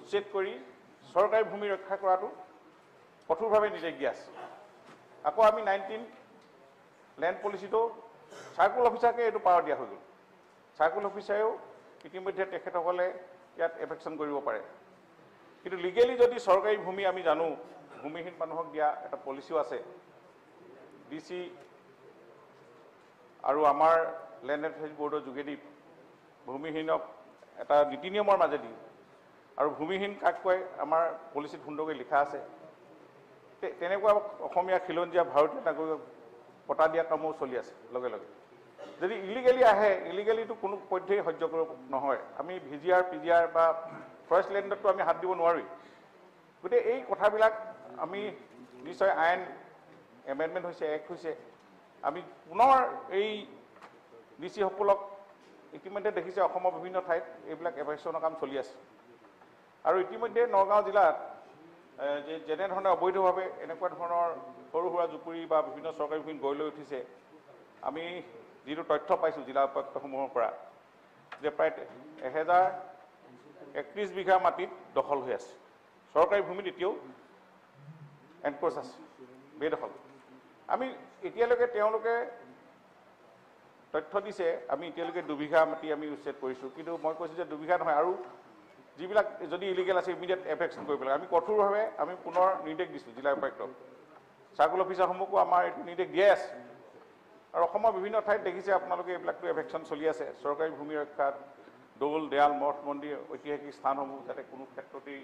উচ্ছেদ কৰি চৰকাৰী ভূমি ৰক্ষা কৰাটো কঠোৰভাৱে নিৰ্দেশ দিয়া আছে। আকৌ আমি 19 লেণ্ড পলিচিটো চাৰ্কুল অফিচাৰকে এইটো পাৱাৰ দিয়া হৈ গ'ল। চাৰ্কুল অফিচাৰেও ইতিমধ্যে তেখেতসকলে ইয়াত এভেকশ্যন কৰিব পাৰে। কিন্তু লিগেলি যদি চৰকাৰী ভূমি আমি জানো ভূমিহীন মানুহক দিয়া এটা পলিচিও আছে, ডি চি আৰু আমাৰ লেণ্ড এডভাইজৰী বৰ্ডৰ যোগেদি ভূমিহীনক এটা নীতি নিয়মৰ মাজেদি আৰু ভূমিহীন কাক কয় আমাৰ পলিচিত সুন্দৰকৈ লিখা আছে। তেনেকুৱা অসমীয়া খিলঞ্জীয়া ভাৰতীয় নাগৰিকক পতা দিয়া কামো চলি আছে। লগে লগে যদি ইলিগেলি আহে, ইলিগেলিটো কোনো পধ্যেই সহ্য কৰিব নহয়। আমি V G R P G R বা ফৰেষ্ট লেণ্ডততো আমি হাত দিব নোৱাৰোৱেই। গতিকে এই কথাবিলাক আমি নিশ্চয় আইন এমেণ্ডমেণ্ট হৈছে, এক্ট হৈছে, আমি পুনৰ এই ডি চিসকলক ইতিমধ্যে দেখিছে অসমৰ বিভিন্ন ঠাইত এইবিলাক এভেকশ্যনৰ কাম চলি আছে। আৰু ইতিমধ্যে নগাঁও জিলাত যেনেধৰণে অবৈধভাৱে এনেকুৱা ধৰণৰ সৰু সুৰা জুপুৰি বা বিভিন্ন চৰকাৰী ভূমিত গঢ় লৈ উঠিছে, আমি যিটো তথ্য পাইছোঁ জিলা উপায়ুক্তসমূহৰ পৰা যে প্ৰায় 1031 বিঘা মাটিত দখল হৈ আছে, চৰকাৰী ভূমিত এতিয়াও এনক্ৰ'চ আছে, বেদখল। আমি এতিয়ালৈকে তেওঁলোকে তথ্য দিছে আমি এতিয়ালৈকে 2 বিঘা মাটি আমি উচ্ছেদ কৰিছোঁ, কিন্তু মই কৈছোঁ যে 2 বিঘা নহয়, আৰু যিবিলাক যদি ইলিগেল আছে ইমিডিয়েট এভেকশ্যন কৰিব লাগে। আমি কঠোৰভাৱে আমি পুনৰ নিৰ্দেশ দিছোঁ জিলা উপায়ুক্তক, চাৰ্কুল অফিচাৰসমূহকো আমাৰ এইটো নিৰ্দেশ দিয়াই আছে। আৰু অসমৰ বিভিন্ন ঠাইত দেখিছে আপোনালোকে এইবিলাকতো এভেকশ্যন চলি আছে। চৰকাৰী ভূমি ৰক্ষাত দৌল, দেৱাল, মঠ, মন্দিৰ, ঐতিহাসিক স্থানসমূহ যাতে কোনো ক্ষেত্ৰতেই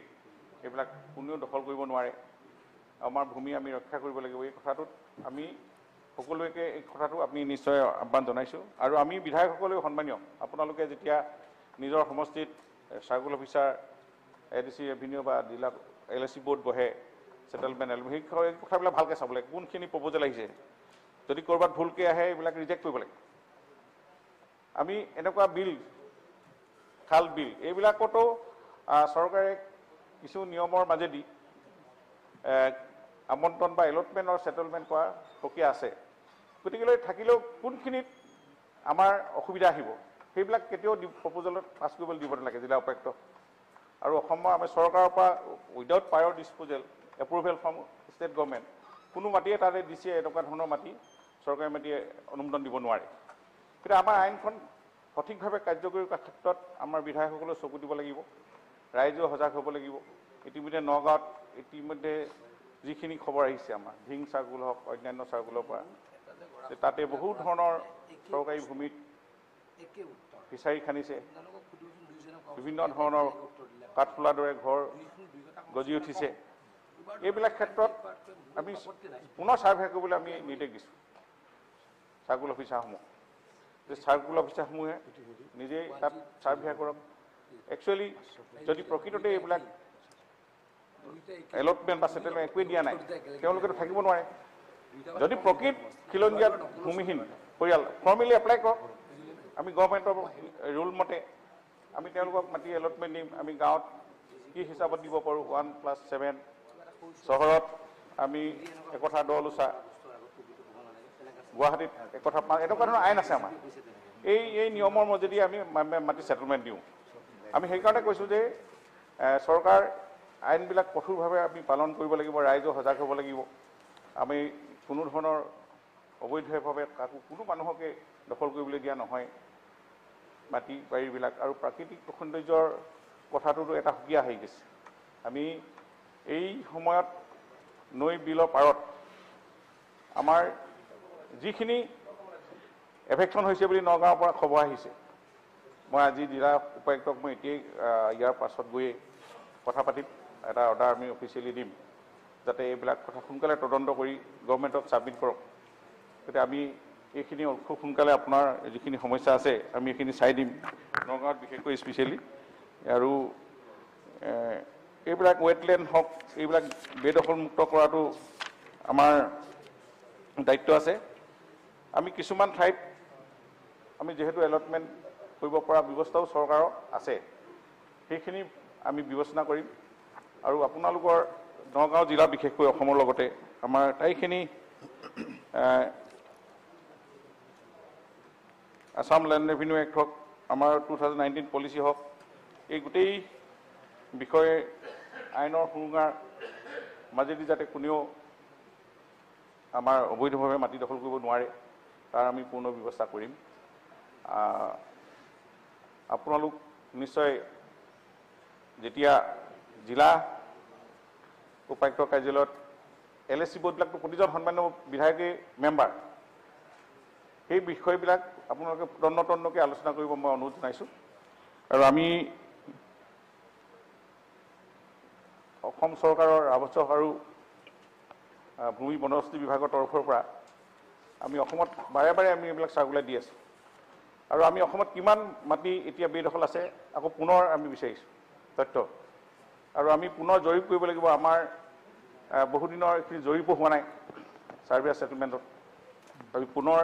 এইবিলাক কোনেও দখল কৰিব নোৱাৰে, আমাৰ ভূমি আমি ৰক্ষা কৰিব লাগিব। এই কথাটোত আমি সকলোকে এই কথাটো আমি নিশ্চয় আহ্বান জনাইছোঁ। আৰু আমি বিধায়কসকলেও সন্মানীয়, আপোনালোকে যেতিয়া নিজৰ সমষ্টিত circle officer, A D C revenue বা জিলা এল এ চি বৰ্ড বহে, ছেটেলমেণ্ট এল, সেই কথাবিলাক ভালকৈ চাব লাগে, কোনখিনি প্ৰপ'জেল আহিছে, যদি ক'ৰবাত ভুলকৈ আহে এইবিলাক ৰিজেক্ট কৰিব লাগে। আমি এনেকুৱা বিল, খাল বিল এইবিলাকতো চৰকাৰে কিছু নিয়মৰ মাজেদি আমন্ত্ৰণ বা এলটমেণ্টৰ ছেটেলমেণ্ট কৰাৰ প্ৰক্ৰিয়া আছে। গতিকেলৈ থাকিলেও কোনখিনিত আমাৰ অসুবিধা আহিব সেইবিলাক কেতিয়াও প্ৰপ'জেলত পাছ কৰিবলৈ দিব নালাগে জিলা উপায়ুক্ত। আৰু অসমৰ আমি চৰকাৰৰ পৰা without prior disposal approval from state government কোনো মাটিয়ে তাতে দিছে এনেকুৱা ধৰণৰ মাটি চৰকাৰী মাটিয়ে অনুমোদন দিব নোৱাৰে। কিন্তু আমাৰ আইনখন সঠিকভাৱে কাৰ্যকৰী কৰাৰ ক্ষেত্ৰত আমাৰ বিধায়কসকলেও চকু দিব লাগিব, ৰাইজেও সজাগ হ'ব লাগিব। ইতিমধ্যে নগাঁৱত ইতিমধ্যে যিখিনি খবৰ আহিছে আমাৰ ঢিং চাৰ্কুল হওক অন্যান্য চাৰ্কুলৰ পৰা, তাতে বহু ধৰণৰ চৰকাৰী ভূমিত ফিচাৰী খান্দিছে, বিভিন্ন ধৰণৰ কাঠফুলাৰ দৰে ঘৰ গজি উঠিছে। এইবিলাক ক্ষেত্ৰত আমি পুনৰ ছাৰ্ভে কৰিবলৈ আমি নিৰ্দেশ দিছোঁ চাৰ্কুল অফিচাৰসমূহ, যে চাৰ্কুল অফিচাৰসমূহে নিজেই তাত ছাৰ্ভে কৰক। একচুৱেলি যদি প্ৰকৃততে এইবিলাক এলটমেণ্ট বা ছেটেলমেণ্ট একোৱেই দিয়া নাই, তেওঁলোকেতো থাকিব নোৱাৰে। যদি প্ৰকৃত খিলঞ্জীয়া ভূমিহীন পৰিয়াল ফৰ্মেলি এপ্লাই কৰক, আমি গভৰ্ণমেণ্টৰ ৰুল মতে আমি তেওঁলোকক মাটি এলটমেণ্ট দিম। আমি গাঁৱত কি হিচাপত দিব পাৰোঁ 1+7, চহৰত আমি একঠা 10 লোচা, গুৱাহাটীত একঠা 5, এনেকুৱা ধৰণৰ আইন আছে আমাৰ। এই নিয়মৰ মাজেদি আমি মাটি ছেটেলমেণ্ট দিওঁ। আমি সেইকাৰণে কৈছোঁ যে চৰকাৰ আইনবিলাক কঠোৰভাৱে আমি পালন কৰিব লাগিব, ৰাইজো সজাগ হ'ব লাগিব। আমি কোনো ধৰণৰ অবৈধভাৱে কাকো কোনো মানুহকে দখল কৰিবলৈ দিয়া নহয় মাটি বাৰীবিলাক। আৰু প্ৰাকৃতিক সৌন্দৰ্যৰ কথাটোতো এটা সুকীয়া হৈ গৈছে। আমি এই সময়ত নৈ বিলৰ পাৰত আমাৰ যিখিনি এভেকশ্যন হৈছে বুলি নগাঁৱৰ পৰা খবৰ আহিছে, মই আজি জিলা উপায়ুক্তক মই এতিয়াই ইয়াৰ পাছত গৈয়ে কথা পাতিম, এটা অৰ্ডাৰ আমি অফিচিয়েলি দিম যাতে এইবিলাক কথা সোনকালে তদন্ত কৰি গভৰ্ণমেণ্টক ছাবমিট কৰক। গতিকে আমি এইখিনি খুব সোনকালে আপোনাৰ যিখিনি সমস্যা আছে আমি এইখিনি চাই দিম নগাঁৱত বিশেষকৈ স্পেচিয়েলি। আৰু এইবিলাক ৱেটলেণ্ড হওক এইবিলাক বেদখলমুক্ত কৰাটো আমাৰ দায়িত্ব আছে। আমি কিছুমান ঠাইত আমি যিহেতু এলটমেণ্ট কৰিব পৰা ব্যৱস্থাও চৰকাৰৰ আছে, সেইখিনি আমি বিবেচনা কৰিম। আৰু আপোনালোকৰ নগাঁও জিলা বিশেষকৈ অসমৰ লগতে আমাৰ আটাইখিনি আছাম লেণ্ড ৰেভিনিউ এক্ট হওক, আমাৰ 2019 পলিচি হওক, এই গোটেই বিষয়ে আইনৰ সুৰুঙাৰ মাজেদি যাতে কোনেও আমাৰ অবৈধভাৱে মাটি দখল কৰিব নোৱাৰে তাৰ আমি পূৰ্ণ ব্যৱস্থা কৰিম। আপোনালোক নিশ্চয় যেতিয়া জিলা উপায়ুক্ত কাৰ্যালয়ত এল এছ চি বৰ্ডবিলাকতো প্ৰতিজন সন্মান্য বিধায়কেই মেম্বাৰ, সেই বিষয়বিলাক আপোনালোকে তন্ন তন্নকৈ আলোচনা কৰিব মই অনুৰোধ জনাইছোঁ। আৰু আমি অসম চৰকাৰৰ ৰাজহ আৰু ভূমি বনবস্তি বিভাগৰ তৰফৰ পৰা আমি অসমত বাৰে বাৰে আমি এইবিলাক চাৰ্কুলাৰ দি আছোঁ। আৰু আমি অসমত কিমান মাটি এতিয়া বেদখল আছে আকৌ পুনৰ আমি বিচাৰিছোঁ তথ্য, আৰু আমি পুনৰ জৰীপ কৰিব লাগিব। আমাৰ বহুদিনৰ এইখিনি জৰীপো হোৱা নাই ছাৰ্ভে ছেটেলমেণ্টত, আমি পুনৰ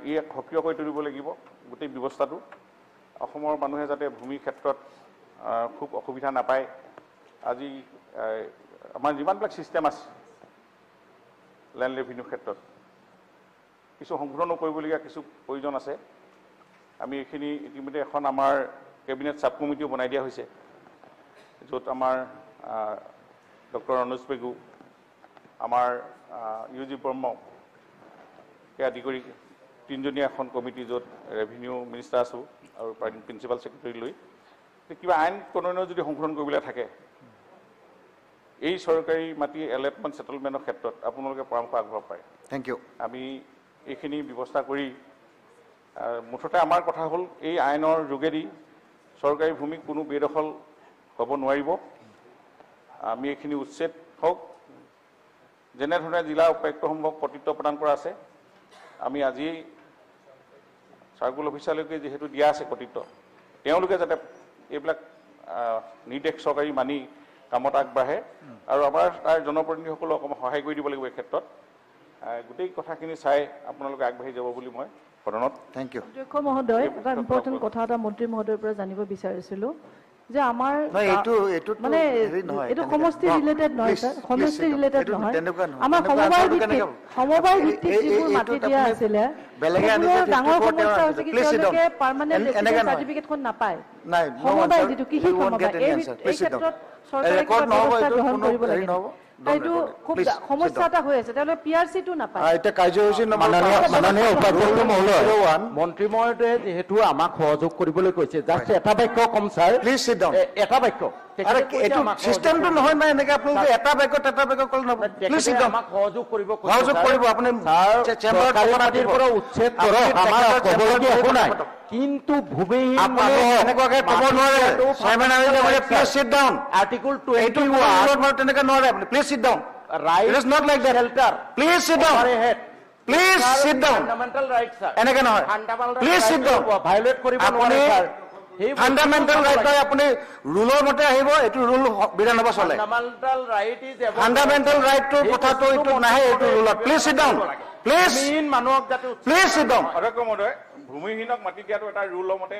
ইয়াক সক্ৰিয় কৰি তুলিব লাগিব গোটেই ব্যৱস্থাটো। অসমৰ মানুহে যাতে ভূমিৰ ক্ষেত্ৰত খুব অসুবিধা নাপায়। আজি আমাৰ যিমানবিলাক ছিষ্টেম আছে লেণ্ড ৰেভিনিউৰ ক্ষেত্ৰত কিছু সংশোধনো কৰিবলগীয়া কিছু প্ৰয়োজন আছে। আমি এইখিনি ইতিমধ্যে এখন আমাৰ কেবিনেট চাব কমিটিও বনাই দিয়া হৈছে, য'ত আমাৰ ডক্টৰ অনুজ পেগু, আমাৰ ইউ জি ব্ৰহ্মকে আদি কৰি তিনিজনীয়া এখন কমিটি, য'ত ৰেভিনিউ মিনিষ্টাৰ আছোঁ আৰু প্ৰিন্সিপাল ছেক্ৰেটাৰী লৈ কিবা আইন প্ৰণয়নৰ যদি সংশোধন কৰিবলৈ থাকে এই চৰকাৰী মাটি এলেটমেণ্ট ছেটেলমেণ্টৰ ক্ষেত্ৰত আপোনালোকে পৰামৰ্শ আগবঢ়াব পাৰে। Thank you. আমি এইখিনি ব্যৱস্থা কৰি মুঠতে আমাৰ কথা হ'ল এই আইনৰ যোগেদি চৰকাৰী ভূমিক কোনো বেদখল হ'ব নোৱাৰিব। আমি এইখিনি উচ্ছেদ হওক, যেনেধৰণে জিলা উপায়ুক্তসমূহক কৰ্তৃত্ব প্ৰদান কৰা আছে, আমি আজি চাৰ্কুল অফিচাৰলৈকে যিহেতু দিয়া আছে কৰ্তৃত্ব, তেওঁলোকে যাতে এইবিলাক নিৰ্দেশ চৰকাৰী মানি কামত আগবাঢ়ে আৰু আমাৰ তাৰ জনপ্ৰতিনিধিসকলক অকণমান সহায় কৰি দিব লাগিব এই ক্ষেত্ৰত। গোটেই কথাখিনি চাই আপোনালোকে আগবাঢ়ি যাব বুলি মই সদনত thank U. অধ্যক্ষ মহোদয়, এটা ইম্পৰ্টেণ্ট কথা এটা মন্ত্ৰী মহোদয়ৰ পৰা জানিব বিচাৰিছিলোঁ যে আমাৰ মানে এইটো সমষ্টি ৰিলেটেড নহয় ছাৰ, সমষ্টি ৰিলেটেড নহয়, আমাৰ সমবায় ভিত্তিত যিবোৰ মাটি দিয়া আছিলে ডাঙৰ সমস্যা হৈছে কি তেওঁলোকে পাৰ্মানেণ্ট ৰেচিডেণ্ট চাৰ্টিফিকেটখন নাপায়। সমবায় যিটো কৃষি সমবায়, এই ক্ষেত্ৰত চৰকাৰে কিবা ব্যৱস্থা গ্ৰহণ কৰিব লাগে। এইটো খুব সমস্যা এটা হৈ আছে, তেওঁলোকে পি আৰ চিটো নাপায়। মাননীয় উপাধ্যক্ষ মহোদয়, মন্ত্ৰী মহোদয়ে যিহেতু আমাক সহযোগ কৰিবলৈ কৈছে, জাষ্ট এটা বাক্য কম ছাৰ, এটা বাক্য। চিষ্টেমটো নহয় নাই এনেকে আপোনালোকে এটা বাক্য এটা বাক্য ক'লে নহ'ব। প্লিজ আমাক সহযোগ কৰিব, সহযোগ কৰিব। আপুনি চেম্বাৰৰ পৰা উচ্ছেদ কৰক, আমাৰ ক'বলগীয়া একো নাই, কিন্তু ভূমিহীন এনেকুৱাকে ক'ব নোৱাৰে। Please sit down. Article 21 তেনেকে নোৱাৰে আপুনি। Please sit down. It is not like that. Please sit down. Please sit down. Fundamental right sir, এনেকে নহয়। Please sit down. Violate কৰিব নোৱাৰে ছাৰ। ফাণ্ডামেণ্টেল ৰাইট আপুনি ৰুলৰ মতে আহিব, এইটো ৰুল বিধানসভা চলে। ফাণ্ডামেণ্টেল ৰাইটটোৰ কথাটো এইটো নাহে এইটো ৰুলত। Please sit down. Please please sit down. অধ্যক্ষ মহোদয়, ভূমিহীনক মাটি দিয়াটো এটা ৰুলৰ মতে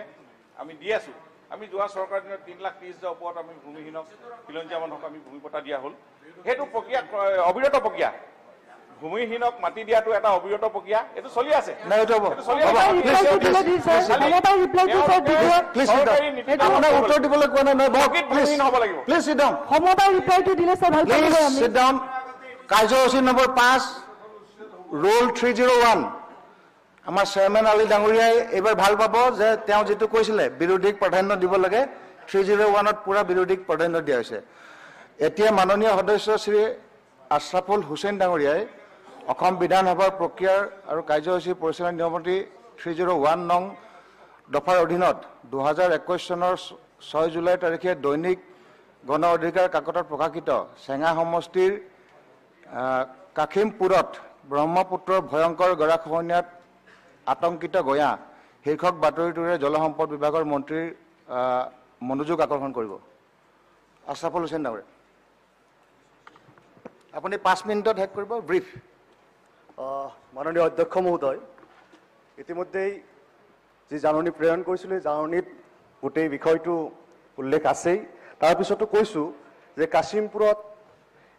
আমি দি আছোঁ। আমি যোৱা চৰকাৰৰ দিনত 3,30,000 ওপৰত আমি ভূমিহীনক খিলঞ্জীয়া মানুহক আমি ভূমি পট্টা দিয়া হ'ল। সেইটো প্ৰক্ৰিয়া অবিৰত প্ৰক্ৰিয়া। ভূমিহীনক মাটি দিয়াটো এটা অবিৰত প্ৰক্ৰিয়া, এইটো চলি আছে। উত্তৰ দিবলৈ কোৱা নাই। কাৰ্যসূচী নম্বৰ 5, ৰোল 301। আমাৰ চেয়াৰমেন আলী ডাঙৰীয়াই এইবাৰ ভাল পাব যে তেওঁ যিটো কৈছিলে বিৰোধীক প্ৰাধান্য দিব লাগে, 301ত পুৰা বিৰোধীক প্ৰাধান্য দিয়া হৈছে। এতিয়া মাননীয় সদস্য শ্ৰী আশ্ৰাফুল হুছেইন ডাঙৰীয়াই অসম বিধানসভাৰ প্ৰক্ৰিয়াৰ আৰু কাৰ্যসূচী পৰিচালনা নিয়মাৱলী 301 নং দফাৰ অধীনত 2021 চনৰ 6 জুলাই তাৰিখে দৈনিক গণ অধিকাৰ কাকতত প্ৰকাশিত চেঙা সমষ্টিৰ কাশিমপুৰত ব্ৰহ্মপুত্ৰৰ ভয়ংকৰ গৰাখহনীয়াত আতংকিত গঞা শীৰ্ষক বাতৰিটোৰে জলসম্পদ বিভাগৰ মন্ত্ৰীৰ মনোযোগ আকৰ্ষণ কৰিব। আশ্ৰাফুল হুছেইন ডাঙৰীয়া, আপুনি 5 মিনিটত শেষ কৰিব, ব্ৰিফ। মাননীয় অধ্যক্ষ মহোদয়, ইতিমধ্যেই যি জাননী প্ৰেৰণ কৰিছিলোঁ, সেই জাননীত গোটেই বিষয়টো উল্লেখ আছেই। তাৰপিছতো কৈছোঁ যে কাশিমপুৰত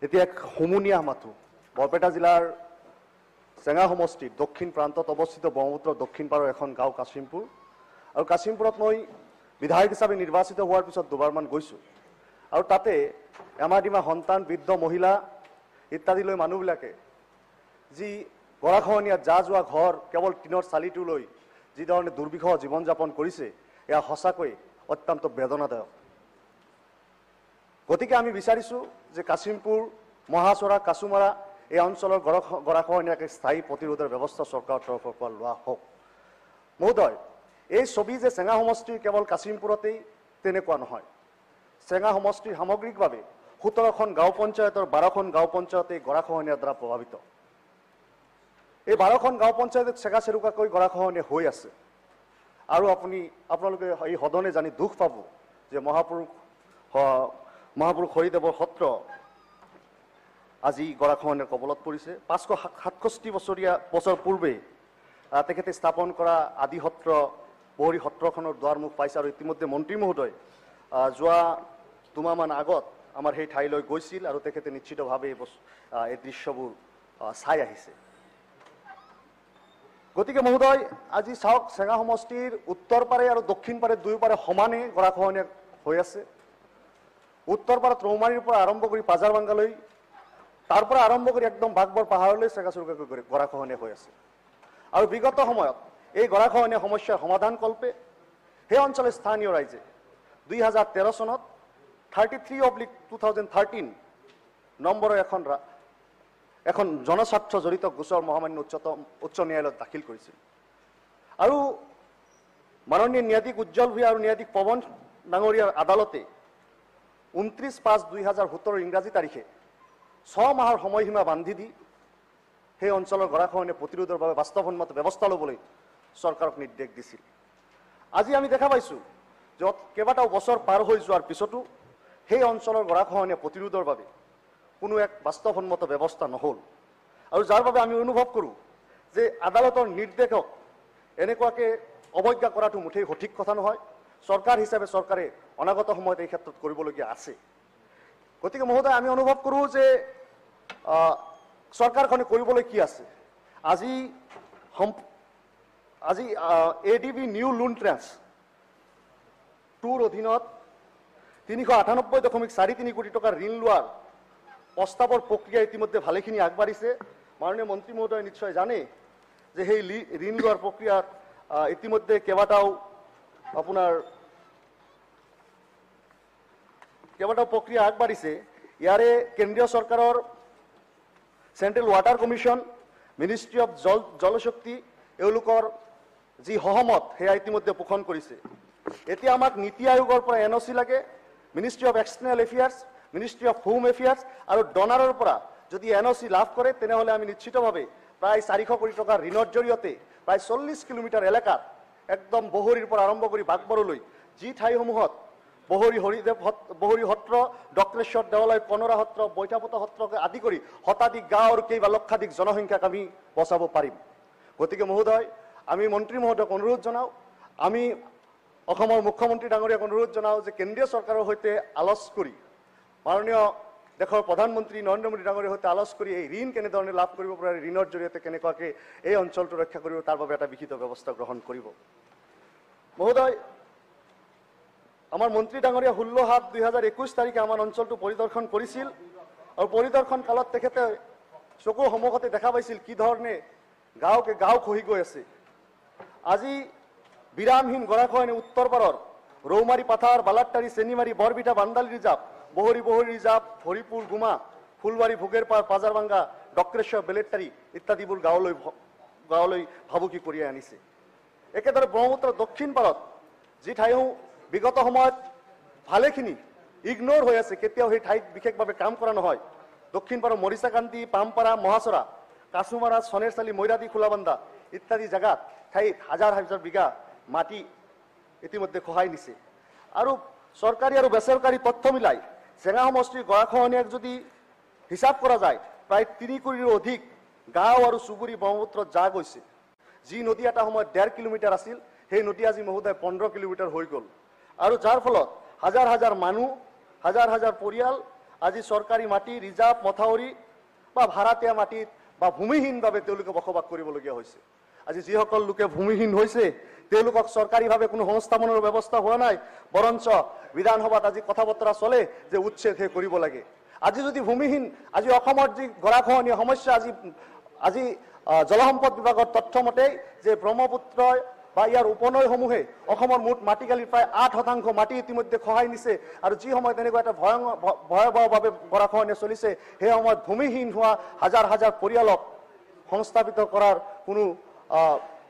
এতিয়া এক হুমুনিয়াহ মাথো। বৰপেটা জিলাৰ চেঙা সমষ্টিৰ দক্ষিণ প্ৰান্তত অৱস্থিত ব্ৰহ্মপুত্ৰৰ দক্ষিণ পাৰৰ এখন গাঁও কাশিমপুৰ। আৰু কাশিমপুৰত মই বিধায়ক হিচাপে নিৰ্বাচিত হোৱাৰ পিছত দুবাৰমান গৈছোঁ। আৰু তাতে এমাডিমা সন্তান, বৃদ্ধ মহিলা ইত্যাদিলৈ মানুহবিলাকে যি গৰাখহনীয়াত যা যোৱা ঘৰ কেৱল টিনৰ চালিটো লৈ যিধৰণে দুৰ্বিষহ জীৱন যাপন কৰিছে, এয়া সঁচাকৈ অত্যন্ত বেদনাদায়ক। গতিকে আমি বিচাৰিছোঁ যে কাশিমপুৰ, মহাচৰা, কাছুমাৰা এই অঞ্চলৰ গৰাখহনীয়াক স্থায়ী প্ৰতিৰোধৰ ব্যৱস্থা চৰকাৰৰ তৰফৰ পৰা লোৱা হওক। মহোদয়, এই ছবি যে চেঙা সমষ্টিৰ কেৱল কাশিমপুৰতেই তেনেকুৱা নহয়। চেঙা সমষ্টিৰ সামগ্ৰিকভাৱে 17খন গাঁও পঞ্চায়তৰ 12খন গাঁও পঞ্চায়তে গৰাখহনীয়াৰ দ্বাৰা প্ৰভাৱিত। এই 12খন গাঁও পঞ্চায়তত চেগা চেৰুকাকৈ গৰাখহনীয়া হৈ আছে। আৰু আপোনালোকে এই সদনে জানি দুখ পাব যে মহাপুৰুষ হৰিদেৱৰ সত্ৰ আজি গৰাখহনীয়াৰ কবলত পৰিছে। 567 বছৰ পূৰ্বে তেখেতে স্থাপন কৰা আদি সত্ৰ বহৰী সত্ৰখনৰ দুৱাৰমুখ পাইছে। আৰু ইতিমধ্যে মন্ত্ৰী মহোদয় যোৱা 2 মাহমান আগত আমাৰ সেই ঠাইলৈ গৈছিল আৰু তেখেতে নিশ্চিতভাৱে এই দৃশ্যবোৰ চাই আহিছে। গতিকে মহোদয়, আজি চাওক চেঙা সমষ্টিৰ উত্তৰ পাৰে আৰু দক্ষিণ পাৰে দুয়োপাৰে সমানে গৰাখহনীয়া হৈ আছে। উত্তৰ পাৰত ৰৌমাৰীৰ পৰা আৰম্ভ কৰি পাজাৰবাংগালৈ, তাৰ পৰা আৰম্ভ কৰি একদম বাঘবৰ পাহাৰলৈ চেগা চুৰুকাকৈ গৰাখহনীয়া হৈ আছে। আৰু বিগত সময়ত এই গৰাখহনীয়া সমস্যাৰ সমাধান কল্পে সেই অঞ্চলৰ স্থানীয় ৰাইজে 2013 চনত 33/2013 নম্বৰৰ এখন জনস্বাৰ্থ জড়িত গোচৰ মহামান্য উচ্চ ন্যায়ালয়ত দাখিল কৰিছিল। আৰু মাননীয় ন্যায়াধীশ উজ্জ্বল ভূঞা আৰু ন্যায়াধীশ পৱন ডাঙৰীয়াৰ আদালতে 29/5/2017 ইংৰাজী তাৰিখে 6 মাহৰ সময়সীমা বান্ধি দি সেই অঞ্চলৰ গৰাখহনীয়া প্ৰতিৰোধৰ বাবে বাস্তৱসন্মত ব্যৱস্থা ল'বলৈ চৰকাৰক নিৰ্দেশ দিছিল। আজি আমি দেখা পাইছোঁ যে কেইবাটাও বছৰ পাৰ হৈ যোৱাৰ পিছতো সেই অঞ্চলৰ গৰাখহনীয়া প্ৰতিৰোধৰ বাবে কোনো এক বাস্তৱসন্মত ব্যৱস্থা নহ'ল। আৰু যাৰ বাবে আমি অনুভৱ কৰোঁ যে আদালতৰ নিৰ্দেশক এনেকুৱাকৈ অৱজ্ঞা কৰাটো মুঠেই সঠিক কথা নহয়। চৰকাৰ হিচাপে চৰকাৰে অনাগত সময়ত এই ক্ষেত্ৰত কৰিবলগীয়া আছে। গতিকে মহোদয়, আমি অনুভৱ কৰোঁ যে চৰকাৰখনে কৰিবলৈ কি আছে। আজি A D B new loan tranche tour অধীনত 398.43 কোটি টকাৰ ঋণ লোৱাৰ প্ৰস্তাৱৰ প্ৰক্ৰিয়া ইতিমধ্যে ভালেখিনি আগবাঢ়িছে। মাননীয় মন্ত্ৰী মহোদয় নিশ্চয় জানে যে সেই ঋণ লোৱাৰ প্ৰক্ৰিয়াত ইতিমধ্যে কেইবাটাও প্ৰক্ৰিয়া আগবাঢ়িছে। ইয়াৰে কেন্দ্ৰীয় চৰকাৰৰ central water commission, ministry of Jal Shakti এওঁলোকৰ যি সহমত সেয়া ইতিমধ্যে পোষণ কৰিছে। এতিয়া আমাক নীতি আয়োগৰ পৰা এন অ' চি লাগে, ministry of external affairs, ministry of home affairs আৰু ডনাৰৰ পৰা যদি এন অ' চি লাভ কৰে তেনেহ'লে আমি নিশ্চিতভাৱে প্ৰায় 400 কোটি টকাৰ ঋণৰ জৰিয়তে প্ৰায় 40 কিলোমিটাৰ এলেকাত একদম বহৰীৰ পৰা আৰম্ভ কৰি বাগবৰলৈ যি ঠাইসমূহত বহৰী হৰিদেৱ বহৰী সত্ৰ, ডক্ৰেশ্বৰ দেৱালয়, কনৰা সত্ৰ, বৈঠাপতা সত্ৰকে আদি কৰি শতাধিক গাঁও আৰু কেইবা লক্ষাধিক জনসংখ্যাক আমি বচাব পাৰিম। গতিকে মহোদয়, আমি মন্ত্ৰী মহোদয়ক অনুৰোধ জনাওঁ, আমি অসমৰ মুখ্যমন্ত্ৰী ডাঙৰীয়াক অনুৰোধ জনাওঁ যে কেন্দ্ৰীয় চৰকাৰৰ সৈতে আলোচ কৰি, মাননীয় দেশৰ প্ৰধানমন্ত্ৰী নৰেন্দ্ৰ মোদী ডাঙৰীয়াৰ সৈতে আলোচ কৰি এই ঋণ কেনেধৰণে লাভ কৰিব পাৰে, ঋণৰ জৰিয়তে কেনেকুৱাকৈ এই অঞ্চলটো ৰক্ষা কৰিব তাৰ বাবে এটা বিহিত ব্যৱস্থা গ্ৰহণ কৰিব। মহোদয়, আমাৰ মন্ত্ৰী ডাঙৰীয়া 16/7/2021 তাৰিখে আমাৰ অঞ্চলটো পৰিদৰ্শন কৰিছিল আৰু পৰিদৰ্শন কালত তেখেতে চকুৰ সন্মুখতে দেখা পাইছিল কি ধৰণে গাঁওকে গাঁও খহি গৈ আছে। আজি বিৰামহীন গৰাখহনীয়া উত্তৰ পাৰৰ ৰৌমাৰী পাথাৰ, বালাৰটাৰী, চেনিমাৰী, বৰবিঠা, বান্দালি ৰিজাৰ্ভ, বহৰী বহৰী ৰিজাৰ্ভ, হৰিপুৰ, গুমা, ফুলবাৰী, ভোগেৰপাৰ, পাজাৰবাংগা, ডক্ৰেশ্বৰ, বেলেৰটাৰী ইত্যাদিবোৰ গাঁৱলৈ ভাবুকি কঢ়িয়াই আনিছে। একেদৰে ব্ৰহ্মপুত্ৰৰ দক্ষিণ পাৰত যি ঠাইও বিগত সময়ত ভালেখিনি ইগন'ৰ হৈ আছে, কেতিয়াও সেই ঠাইত বিশেষভাৱে কাম কৰা নহয়। দক্ষিণ পাৰৰ মৰিচাকান্দি, পামপাৰা, মহাচৰা, কাছুমাৰা, চনেৰচালি, মৈৰাদী, খোলাবান্ধা ইত্যাদি জেগাত ঠাইত হাজাৰ হাজাৰ বিঘা মাটি ইতিমধ্যে খহাই নিছে। আৰু চৰকাৰী আৰু বেচৰকাৰী তথ্য মিলাই চেঙা সমষ্টিৰ গৰাখহনীয়াক যদি হিচাপ কৰা যায় প্ৰায় 3 কোটিৰো অধিক গাঁও আৰু চুবুৰী ব্ৰহ্মপুত্ৰত জাহ গৈছে। যি নদী এটা সময়ত 1.5 কিলোমিটাৰ আছিল, সেই নদী আজি মহোদয় 15 কিলোমিটাৰ হৈ গ'ল। আৰু যাৰ ফলত হাজাৰ হাজাৰ মানুহ, হাজাৰ হাজাৰ পৰিয়াল আজি চৰকাৰী মাটি, ৰিজাৰ্ভ, মথাউৰি বা ভাড়াতীয়া মাটিত বা ভূমিহীনভাৱে তেওঁলোকে বসবাস কৰিবলগীয়া হৈছে। আজি যিসকল লোকে ভূমিহীন হৈছে তেওঁলোকক চৰকাৰীভাৱে কোনো সংস্থাপনৰ ব্যৱস্থা হোৱা নাই, বৰঞ্চ বিধানসভাত আজি কথা বতৰা চলে যে উচ্ছেদহে কৰিব লাগে। আজি যদি ভূমিহীন, আজি অসমৰ যি গৰাখহনীয়া সমস্যা, আজি আজি জলসম্পদ বিভাগৰ তথ্য মতে যে ব্ৰহ্মপুত্ৰই বা ইয়াৰ উপনৈসমূহে অসমৰ মুঠ মাটিকালিৰ প্ৰায় 8% মাটি ইতিমধ্যে খহাই নিছে। আৰু যি সময়ত এনেকুৱা এটা ভয়াৱহভাৱে গৰাখহনীয়া চলিছে, সেই সময়ত ভূমিহীন হোৱা হাজাৰ হাজাৰ পৰিয়ালক সংস্থাপিত কৰাৰ কোনো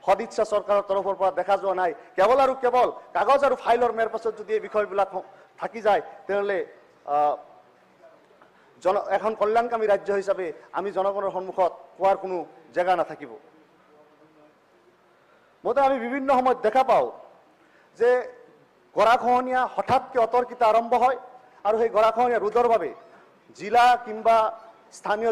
সদিচ্ছা চৰকাৰৰ তৰফৰ পৰা দেখা যোৱা নাই। কেৱল আৰু কেৱল কাগজ আৰু ফাইলৰ মেৰ পাছত যদি এই বিষয়বিলাক থাকি যায়, তেনেহ'লে এখন কল্যাণকামী ৰাজ্য হিচাপে আমি জনগণৰ সন্মুখত কোৱাৰ কোনো জেগা নাথাকিব। মতে আমি বিভিন্ন সময়ত দেখা পাওঁ যে গৰাখহনীয়া হঠাৎকে অতৰ্কিত আৰম্ভ হয় আৰু সেই গৰাখহনীয়া ৰোধৰ বাবে জিলা কিংবা স্থানীয়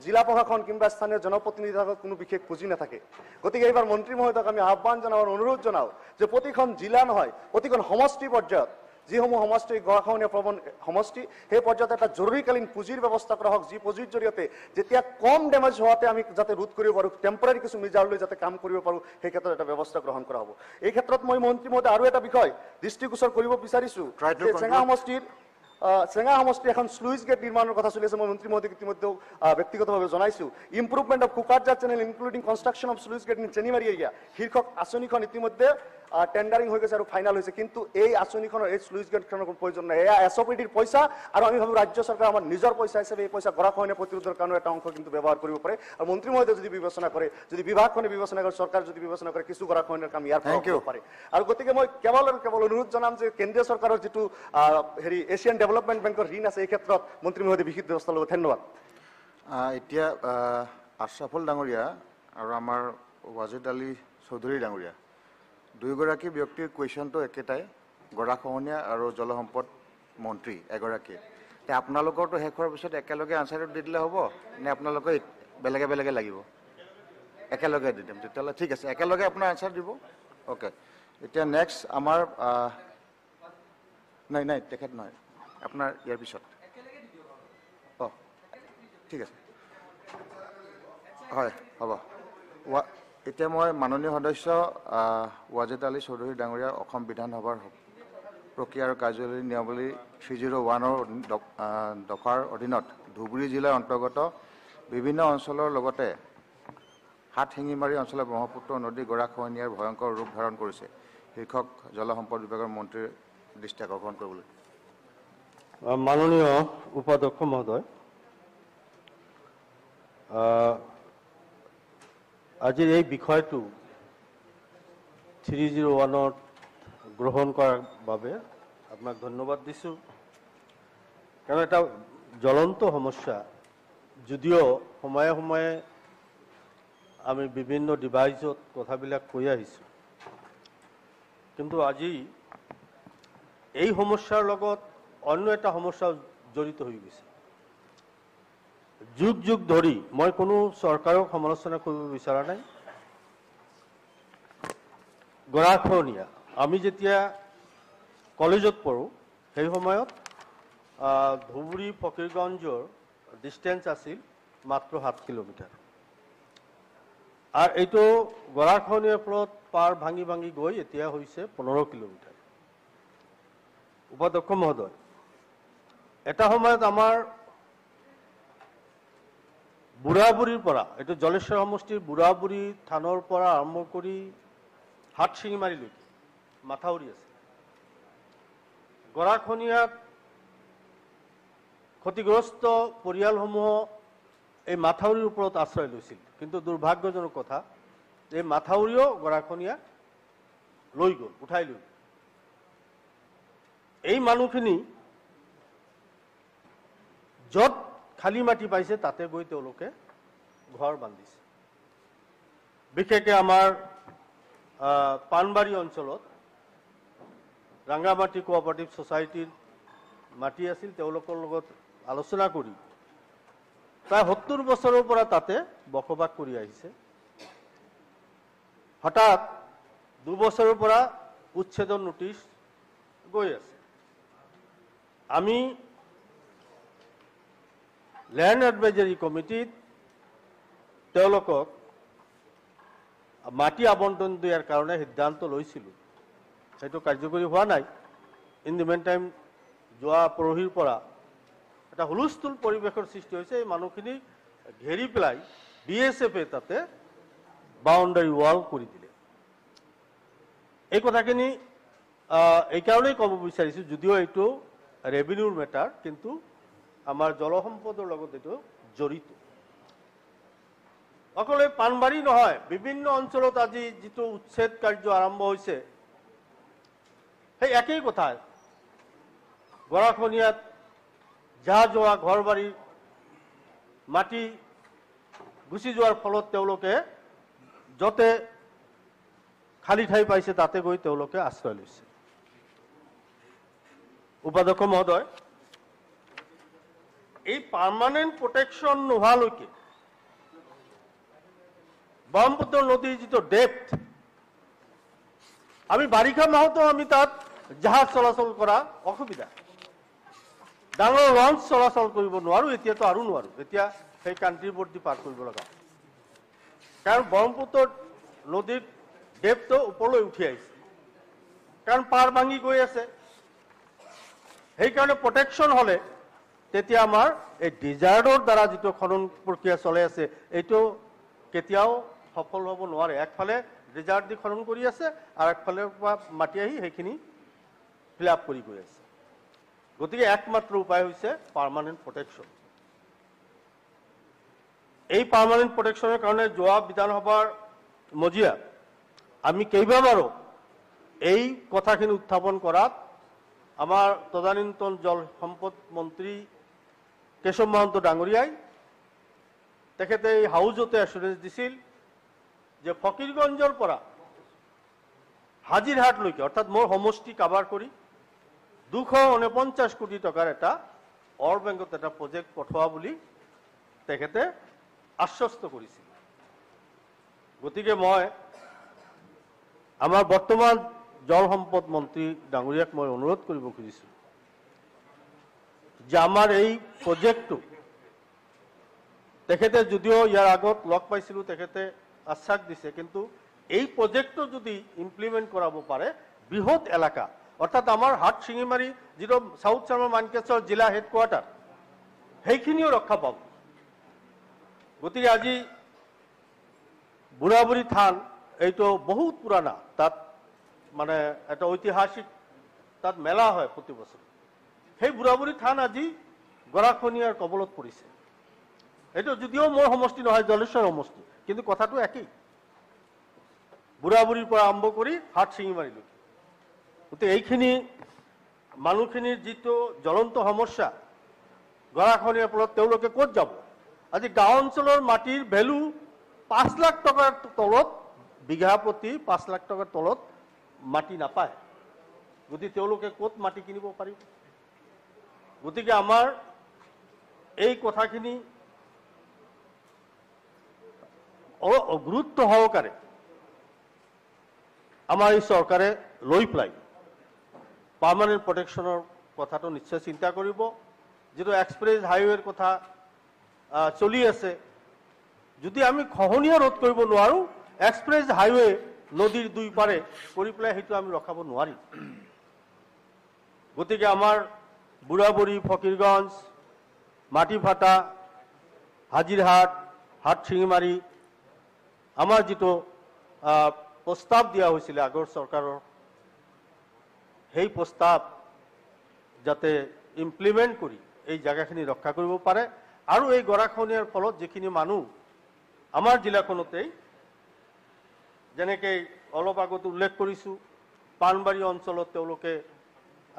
জিলা প্ৰশাসন কিংবা স্থানীয় জনপ্ৰতিনিধিৰ হাতত কোনো বিশেষ পুঁজি নাথাকে। গতিকে এইবাৰ মন্ত্ৰী মহোদয়ক আমি আহ্বান জনাওঁ আৰু অনুৰোধ জনাওঁ যে প্ৰতিখন জিলা নহয়, প্ৰতিখন সমষ্টি পৰ্যায়ত যিসমূহ সমষ্টি গৰাখহনীয়া প্ৰৱণ সমষ্টি, সেই পৰ্যায়ত এটা জৰুৰীকালীন পুঁজিৰ ব্যৱস্থা কৰা হওক, যি পুঁজিৰ জৰিয়তে যেতিয়া কম ডেমেজ হোৱাতে আমি যাতে ৰোধ কৰিব পাৰোঁ, টেম্পৰাৰী কিছু মেজাৰ লৈ যাতে কাম কৰিব পাৰোঁ, সেই ক্ষেত্ৰত এটা ব্যৱস্থা গ্ৰহণ কৰা হ'ব। এই ক্ষেত্ৰত মই মন্ত্ৰী মহোদয় আৰু এটা বিষয় দৃষ্টিগোচৰ কৰিব বিচাৰিছোঁ যে চেঙা সমষ্টিৰ এখন শ্লুইচ গেট নিৰ্মাণৰ কথা চলি আছে। মই মন্ত্ৰী মহোদয়ক ইতিমধ্যে ব্যক্তিগতভাৱে জনাইছোঁ। Improvement of Kukarjhar channel including construction of sluice gate in Chenimari area শীৰ্ষক আঁচনিখন ইতিমধ্যে টেণ্ডাৰিং হৈ গৈছে আৰু ফাইনেল হৈছে, কিন্তু এই আঁচনিখনৰ এই শ্লুইচ গেটখনৰ কোনো প্ৰয়োজন নাই। এয়া এছ অ' পি ডিৰ পইচা আৰু আমি ভাবোঁ ৰাজ্য চৰকাৰে আমাৰ নিজৰ পইচা হিচাপে এই পইচা গৰাখহনীয়া প্ৰতিৰোধৰ কাৰণে এটা অংশ কিন্তু ব্যৱহাৰ কৰিব পাৰে। আৰু মন্ত্ৰী মহোদয়ে যদি বিবেচনা কৰে, যদি বিভাগখনে বিবেচনা কৰে, চৰকাৰ যদি বিবেচনা কৰে, কিছু গৰাখহনীয়াৰ কাম ইয়াৰ পৰা হ'ব পাৰে। আৰু গতিকে মই কেৱল আৰু কেৱল অনুৰোধ জনাম যে কেন্দ্ৰীয় চৰকাৰৰ যিটো হেৰি এছিয়ান ডেভেলপমেণ্ট বেংকৰ ঋণ আছে, এই ক্ষেত্ৰত মন্ত্ৰী মহোদয়ে বিশেষ ব্যৱস্থা ল'ব। ধন্যবাদ। এতিয়া আশ্ৰাফুল ডাঙৰীয়া আৰু আমাৰ ৱাজিদ আলী চৌধুৰী ডাঙৰীয়া দুয়োগৰাকী ব্যক্তিৰ কুৱেশ্যনটো একেটাই, গৰাখহনীয়া আৰু জলসম্পদ মন্ত্ৰী এগৰাকীয়ে। এতিয়া আপোনালোকৰটো শেষ হোৱাৰ পিছত একেলগে আনচাৰটো দি দিলে হ'ব নে আপোনালোকে বেলেগে বেলেগে লাগিব? একেলগে দি দিম তেতিয়াহ'লে, ঠিক আছে, একেলগে আপোনাৰ আনচাৰ দিব। অ'কে, এতিয়া নেক্সট আমাৰ নাই নাই তেখেত নহয়, আপোনাৰ ইয়াৰ পিছত। অঁ ঠিক আছে, হয় হ'ব। এতিয়া মই মাননীয় সদস্য ৱাজেদ আলী চৌধুৰী ডাঙৰীয়া অসম বিধানসভাৰ প্ৰক্ৰিয়া আৰু কাৰ্যাৱলী নিয়মাৱলী 301ৰ দফাৰ অধীনত ধুবুৰী জিলাৰ অন্তৰ্গত বিভিন্ন অঞ্চলৰ লগতে হাটশিঙিমাৰী অঞ্চলৰ ব্ৰহ্মপুত্ৰ নদী গৰাখহনীয়াৰ ভয়ংকৰ ৰূপ ধাৰণ কৰিছে শীৰ্ষক জলসম্পদ বিভাগৰ মন্ত্ৰীৰ দৃষ্টি আকৰ্ষণ কৰিবলৈ। মাননীয় উপাধ্যক্ষ মহোদয়, আজিৰ এই বিষয়টো 301ত গ্ৰহণ কৰাৰ বাবে আপোনাক ধন্যবাদ দিছোঁ। কাৰণ এটা জ্বলন্ত সমস্যা, যদিও সময়ে সময়ে আমি বিভিন্ন ডিভাইচত কথাবিলাক কৈ আহিছোঁ, কিন্তু আজি এই সমস্যাৰ লগত অন্য এটা সমস্যা জড়িত হৈ গৈছে। যুগ যুগ ধৰি মই কোনো চৰকাৰক সমালোচনা কৰিব বিচৰা নাই। গৰাখহনীয়া আমি যেতিয়া কলেজত পঢ়োঁ সেই সময়ত ধুবুৰী ফকীৰগঞ্জৰ ডিষ্টেঞ্চ আছিল মাত্ৰ 7 কিলোমিটাৰ, আৰু এইটো গৰাখহনীয়াৰ ফলত পাৰ ভাঙি ভাঙি গৈ এতিয়া হৈছে 15 কিলোমিটাৰ। উপাধ্যক্ষ মহোদয়, এটা সময়ত আমাৰ বুঢ়াবুৰীৰ পৰা, এইটো জলেশ্বৰ সমষ্টিৰ বুঢ়াবুৰী থানৰ পৰা আৰম্ভ কৰি হাটশিঙিমাৰীলৈকে মাথাউৰি আছে। গৰাখহনীয়াত ক্ষতিগ্ৰস্ত পৰিয়ালসমূহ এই মাথাউৰিৰ ওপৰত আশ্ৰয় লৈছিল, কিন্তু দুৰ্ভাগ্যজনক কথা এই মাথাউৰিও গৰাখহনীয়া লৈ গ'ল, উঠাই লৈ গ'ল। এই মানুহখিনি য'ত খালী মাটি পাইছে তাতে গৈ তেওঁলোকে ঘৰ বান্ধিছে। বিশেষকৈ আমাৰ পাণবাৰী অঞ্চলত ৰাঙামাটি কোঅপাৰেটিভ ছ'চাইটিৰ মাটি আছিল, তেওঁলোকৰ লগত আলোচনা কৰি প্ৰায় 70 বছৰৰ পৰা তাতে বসবাস কৰি আহিছে। হঠাৎ 2 বছৰৰ পৰা উচ্ছেদৰ নোটিচ গৈ আছে। আমি লেণ্ড এডভাইজাৰী কমিটিত তেওঁলোকক মাটি আবণ্টন দিয়াৰ কাৰণে সিদ্ধান্ত লৈছিলোঁ, সেইটো কাৰ্যকৰী হোৱা নাই। ইন the main time যোৱা পৰহিৰ পৰা এটা হুলস্থুল পৰিৱেশৰ সৃষ্টি হৈছে। এই মানুহখিনি ঘেৰি পেলাই বি এছ এফে তাতে বাউণ্ডাৰী ৱাল কৰি দিলে। এই কথাখিনি এইকাৰণেই ক'ব বিচাৰিছোঁ, যদিও এইটো ৰেভিনিউৰ মেটাৰ, কিন্তু আমাৰ জলসম্পদৰ লগত এইটো জড়িত। অকল এই পাণবাৰী নহয়, বিভিন্ন অঞ্চলত আজি যিটো উচ্ছেদ কাৰ্য আৰম্ভ হৈছে সেই একেই কথা। গৰাখনীয়াত জাহ যোৱা ঘৰ বাৰী মাটি গুচি যোৱাৰ ফলত তেওঁলোকে য'তে খালী ঠাই পাইছে তাতে গৈ তেওঁলোকে আশ্ৰয় লৈছে। উপাধ্যক্ষ মহোদয়, এই পাৰ্মানেণ্ট প্ৰটেকশ্যন নোহোৱালৈকে ব্ৰহ্মপুত্ৰ নদীৰ যিটো ডেপ্থ, আমি বাৰিষা মাহতো আমি তাত জাহাজ চলাচল কৰা অসুবিধা, ডাঙৰ লঞ্চ চলাচল কৰিব নোৱাৰোঁ, এতিয়াতো আৰু নোৱাৰোঁ, এতিয়া সেই কাণ্ট্ৰি বোৰ্ড দি পাৰ কৰিব লগা হয়। কাৰণ ব্ৰহ্মপুত্ৰ নদীৰ ডেপ্থটো ওপৰলৈ উঠি আহিছে, কাৰণ পাৰ ভাঙি গৈ আছে। সেইকাৰণে প্ৰটেকশ্যন হ'লে তেতিয়া আমাৰ এই ডিজায়াৰৰ দ্বাৰা যিটো খনন প্ৰক্ৰিয়া চলাই আছে এইটো কেতিয়াও সফল হ'ব নোৱাৰে। একফালে ডিজায়াৰ দি খনন কৰি আছে আৰু একফালৰ পৰা মাটি আহি সেইখিনি ফিল আপ কৰি গৈ আছে। গতিকে একমাত্ৰ উপায় হৈছে পাৰ্মানেণ্ট প্ৰটেকশ্যন। এই পাৰ্মানেণ্ট প্ৰটেকশ্যনৰ কাৰণে যোৱা বিধানসভাৰ মজিয়াত আমি কেইবাবাৰো এই কথাখিনি উত্থাপন কৰাত আমাৰ তদানীন্তন জল সম্পদ মন্ত্ৰী কেশৱ মহন্ত ডাঙৰীয়াই তেখেতে এই হাউজতে এচুৰেঞ্চ দিছিল যে ফকীৰগঞ্জৰ পৰা হাজিৰহাটলৈকে, অৰ্থাৎ মোৰ সমষ্টি কাভাৰ কৰি 249 কোটি টকাৰ এটা অৰ বেংকত এটা প্ৰজেক্ট পঠোৱা বুলি তেখেতে আশ্বস্ত কৰিছিল। গতিকে মই আমাৰ বৰ্তমান জল সম্পদ মন্ত্ৰী ডাঙৰীয়াক মই অনুৰোধ কৰিব খুজিছোঁ যে আমাৰ এই প্ৰজেক্টটো তেখেতে যদিও ইয়াৰ আগত লগ পাইছিলোঁ, তেখেতে আশ্বাস দিছে, কিন্তু এই প্ৰজেক্টটো যদি ইমপ্লিমেণ্ট কৰাব পাৰে বৃহৎ এলেকা, অৰ্থাৎ আমাৰ হাট শিঙিমাৰী যিটো চাউথ চাৰ্মা মানকেশ্বৰ জিলা হেডকোৱাৰ্টাৰ, সেইখিনিও ৰক্ষা পাব। গতিকে আজি বুঢ়াবুঢ়ী থান এইটো বহুত পুৰাণা, তাত মানে এটা ঐতিহাসিক তাত মেলা হয় প্ৰতি বছৰে। সেই বুঢ়াবুঢ়ী থান আজি গৰাখনীয়াৰ কবলত পৰিছে। এইটো যদিও মোৰ সমষ্টি নহয়, জলেশ্বৰ সমষ্টি, কিন্তু কথাটো একেই, বুঢ়াবুঢ়ীৰ পৰা আৰম্ভ কৰি হাট শিঙিমাৰীলৈকে। গতিকে এইখিনি মানুহখিনিৰ যিটো জ্বলন্ত সমস্যা গৰাখনীয়াৰ ফলত তেওঁলোকে ক'ত যাব? আজি গাঁও অঞ্চলৰ মাটিৰ ভেলু 5 লাখ টকাৰ তলত, বিঘা প্ৰতি 5 লাখ টকাৰ তলত মাটি নাপায়। গতিকে তেওঁলোকে ক'ত মাটি কিনিব পাৰিব? গতিকে আমাৰ এই কথাখিনি গুৰুত্ব সহকাৰে আমাৰ এই চৰকাৰে লৈ পেলাই পাৰ্মানেণ্ট প্ৰটেকশ্যনৰ কথাটো নিশ্চয় চিন্তা কৰিব। যিটো এক্সপ্ৰেছ হাইৱেৰ কথা চলি আছে, যদি আমি খহনীয়া ৰোধ কৰিব নোৱাৰোঁ, এক্সপ্ৰেছ হাইৱে নদীৰ দুই পাৰে কৰি পেলাই সেইটো আমি ৰখাব নোৱাৰিম। গতিকে আমাৰ বুঢ়াবুঢ়ী, ফকীৰগঞ্জ, মাটিফাটা, হাজিৰহাট, হাটশিঙিমাৰী আমাৰ যিটো প্ৰস্তাৱ দিয়া হৈছিলে আগৰ চৰকাৰৰ, সেই প্ৰস্তাৱ যাতে ইমপ্লিমেণ্ট কৰি এই জায়গাখিনি ৰক্ষা কৰিব পাৰে। আৰু এই গৰাখহনীয়াৰ ফলত যিখিনি মানুহ আমাৰ জিলাখনতেই, যেনেকৈ অলপ আগত উল্লেখ কৰিছোঁ, পাণবাৰী অঞ্চলত তেওঁলোকে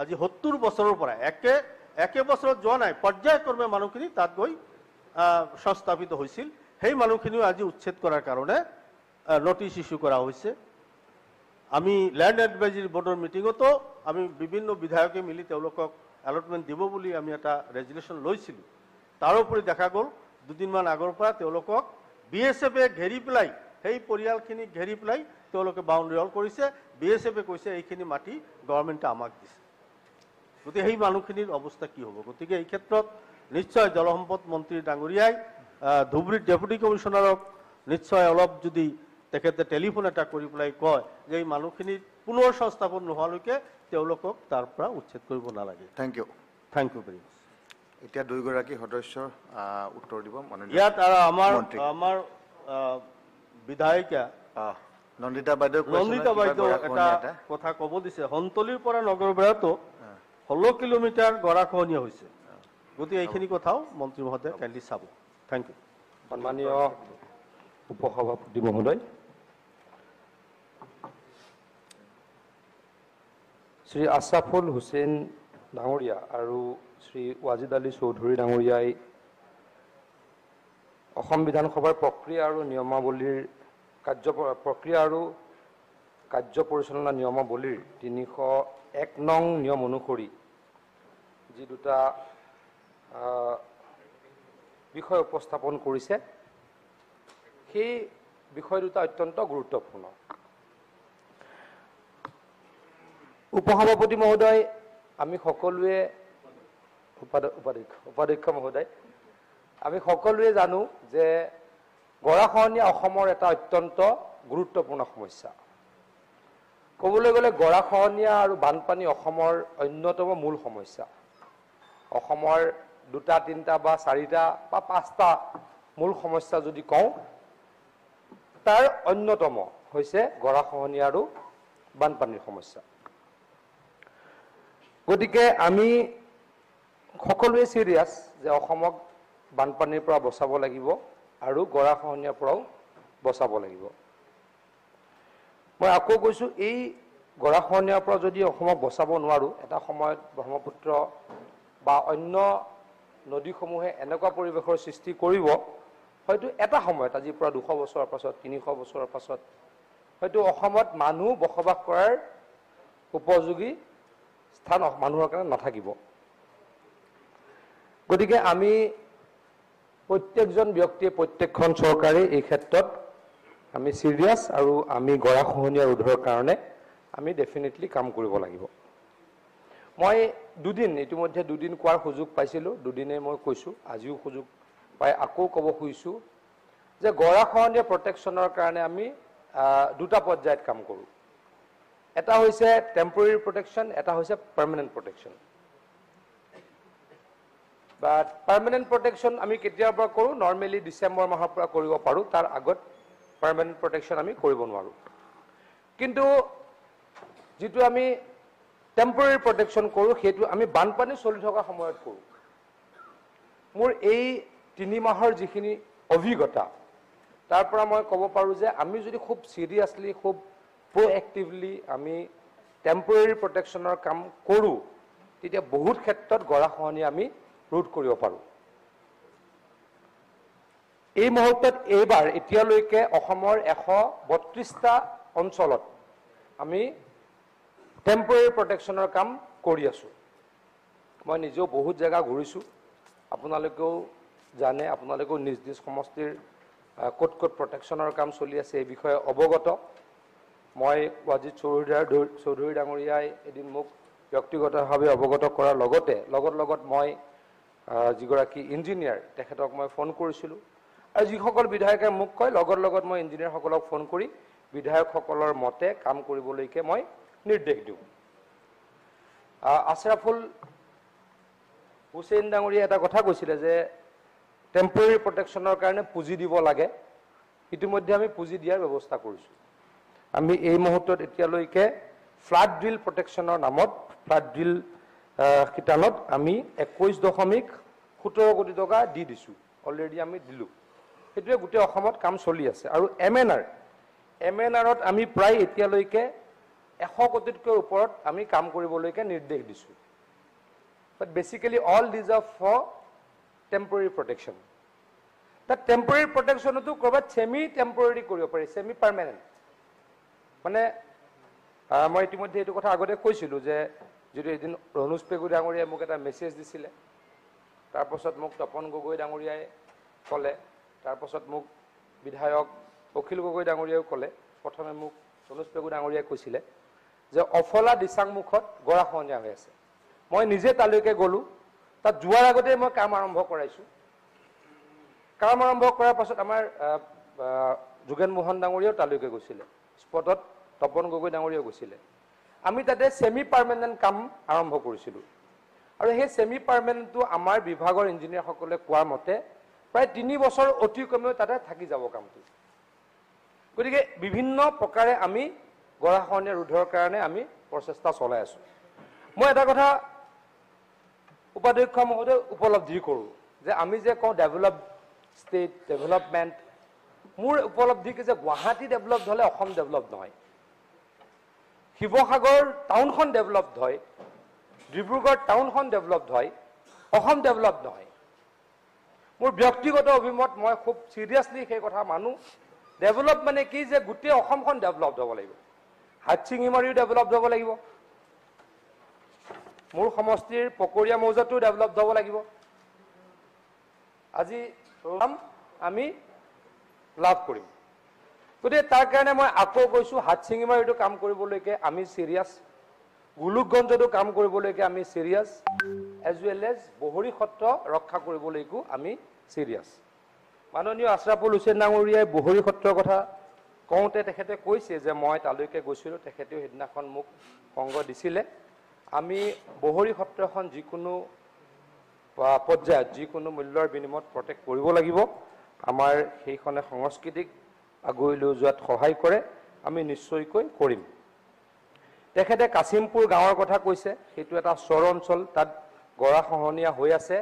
আজি 70 বছৰৰ পৰা একে বছৰত যোৱা নাই, পৰ্যায়ক্ৰমে মানুহখিনি তাত গৈ সংস্থাপিত হৈছিল। সেই মানুহখিনিও আজি উচ্ছেদ কৰাৰ কাৰণে নটিচ ইছ্যু কৰা হৈছে। আমি লেণ্ড এডভাইজৰী বৰ্ডৰ মিটিঙতো আমি বিভিন্ন বিধায়কে মিলি তেওঁলোকক এলটমেণ্ট দিব বুলি আমি এটা ৰেজুলেশ্যন লৈছিলোঁ। তাৰোপৰি দেখা গ'ল দুদিনমান আগৰ পৰা তেওঁলোকক বি এছ এফে ঘেৰি পেলাই, সেই পৰিয়ালখিনিক ঘেৰি পেলাই তেওঁলোকে বাউণ্ডৰী ৱাল কৰিছে। বি এছ এফে কৈছে এইখিনি মাটি গভৰ্ণমেণ্টে আমাক দিছে। গতিকে সেই মানুহখিনিৰ অৱস্থা কি হ'ব? গতিকে এই ক্ষেত্ৰত নিশ্চয় জলসম্পদ মন্ত্ৰী ডাঙৰীয়াই ধুবুৰীৰ ডেপুটি কমিশ্যনাৰক নিশ্চয় অলপ যদি তেখেতে টেলিফোন এটা কৰি পেলাই কয় যে এই মানুহখিনি পুনৰ সংস্থাপন নোহোৱালৈকে তেওঁলোকক তাৰ পৰা উচ্ছেদ কৰিব নালাগে। Thank you, thank you very much. এতিয়া দুয়োগৰাকী সদস্যৰ উত্তৰ দিব ইয়াত। আৰু আমাৰ আমাৰ বিধায়িকা নন্দিতা বাইদেউ, নন্দিতা বাইদেউ এটা কথা ক'ব দিছে। সন্তলিৰ পৰা নগৰবেৰাতো 16 কিলোমিটাৰ গৰাখহনীয়া হৈছে, গতিকে এইখিনি কথাও মন্ত্ৰী মহোদয়ে কাইণ্ডলি চাব। Thank you. সন্মানীয় উপসভাপতি মহোদয়, শ্ৰী আছাফুল হুছেইন ডাঙৰীয়া আৰু শ্ৰী ৱাজিদ আলী চৌধুৰী ডাঙৰীয়াই অসম বিধানসভাৰ প্ৰক্ৰিয়া আৰু নিয়মাৱলীৰ কাৰ্য প্ৰক্ৰিয়া আৰু কাৰ্য পৰিচালনা নিয়মাৱলীৰ 301 নং নিয়ম অনুসৰি যি দুটা বিষয় উপস্থাপন কৰিছে, সেই বিষয় দুটা অত্যন্ত গুৰুত্বপূৰ্ণ। উপসভাপতি মহোদয়, আমি সকলোৱে উপাধ্যক্ষ মহোদয়, আমি সকলোৱে জানো যে গৰাখহনীয়া অসমৰ এটা অত্যন্ত গুৰুত্বপূৰ্ণ সমস্যা। ক'বলৈ গ'লে গৰাখহনীয়া আৰু বানপানী অসমৰ অন্যতম মূল সমস্যা। অসমৰ দুটা, তিনিটা বা চাৰিটা বা পাঁচটা মূল সমস্যা যদি কওঁ, তাৰ অন্যতম হৈছে গৰাখহনীয়া আৰু বানপানীৰ সমস্যা। গতিকে আমি সকলোৱে চিৰিয়াছ যে অসমক বানপানীৰ পৰা বচাব লাগিব আৰু গৰাখহনীয়াৰ পৰাও বচাব লাগিব। মই আকৌ কৈছোঁ, এই গৰাখহনীয়াৰ পৰা যদি অসমক বচাব নোৱাৰোঁ, এটা সময়ত ব্ৰহ্মপুত্ৰ বা অন্য নদীসমূহে এনেকুৱা পৰিৱেশৰ সৃষ্টি কৰিব, হয়তো এটা সময়ত আজিৰ পৰা 200 বছৰৰ পাছত, 300 বছৰৰ পাছত হয়তো অসমত মানুহ বসবাস কৰাৰ উপযোগী স্থান মানুহৰ কাৰণে নাথাকিব। গতিকে আমি প্ৰত্যেকজন ব্যক্তিয়ে, প্ৰত্যেকখন চৰকাৰে এই ক্ষেত্ৰত আমি চিৰিয়াছ আৰু আমি গৰাখহনীয়া ৰোধৰ কাৰণে আমি ডেফিনেটলি কাম কৰিব লাগিব। মই দুদিন ইতিমধ্যে দুদিন কোৱাৰ সুযোগ পাইছিলোঁ, দুদিনেই মই কৈছোঁ, আজিও সুযোগ পাই আকৌ ক'ব খুজিছোঁ যে গৰাখহনীয়া প্ৰটেকশ্যনৰ কাৰণে আমি দুটা পৰ্যায়ত কাম কৰোঁ। এটা হৈছে টেম্পৰেৰী প্ৰটেকশ্যন, এটা হৈছে পাৰ্মানেণ্ট প্ৰটেকশ্যন। বা পাৰ্মানেণ্ট প্ৰটেকশ্যন আমি কেতিয়াৰ পৰা কৰোঁ? নৰ্মেলি ডিচেম্বৰ মাহৰ পৰা কৰিব পাৰোঁ, তাৰ আগত পাৰ্মানেণ্ট প্ৰটেকশ্যন আমি কৰিব নোৱাৰোঁ। কিন্তু যিটো আমি টেম্পৰেৰী প্ৰটেকশ্যন কৰোঁ, সেইটো আমি বানপানী চলি থকা সময়ত কৰোঁ। মোৰ এই 3 মাহৰ যিখিনি অভিজ্ঞতা, তাৰ পৰা মই ক'ব পাৰোঁ যে আমি যদি খুব চিৰিয়াছলি, খুব প্ৰ'এক্টিভলি আমি টেম্পৰেৰী প্ৰটেকশ্যনৰ কাম কৰোঁ, তেতিয়া বহুত ক্ষেত্ৰত গৰাখহনীয়া আমি ৰোধ কৰিব পাৰোঁ। এই মুহূৰ্তত এইবাৰ এতিয়ালৈকে অসমৰ 132টা অঞ্চলত আমি টেম্পৰেৰী প্ৰটেকশ্যনৰ কাম কৰি আছোঁ। মই নিজেও বহুত জেগা ঘূৰিছোঁ, আপোনালোকেও জানে, আপোনালোকেও নিজ নিজ সমষ্টিৰ ক'ত ক'ত প্ৰটেকশ্যনৰ কাম চলি আছে এই বিষয়ে অৱগত। মই ৱাজিদ চৌধুৰী ডাঙৰীয়াই এদিন মোক ব্যক্তিগতভাৱে অৱগত কৰাৰ লগতে লগত মই যিগৰাকী ইঞ্জিনিয়াৰ তেখেতক মই ফোন কৰিছিলোঁ, আৰু যিসকল বিধায়কে মোক কয় লগত মই ইঞ্জিনিয়াৰসকলক ফোন কৰি বিধায়কসকলৰ মতে কাম কৰিবলৈকে মই নিৰ্দেশ দিওঁ। আছৰাফুল হুছেইন ডাঙৰীয়াই এটা কথা কৈছিলে যে টেম্পৰেৰী প্ৰটেকশ্যনৰ কাৰণে পুঁজি দিব লাগে। ইতিমধ্যে আমি পুঁজি দিয়াৰ ব্যৱস্থা কৰিছোঁ। আমি এই মুহূৰ্তত এতিয়ালৈকে ফ্লাড ড্ৰিল প্ৰটেকশ্যনৰ নামত ফ্লাড ড্ৰিল শিতানত আমি 21.17 কোটি টকা দি দিছোঁ, অলৰেডি আমি দিলোঁ। সেইটোৱে গোটেই অসমত কাম চলি আছে। আৰু এম এন আৰত আমি প্ৰায় এতিয়ালৈকে 100 কোটিতকৈ ওপৰত আমি কাম কৰিবলৈকে নিৰ্দেশ দিছোঁ। But basically all these are for temporary protection. তাত টেম্পৰেৰী প্ৰটেকশ্যনতো ক'ৰবাত ছেমি টেম্পৰেৰী কৰিব পাৰি, ছেমি পাৰ্মানেণ্ট। মানে মই ইতিমধ্যে এইটো কথা আগতে কৈছিলোঁ যে যিটো এদিন ৰণোজ পেগু ডাঙৰীয়াই মোক এটা মেছেজ দিছিলে, তাৰপাছত মোক তপন গগৈ ডাঙৰীয়াই ক'লে, তাৰপাছত মোক বিধায়ক অখিল গগৈ ডাঙৰীয়াইও ক'লে। প্ৰথমে মোক ৰণোজ পেগু ডাঙৰীয়াই কৈছিলে যে অফলা দিচাংমুখত গৰাখহনীয়া হৈ আছে। মই নিজে তালৈকে গ'লোঁ, তাত যোৱাৰ আগতে মই কাম আৰম্ভ কৰাইছোঁ। কাম আৰম্ভ কৰাৰ পাছত আমাৰ যোগেন মোহন ডাঙৰীয়াও তালৈকে গৈছিলে, স্পটত তপন গগৈ ডাঙৰীয়াও গৈছিলে। আমি তাতে ছেমি পাৰ্মানেণ্ট কাম আৰম্ভ কৰিছিলোঁ আৰু সেই ছেমি পাৰ্মানেণ্টটো আমাৰ বিভাগৰ ইঞ্জিনিয়াৰসকলে কোৱাৰ মতে প্ৰায় 3 বছৰ অতি কমেও তাতে থাকি যাব কামটো। গতিকে বিভিন্ন প্ৰকাৰে আমি গৰাখহনীয়া ৰোধৰ কাৰণে আমি প্ৰচেষ্টা চলাই আছোঁ। মই এটা কথা উপাধ্যক্ষ মহোদয় উপলব্ধি কৰোঁ যে আমি যে কওঁ ডেভেলপ ষ্টেট ডেভেলপমেণ্ট, মোৰ উপলব্ধি কি যে গুৱাহাটী ডেভেলপ হ'লে অসম ডেভেলপ নহয়, শিৱসাগৰ টাউনখন ডেভেলপড হয়, ডিব্ৰুগড় টাউনখন ডেভেলপড হয়, অসম ডেভেলপ নহয়। মোৰ ব্যক্তিগত অভিমত, মই খুব চিৰিয়াছলি সেই কথা মানো। ডেভেলপ মানে কি যে গোটেই অসমখন ডেভেলপড হ'ব লাগিব, হাতশিঙিমাৰীও ডেভেলপড হ'ব লাগিব, মোৰ সমষ্টিৰ পকৰীয়া মৌজাটো ডেভেলপড হ'ব লাগিব। আজি আমি লাভ কৰিম। গতিকে তাৰ কাৰণে মই আকৌ কৈছোঁ, হাতশিঙিমাৰীটো কাম কৰিবলৈকে আমি চিৰিয়াছ, গোলোকগঞ্জতো কাম কৰিবলৈকে আমি চিৰিয়াছ, এজ ৱেল এজ বহৰী সত্ৰ ৰক্ষা কৰিবলৈকো আমি চিৰিয়াছ। মাননীয় আশ্ৰাফুল হুছেইন ডাঙৰীয়াই বহৰী সত্ৰৰ কথা কওঁতে তেখেতে কৈছে যে মই তালৈকে গৈছিলোঁ, তেখেতেও সেইদিনাখন মোক সংগ দিছিলে। আমি বহৰী সত্ৰখন যিকোনো পৰ্যায়ত যিকোনো মূল্যৰ বিনিময়ত প্ৰটেক্ট কৰিব লাগিব। আমাৰ সেইখনে সংস্কৃতিক আগুৱাই লৈ যোৱাত সহায় কৰে, আমি নিশ্চয়কৈ কৰিম। তেখেতে কাছিমপুৰ গাঁৱৰ কথা কৈছে, সেইটো এটা চৰ অঞ্চল, তাত গৰাখহনীয়া হৈ আছে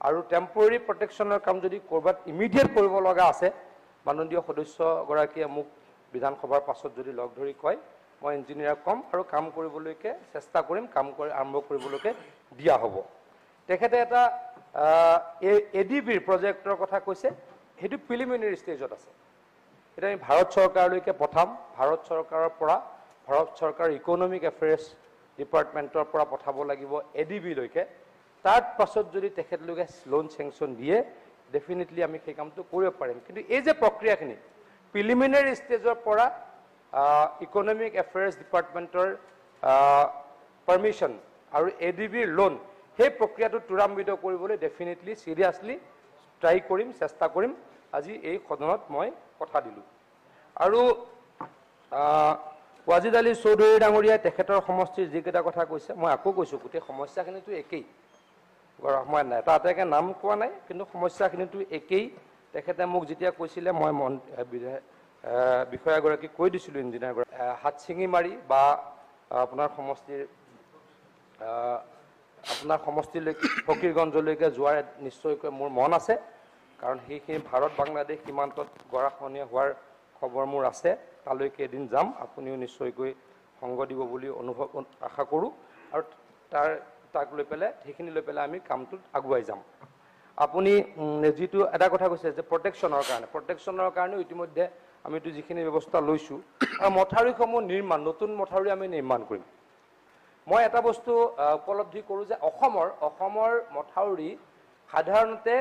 আৰু টেম্পৰেৰী প্ৰটেকশ্যনৰ কাম যদি ক'ৰবাত ইমিডিয়েট কৰিব লগা আছে, মাননীয় সদস্যগৰাকীয়ে মোক বিধানসভাৰ পাছত যদি লগ ধৰি কয়, মই ইঞ্জিনিয়াৰক ক'ম আৰু কাম কৰিবলৈকে চেষ্টা কৰিম, কাম কৰি আৰম্ভ কৰিবলৈকে দিয়া হ'ব। তেখেতে এটা এ ডি বিৰ প্ৰজেক্টৰ কথা কৈছে, সেইটো প্ৰিলিমিনেৰী ষ্টেজত আছে। এতিয়া আমি ভাৰত চৰকাৰলৈকে পঠাম, ভাৰত চৰকাৰৰ পৰা, ভাৰত চৰকাৰৰ ইকনমিক এফেয়াৰ্ছ ডিপাৰ্টমেণ্টৰ পৰা পঠাব লাগিব এ ডি বিলৈকে। তাৰ পাছত যদি তেখেতলোকে লোন চেংচন দিয়ে, ডেফিনেটলি আমি সেই কামটো কৰিব পাৰিম। কিন্তু এই যে প্ৰক্ৰিয়াখিনি প্ৰিলিমিনেৰী ষ্টেজৰ পৰা ইকনমিক এফেয়াৰ্ছ ডিপাৰ্টমেণ্টৰ পাৰ্মিশ্যন আৰু এ ডি বিৰ লোন, সেই প্ৰক্ৰিয়াটো ত্বৰান্বিত কৰিবলৈ ডেফিনেটলি চিৰিয়াছলি ট্ৰাই কৰিম, চেষ্টা কৰিম। আজি এই সদনত মই কথা দিলোঁ। আৰু ৱাজিদ আলী চৌধুৰী ডাঙৰীয়াই তেখেতৰ সমষ্টিৰ যিকেইটা কথা কৈছে, মই আকৌ কৈছোঁ, গোটেই সমস্যাখিনিতো একেই, মই এটা এটাকৈ নাম কোৱা নাই, কিন্তু সমস্যাখিনিতো একেই। তেখেতে মোক যেতিয়া কৈছিলে, মই বিষয়াগৰাকীক কৈ দিছিলোঁ, ইঞ্জিনিয়াৰগৰাকী, হাতশিঙিমাৰী বা আপোনাৰ সমষ্টিৰ আপোনাৰ সমষ্টিলৈকে ফকীৰগঞ্জলৈকে যোৱাৰ নিশ্চয়কৈ মোৰ মন আছে, কাৰণ সেইখিনি ভাৰত বাংলাদেশ সীমান্তত গৰাখহনীয়া হোৱাৰ খবৰ মোৰ আছে। তালৈকে এদিন যাম, আপুনিও নিশ্চয়কৈ সংগ দিব বুলি অনুভৱ আশা কৰোঁ। আৰু তাক লৈ পেলাই সেইখিনি লৈ পেলাই আমি কামটোত আগুৱাই যাম। আপুনি যিটো এটা কথা কৈছে যে প্ৰটেকশ্যনৰ কাৰণে, প্ৰটেকশ্যনৰ কাৰণেও ইতিমধ্যে আমিতো যিখিনি ব্যৱস্থা লৈছোঁ আৰু মথাউৰিসমূহ নিৰ্মাণ, নতুন মথাউৰি আমি নিৰ্মাণ কৰিম। মই এটা বস্তু উপলব্ধি কৰোঁ যে অসমৰ মথাউৰি সাধাৰণতে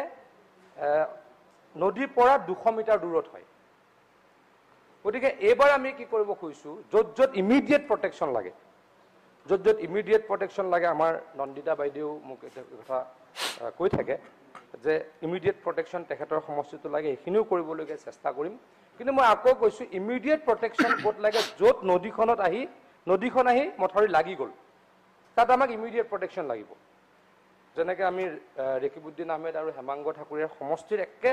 নদীৰ পৰা 200 মিটাৰ দূৰত হয়। গতিকে এইবাৰ আমি কি কৰিব খুজিছোঁ, য'ত য'ত ইমিডিয়েট প্ৰটেকশ্যন লাগে, য'ত য'ত ইমিডিয়েট প্ৰটেকশ্যন লাগে, আমাৰ নন্দিতা বাইদেউ মোক এটা কথা কৈ থাকে যে ইমিডিয়েট প্ৰটেকশ্যন তেখেতৰ সমষ্টিটো লাগে, এইখিনিও কৰিবলৈকে চেষ্টা কৰিম। কিন্তু মই আকৌ কৈছোঁ, ইমিডিয়েট প্ৰটেকশ্যন ক'ত লাগে, য'ত নদীখন আহি মথাউৰি লাগি গ'ল, তাত আমাক ইমিডিয়েট প্ৰটেকশ্যন লাগিব। যেনেকৈ আমি ৰেকিবুদ্দিন আহমেদ আৰু হেমাংগ ঠাকুৰীয়াৰ সমষ্টিৰ একে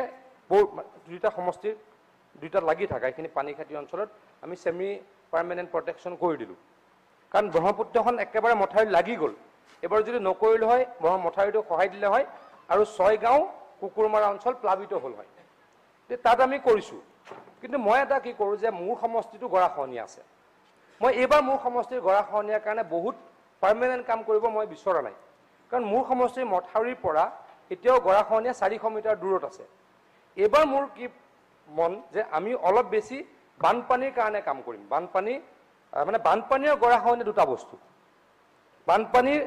দুইটা সমষ্টিৰ দুইটা লাগি থকা এইখিনি পানীখাতি অঞ্চলত আমি ছেমি পাৰ্মানেণ্ট প্ৰটেকশ্যন কৰি দিলোঁ, কাৰণ ব্ৰহ্মপুত্ৰখন একেবাৰে মথাউৰি লাগি গ'ল। এইবাৰ যদি নকৰিলোঁ হয়, মথাউৰিটো সহায় দিলে হয় আৰু ছয়গাঁও কুকুৰমাৰা অঞ্চল প্লাবিত হ'ল হয়। তাত আমি কৰিছোঁ। কিন্তু মই এটা কি কৰোঁ যে মোৰ সমষ্টিটো গৰাখহনীয়া আছে, মই এইবাৰ মোৰ সমষ্টিৰ গৰাখহনীয়াৰ কাৰণে বহুত পাৰ্মানেণ্ট কাম কৰিব মই বিচৰা নাই, কাৰণ মোৰ সমষ্টিৰ মথাউৰিৰ পৰা এতিয়াও গৰাখহনীয়া 400 মিটাৰ দূৰত আছে। এইবাৰ মোৰ কি মন যে আমি অলপ বেছি বানপানীৰ কাৰণে কাম কৰিম। বানপানী মানে বানপানী আৰু গৰাখহনীয়া দুটা বস্তু। বানপানীৰ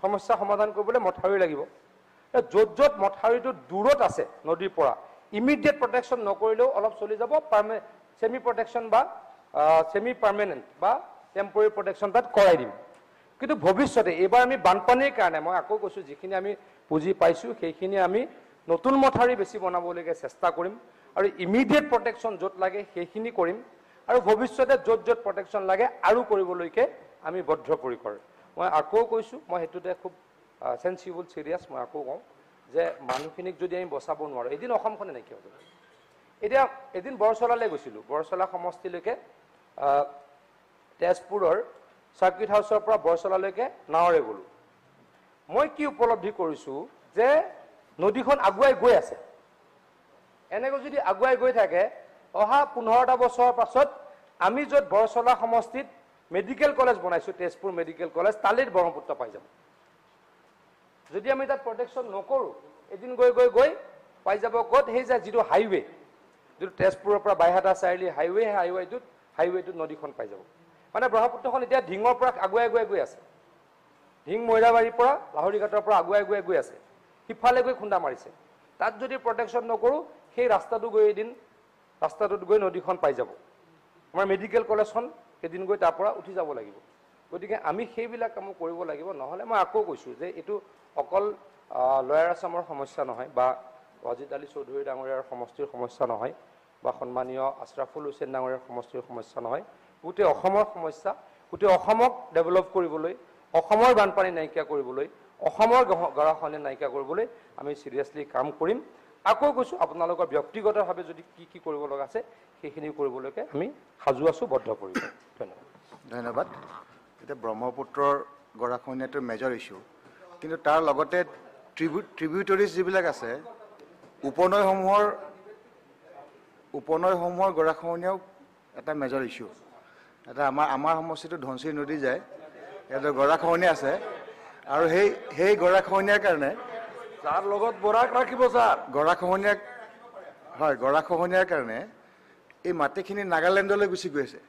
সমস্যা সমাধান কৰিবলৈ মথাউৰি লাগিব। য'ত য'ত মথাউৰিটো দূৰত আছে নদীৰ পৰা, ইমিডিয়েট প্ৰটেকশ্যন নকৰিলেও অলপ চলি যাব, ছেমি প্ৰটেকশ্যন বা ছেমি পাৰ্মানেণ্ট বা টেম্পৰেৰী প্ৰটেকশ্যন তাত কৰাই দিম। কিন্তু ভৱিষ্যতে এইবাৰ আমি বানপানীৰ কাৰণে, মই আকৌ কৈছোঁ, যিখিনি আমি পুঁজি পাইছোঁ সেইখিনি আমি নতুন মথাউৰি বেছি বনাবলৈকে চেষ্টা কৰিম। আৰু ইমিডিয়েট প্ৰটেকশ্যন য'ত লাগে সেইখিনি কৰিম আৰু ভৱিষ্যতে য'ত য'ত প্ৰটেকশ্যন লাগে আৰু কৰিবলৈকে আমি বদ্ধপৰিকৰ। মই আকৌ কৈছোঁ, মই সেইটোতে খুব চেঞ্চিবল চিৰিয়াছ, মই আকৌ কওঁ যে মানুহখিনিক যদি আমি বচাব নোৱাৰোঁ এদিন অসমখনে নাইকিয়া হৈ যাব। এতিয়া এদিন বৰচলালৈ গৈছিলোঁ, বৰচলা সমষ্টিলৈকে তেজপুৰৰ চাৰ্কিট হাউচৰ পৰা বৰচলালৈকে নাৱৰে গ'লোঁ। মই কি উপলব্ধি কৰিছোঁ যে নদীখন আগুৱাই গৈ আছে, এনেকৈ যদি আগুৱাই গৈ থাকে অহা 15টা বছৰৰ পাছত আমি য'ত বৰচলা সমষ্টিত মেডিকেল কলেজ বনাইছোঁ, তেজপুৰ মেডিকেল কলেজ, তালিত ব্ৰহ্মপুত্ৰ পাই যাব। যদি আমি তাত প্ৰটেকশ্যন নকৰোঁ এদিন গৈ গৈ গৈ পাই যাব ক'ত, সেই যে যিটো হাইৱে, যিটো তেজপুৰৰ পৰা বাইহাটা চাৰিআলি হাইৱে, সেই হাইৱেটোত নদীখন পাই যাব। মানে ব্ৰহ্মপুত্ৰখন এতিয়া ঢিঙৰ পৰা আগুৱাই আগুৱাই গৈ আছে, ঢিং মৈৰাবাৰীৰ পৰা লাহৰীঘাটৰ পৰা আগুৱাই আগুৱাই গৈ আছে, সিফালে গৈ খুন্দা মাৰিছে। তাত যদি প্ৰটেকশ্যন নকৰোঁ সেই ৰাস্তাটো গৈ এদিন ৰাস্তাটোত গৈ নদীখন পাই যাব। আমাৰ মেডিকেল কলেজখন এদিন গৈ তাৰ পৰা উঠি যাব লাগিব। গতিকে আমি সেইবিলাক কামো কৰিব লাগিব। নহ'লে মই আকৌ কৈছোঁ যে এইটো অকল লয়াৰ আছামৰ সমস্যা নহয় বা ৱাজিদ আলী চৌধুৰী ডাঙৰীয়াৰ সমষ্টিৰ সমস্যা নহয় বা সন্মানীয় আছৰাফুল হুছেইন ডাঙৰীয়াৰ সমষ্টিৰ সমস্যা নহয়, গোটেই অসমৰ সমস্যা। গোটেই অসমক ডেভেলপ কৰিবলৈ, অসমৰ বানপানী নাইকিয়া কৰিবলৈ, অসমৰ গৰাখহনীয়া নাইকিয়া কৰিবলৈ আমি চিৰিয়াছলি কাম কৰিম। আকৌ কৈছোঁ, আপোনালোকৰ ব্যক্তিগতভাৱে যদি কি কি কৰিব লগা আছে সেইখিনি কৰিবলৈকে আমি সাজু আছোঁ, বদ্ধপৰিকৰ। ধন্যবাদ। ধন্যবাদ। এতিয়া ব্ৰহ্মপুত্ৰৰ গৰাখহনীয়াটো মেজৰ ইছ্যু, কিন্তু তাৰ লগতে ট্ৰিবিউটৰিজ যিবিলাক আছে, উপনৈসমূহৰ গৰাখহনীয়াও এটা মেজৰ ইছ্যু। এটা আমাৰ সমষ্টিটো ধনশিৰি নদী যায়, ইয়াতে গৰাখহনীয়া আছে আৰু সেই গৰাখহনীয়াৰ কাৰণে তাৰ লগত বৰাক ৰাখিব ছাৰ, গৰাখহনীয়া হয়, গৰাখহনীয়াৰ কাৰণে এই মাটিখিনি নাগালেণ্ডলৈ গুচি গৈ আছে,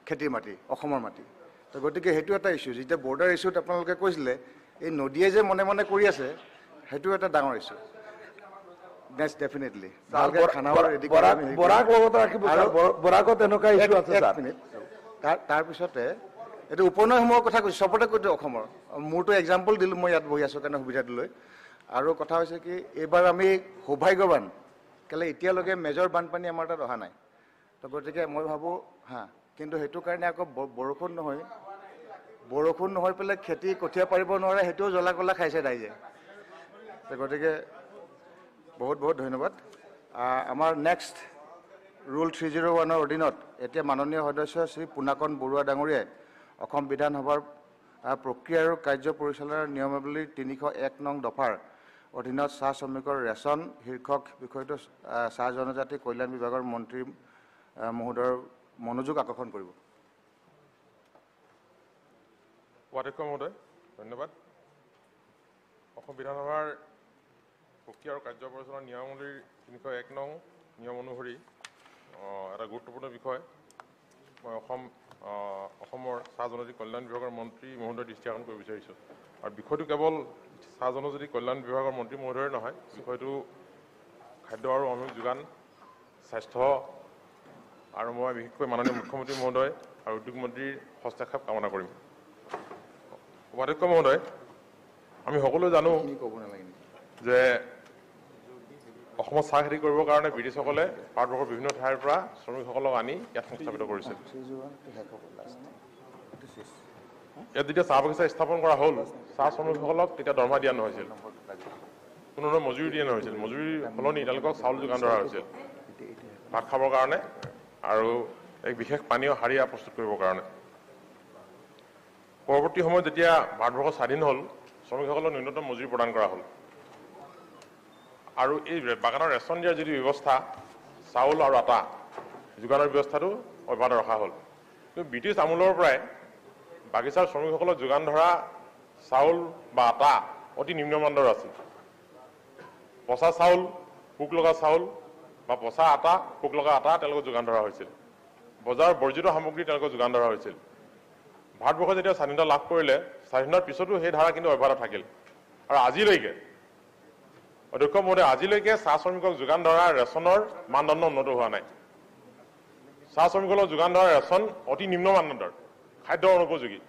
খেতিৰ মাটি, অসমৰ মাটি। তো গতিকে সেইটো এটা ইছ্যু। যেতিয়া বৰ্ডাৰ ইছ্যুত আপোনালোকে কৈছিলে এই নদীয়ে যে মনে মনে কৰি আছে, সেইটো এটা ডাঙৰ ইছ্যু। নেক্সট ডেফিনেটলি তাৰপিছতে এইটো উপনৈসমূহৰ কথা কৈছোঁ, চবতে কৈছোঁ অসমৰ, মোৰতো এক্সাম্পল দিলোঁ মই ইয়াত বহি আছোঁ কাৰণে সুবিধাটো লৈ। আৰু কথা হৈছে কি, এইবাৰ আমি সৌভাগ্যৱান কেলে এতিয়ালৈকে মেজৰ বানপানী আমাৰ তাত অহা নাই। তো গতিকে মই ভাবোঁ হা, কিন্তু সেইটো কাৰণে আকৌ বৰষুণ নহয় পেলাই খেতি কঠীয়া পাৰিব নোৱাৰে, সেইটোও জ্বলা কলা খাইছে ৰাইজে। তো গতিকে বহুত বহুত ধন্যবাদ। আমাৰ নেক্সট ৰুল 301ৰ অধীনত এতিয়া মাননীয় সদস্য শ্ৰী পোনাকণ বৰুৱা ডাঙৰীয়াই অসম বিধানসভাৰ প্ৰক্ৰিয়া আৰু কাৰ্য পৰিচালনাৰ নিয়মাৱলী 301 নং দফাৰ অধীনত চাহ শ্ৰমিকৰ ৰেচন শীৰ্ষক বিষয়টো চাহ জনজাতি কল্যাণ বিভাগৰ মন্ত্ৰী মহোদয়ৰ মনোযোগ আকৰ্ষণ কৰিব। উপাধ্যক্ষ মহোদয়, ধন্যবাদ। অসম বিধানসভাৰ প্ৰক্ৰিয়া আৰু কাৰ্য পৰিচালনাৰ নিয়মাৱলীৰ 301 নং নিয়ম অনুসৰি এটা গুৰুত্বপূৰ্ণ বিষয় মই অসমৰ চাহ জনজাতি কল্যাণ বিভাগৰ মন্ত্ৰী মহোদয়ৰ দৃষ্টি আকৰ্ষণ কৰিব বিচাৰিছোঁ। আৰু বিষয়টো কেৱল চাহ জনজাতি কল্যাণ বিভাগৰ মন্ত্ৰী মহোদয়ৰ নহয়, বিষয়টো খাদ্য আৰু অমৃত যোগান, স্বাস্থ্য আৰু মই বিশেষকৈ মাননীয় মুখ্যমন্ত্ৰী মহোদয় আৰু উদ্যোগ মন্ত্ৰীৰ হস্তক্ষেপ কামনা কৰিম। উপাধ্যক্ষ মহোদয়, আমি সকলোৱে জানো যে অসমত চাহ খেতি কৰিবৰ কাৰণে ব্ৰিটিছসকলে ভাৰতবৰ্ষৰ বিভিন্ন ঠাইৰ পৰা শ্ৰমিকসকলক আনি ইয়াত সংস্থাপিত কৰিছিল। ইয়াত যেতিয়া চাহ বাগিচা স্থাপন কৰা হ'ল, চাহ শ্ৰমিকসকলক তেতিয়া দৰমহা দিয়া নহৈছিল, কোনো ধৰণৰ মজুৰি দিয়া নহৈছিল। মজুৰিৰ সলনি তেওঁলোকক চাউল যোগান ধৰা হৈছিল ভাত খাবৰ কাৰণে আৰু এক বিশেষ পানীয় হাৰিয়া প্ৰস্তুত কৰিবৰ কাৰণে। পৰৱৰ্তী সময়ত যেতিয়া ভাৰতবৰ্ষ স্বাধীন হ'ল, শ্ৰমিকসকলক ন্যূনতম মজুৰি প্ৰদান কৰা হ'ল আৰু এই বাগানৰ ৰেচন দিয়াৰ যিটো ব্যৱস্থা, চাউল আৰু আটা যোগানৰ ব্যৱস্থাটো অব্যাহত ৰখা হ'ল। কিন্তু ব্ৰিটিছ আমোলৰ পৰাই বাগিচাৰ শ্ৰমিকসকলক যোগান ধৰা চাউল বা আটা অতি নিম্নমানদণ্ডৰ আছিল। পচা চাউল, পোক লগা চাউল বা পচা আটা, পোক লগা আটা তেওঁলোকক যোগান ধৰা হৈছিল। বজাৰৰ বৰ্জিত সামগ্ৰী তেওঁলোকক যোগান ধৰা হৈছিল। ভাৰতবৰ্ষ যেতিয়া স্বাধীনতা লাভ কৰিলে, স্বাধীনতাৰ পিছতো সেই ধাৰা কিন্তু অব্যাহত থাকিল। আৰু আজিলৈকে অধ্যক্ষ মহোদয়, আজিলৈকে চাহ শ্ৰমিকক যোগান ধৰা ৰেচনৰ মানদণ্ড উন্নত হোৱা নাই। চাহ শ্ৰমিকসকলক যোগান ধৰা ৰেচন অতি নিম্ন মানদণ্ডৰ, খাদ্য অনুপযোগী।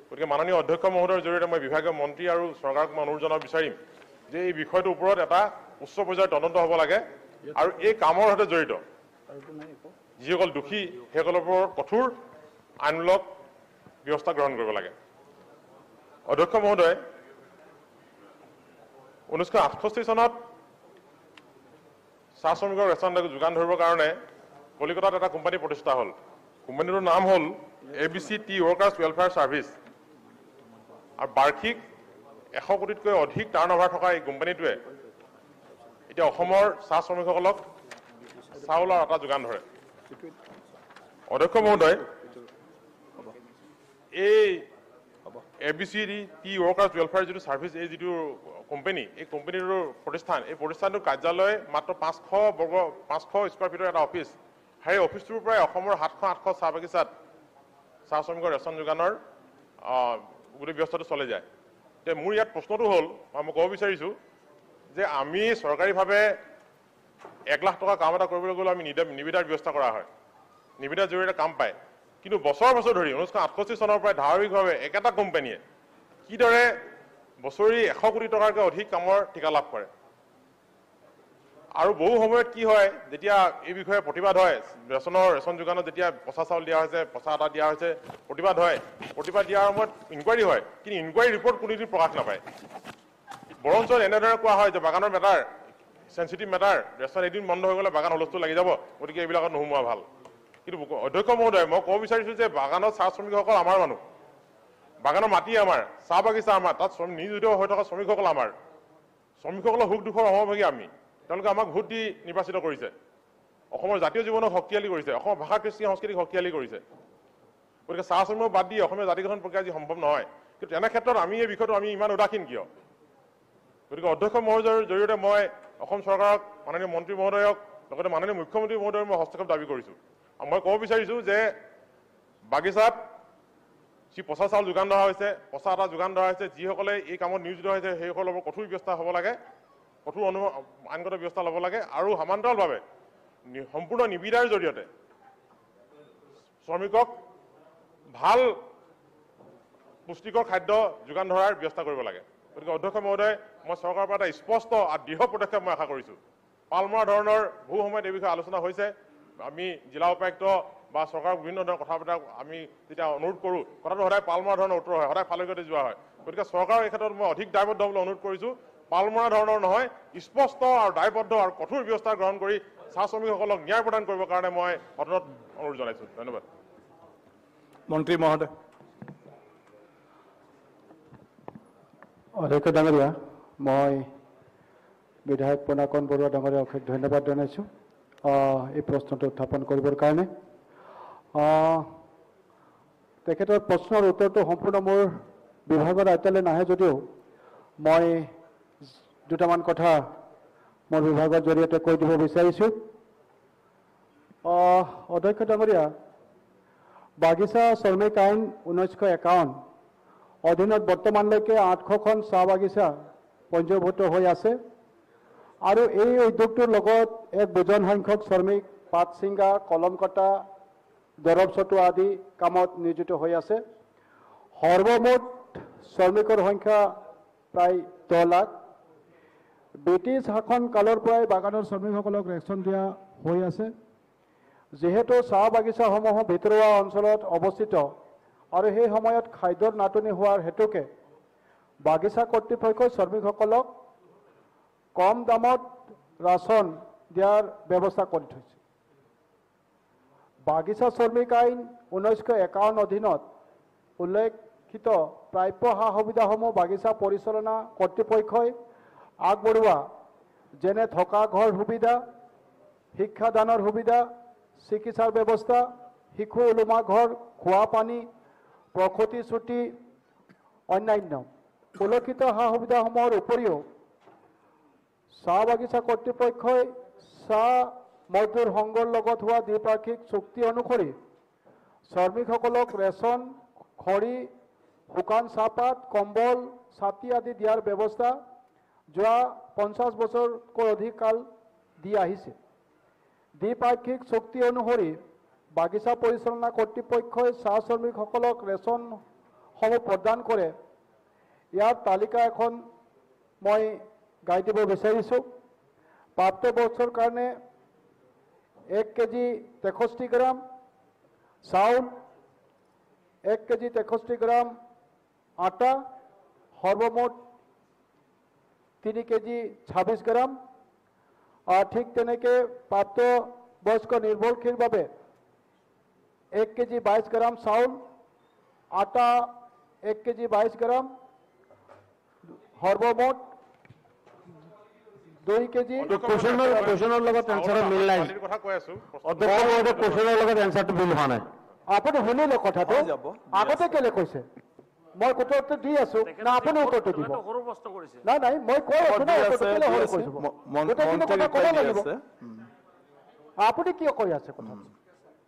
গতিকে মাননীয় অধ্যক্ষ মহোদয়ৰ জৰিয়তে মই বিভাগীয় মন্ত্ৰী আৰু চৰকাৰক মই অনুৰোধ জনাব বিচাৰিম যে এই বিষয়টোৰ ওপৰত এটা উচ্চ পৰ্যায়ৰ তদন্ত হ'ব লাগে আৰু এই কামৰ সৈতে জড়িত যিসকল দোষী সেইসকলৰ ওপৰত কঠোৰ আইনমূলক ব্যৱস্থা গ্ৰহণ কৰিব লাগে। অধ্যক্ষ মহোদয়, 1968 চনত চাহ শ্ৰমিকৰ ৰেচন যোগান ধৰিবৰ কাৰণে কলিকতাত এটা কোম্পানী প্ৰতিষ্ঠা হ'ল। কোম্পানীটোৰ নাম হ'ল ABC Tea Workers Welfare Service. আৰু বাৰ্ষিক 100 কোটিতকৈ অধিক টাৰ্ণ অভাৰ থকা এই কোম্পানীটোৱে এতিয়া অসমৰ চাহ শ্ৰমিকসকলক চাউল আৰু আটা যোগান ধৰে। অধ্যক্ষ মহোদয়, এই ABC Tea Workers Welfare যিটো ছাৰ্ভিচ, এই যিটো কোম্পানী, এই কোম্পানীটোৰ প্ৰতিষ্ঠান, এই প্ৰতিষ্ঠানটোৰ কাৰ্যালয় মাত্ৰ 500 স্কুৱাৰ ফিটৰ এটা অফিচ। সেই অফিচটোৰ পৰাই অসমৰ 700-800 চাহ বাগিচাত চাহ শ্ৰমিকৰ ৰেচন যোগানৰ গোটেই ব্যৱস্থাটো চলি যায়। এতিয়া মোৰ ইয়াত প্ৰশ্নটো হ'ল, মই ক'ব বিচাৰিছোঁ যে আমি চৰকাৰীভাৱে 1 লাখ টকা কাম এটা কৰিবলৈ গ'লেও আমি নিবিদাৰ ব্যৱস্থা কৰা হয়, নিবিদাৰ জৰিয়তে কাম পায়। কিন্তু বছৰ বছৰ ধৰি 1968 চনৰ পৰাই ধাৰাবাহিকভাৱে একেটা কোম্পানীয়ে কিদৰে বছৰি 100 কোটি টকাতকৈ অধিক কামৰ ঠিকা লাভ কৰে? আৰু বহু সময়ত কি হয়, যেতিয়া এই বিষয়ে প্ৰতিবাদ হয়, ৰেচন যোগানত যেতিয়া পচা চাউল দিয়া হৈছে, পচা আটা দিয়া হৈছে, প্ৰতিবাদ হয়, প্ৰতিবাদ দিয়াৰ সময়ত ইনকুৱাৰী হয়, কিন্তু ইনকুৱাৰী ৰিপৰ্ট কোনোদিন প্ৰকাশ নাপায়। বৰঞ্চ এনেদৰে কোৱা হয় যে বাগানৰ মেটাৰ, চেঞ্চিটিভ মেটাৰ, ৰেচন এদিন বন্ধ হৈ গ'লে বাগান হুলস্থুল লাগি যাব, গতিকে এইবিলাকত নোসোমোৱা ভাল। কিন্তু অধ্যক্ষ মহোদয়, মই ক'ব বিচাৰিছোঁ যে বাগানত চাহ শ্ৰমিকসকল আমাৰ মানুহ, বাগানৰ মাটি আমাৰ, চাহ বাগিচা আমাৰ, তাত নিয়োজিত হৈ থকা শ্ৰমিকসকল আমাৰ, শ্ৰমিকসকলৰ সুখ দুখৰ সমভাগী আমি। তেওঁলোকে আমাক ভোট দি নিৰ্বাচিত কৰিছে, অসমৰ জাতীয় জীৱনক শক্তিশালী কৰিছে, অসমৰ ভাষা কৃষ্টি সংস্কৃতিক শক্তিশালী কৰিছে। গতিকে চাহ শ্ৰমিকক বাদ দি অসমীয়া জাতি গঠন প্ৰক্ৰিয়া আজি সম্ভৱ নহয়। কিন্তু তেনে ক্ষেত্ৰত আমি এই বিষয়টো আমি ইমান উদাসীন কিয়? গতিকে অধ্যক্ষ মহোদয়ৰ জৰিয়তে মই অসম চৰকাৰক, মাননীয় মন্ত্ৰী মহোদয়ক, লগতে মাননীয় মুখ্যমন্ত্ৰী মহোদয়ক মই হস্তক্ষেপ দাবী কৰিছোঁ। আৰু মই ক'ব বিচাৰিছোঁ যে বাগিচাত যি পচা চাউল যোগান ধৰা হৈছে, পচা আটা যোগান ধৰা হৈছে, যিসকলে এই কামত নিয়োজিত হৈছে সেইসকলৰ ওপৰত কঠোৰ ব্যৱস্থা হ'ব লাগে, কঠোৰ আইনগত ব্যৱস্থা ল'ব লাগে। আৰু সমান্তৰালভাৱে সম্পূৰ্ণ নিবিদাৰ জৰিয়তে শ্ৰমিকক ভাল পুষ্টিকৰ খাদ্য যোগান ধৰাৰ ব্যৱস্থা কৰিব লাগে। গতিকে অধ্যক্ষ মহোদয়, মই চৰকাৰৰ পৰা এটা স্পষ্ট আৰু দৃঢ় পদক্ষেপ মই আশা কৰিছোঁ। পালমৰা ধৰণৰ বহু সময়ত এই বিষয়ে আলোচনা হৈছে। আমি জিলা উপায়ুক্ত বা চৰকাৰক বিভিন্ন ধৰণৰ কথা বতৰা আমি যেতিয়া অনুৰোধ কৰোঁ, কথাটো সদায় পালমৰা ধৰণৰ উত্তৰ হয়, সদায় ফালৰিকাটি যোৱা হয়। গতিকে চৰকাৰৰ এই ক্ষেত্ৰত মই অধিক দায়বদ্ধ হ'বলৈ অনুৰোধ কৰিছোঁ। পালমৰা ধৰণৰ নহয়, স্পষ্ট আৰু দায়বদ্ধ আৰু কঠোৰ ব্যৱস্থা গ্ৰহণ কৰি চাহ শ্ৰমিকসকলক ন্যায় প্ৰদান কৰিবৰ কাৰণে মই সদনত অনুৰোধ জনাইছোঁ। ধন্যবাদ। মন্ত্ৰী মহোদয়। অধ্যক্ষ ডাঙৰীয়া, মই বিধায়ক পোনাকণ বৰুৱা ডাঙৰীয়া অশেষ ধন্যবাদ জনাইছোঁ এই প্ৰশ্নটো উত্থাপন কৰিবৰ কাৰণে। তেখেতৰ প্ৰশ্নৰ উত্তৰটো সম্পূৰ্ণ মোৰ বিভাগৰ আয়ত্তলৈ নাহে যদিও মই দুটামান কথা মোৰ বিভাগৰ জৰিয়তে কৈ দিব বিচাৰিছোঁ। অধ্যক্ষ ডাঙৰীয়া, বাগিচা শ্ৰমিক আইন 1951 অধীনত বৰ্তমানলৈকে 800খন চাহ বাগিচা পঞ্জীভুক্ত হৈ আছে আৰু এই উদ্যোগটোৰ লগত এক বুজন সংখ্যক শ্ৰমিক পাত ছিঙা, কলম কটা, দৰৱ ছটোৱা আদি কামত নিয়োজিত হৈ আছে। সৰ্বমুঠ শ্ৰমিকৰ সংখ্যা প্ৰায় 10 লাখ। ব্ৰিটিছ শাসন কালৰ পৰাই বাগানৰ শ্ৰমিকসকলক ৰেচন দিয়া হৈ আছে। যিহেতু চাহ বাগিচাসমূহ ভিতৰুৱা অঞ্চলত অৱস্থিত আৰু সেই সময়ত খাদ্যৰ নাটনি হোৱাৰ হেতুকে বাগিচা কৰ্তৃপক্ষই শ্ৰমিকসকলক কম দামত ৰাচন দিয়াৰ ব্যৱস্থা কৰি থৈছে। বাগিচা শ্ৰমিক আইন 1951 অধীনত উল্লেখিত প্ৰাপ্য সা সুবিধাসমূহ বাগিচা পৰিচালনা কৰ্তৃপক্ষই আগবঢ়োৱা, যেনে থকা ঘৰ সুবিধা, শিক্ষাদানৰ সুবিধা, চিকিৎসাৰ ব্যৱস্থা, শিশু ওলোমা ঘৰ, খোৱা পানী, প্ৰসূতি ছুটি, অন্যান্য উল্লেখিত সা সুবিধাসমূহৰ উপৰিও চাহ বাগিচা কৰ্তৃপক্ষই চাহ মজদুৰ সংঘৰ লগত হোৱা দ্বিপাক্ষিক চুক্তি অনুসৰি শ্ৰমিকসকলক ৰেচন, খৰি, শুকান চাহপাত, কম্বল, ছাতি আদি দিয়াৰ ব্যৱস্থা যোৱা 50 বছৰতকৈ অধিক কাল দি আহিছে। দ্বিপাক্ষিক চুক্তি অনুসৰি বাগিচা পৰিচালনা কৰ্তৃপক্ষই চাহ শ্ৰমিকসকলক ৰেচনসমূহ প্ৰদান কৰে। ইয়াৰ তালিকা এখন মই গাই দিব বিচাৰিছোঁ। প্ৰাপ্তবয়স্কৰ কাৰণে 1 কেজি 63 গ্ৰাম চাউল, 1 কেজি 63 গ্ৰাম আটা, সৰ্বমুঠ 3 কেজি 26 গ্ৰাম। ঠিক তেনেকৈ প্ৰাপ্তবয়স্ক নিৰ্ভৰশীল বাবে 1 কেজি 22 গ্ৰাম চাউল, আটা 1 কেজি 22 গ্ৰাম, সৰ্বমুঠ 2 কেজি। কুৱেশ্যনৰ লগত এনচাৰৰ মিল নাই। অধ্যক্ষ মহোদয়, কুৱেশ্যনৰ লগত এনচাৰটো মিল হোৱা নাই। আপুনি শুনিলে কথাটো, আগতে কেলে কৈছে? মই উত্তৰটো দি আছো না, আপুনি উত্তৰটো দিব? নাই নাই, মই কৈ আছো না, গোটেইখিনি কথা ক'ব লাগিব। আপুনি কিয় কৈ আছে কথা?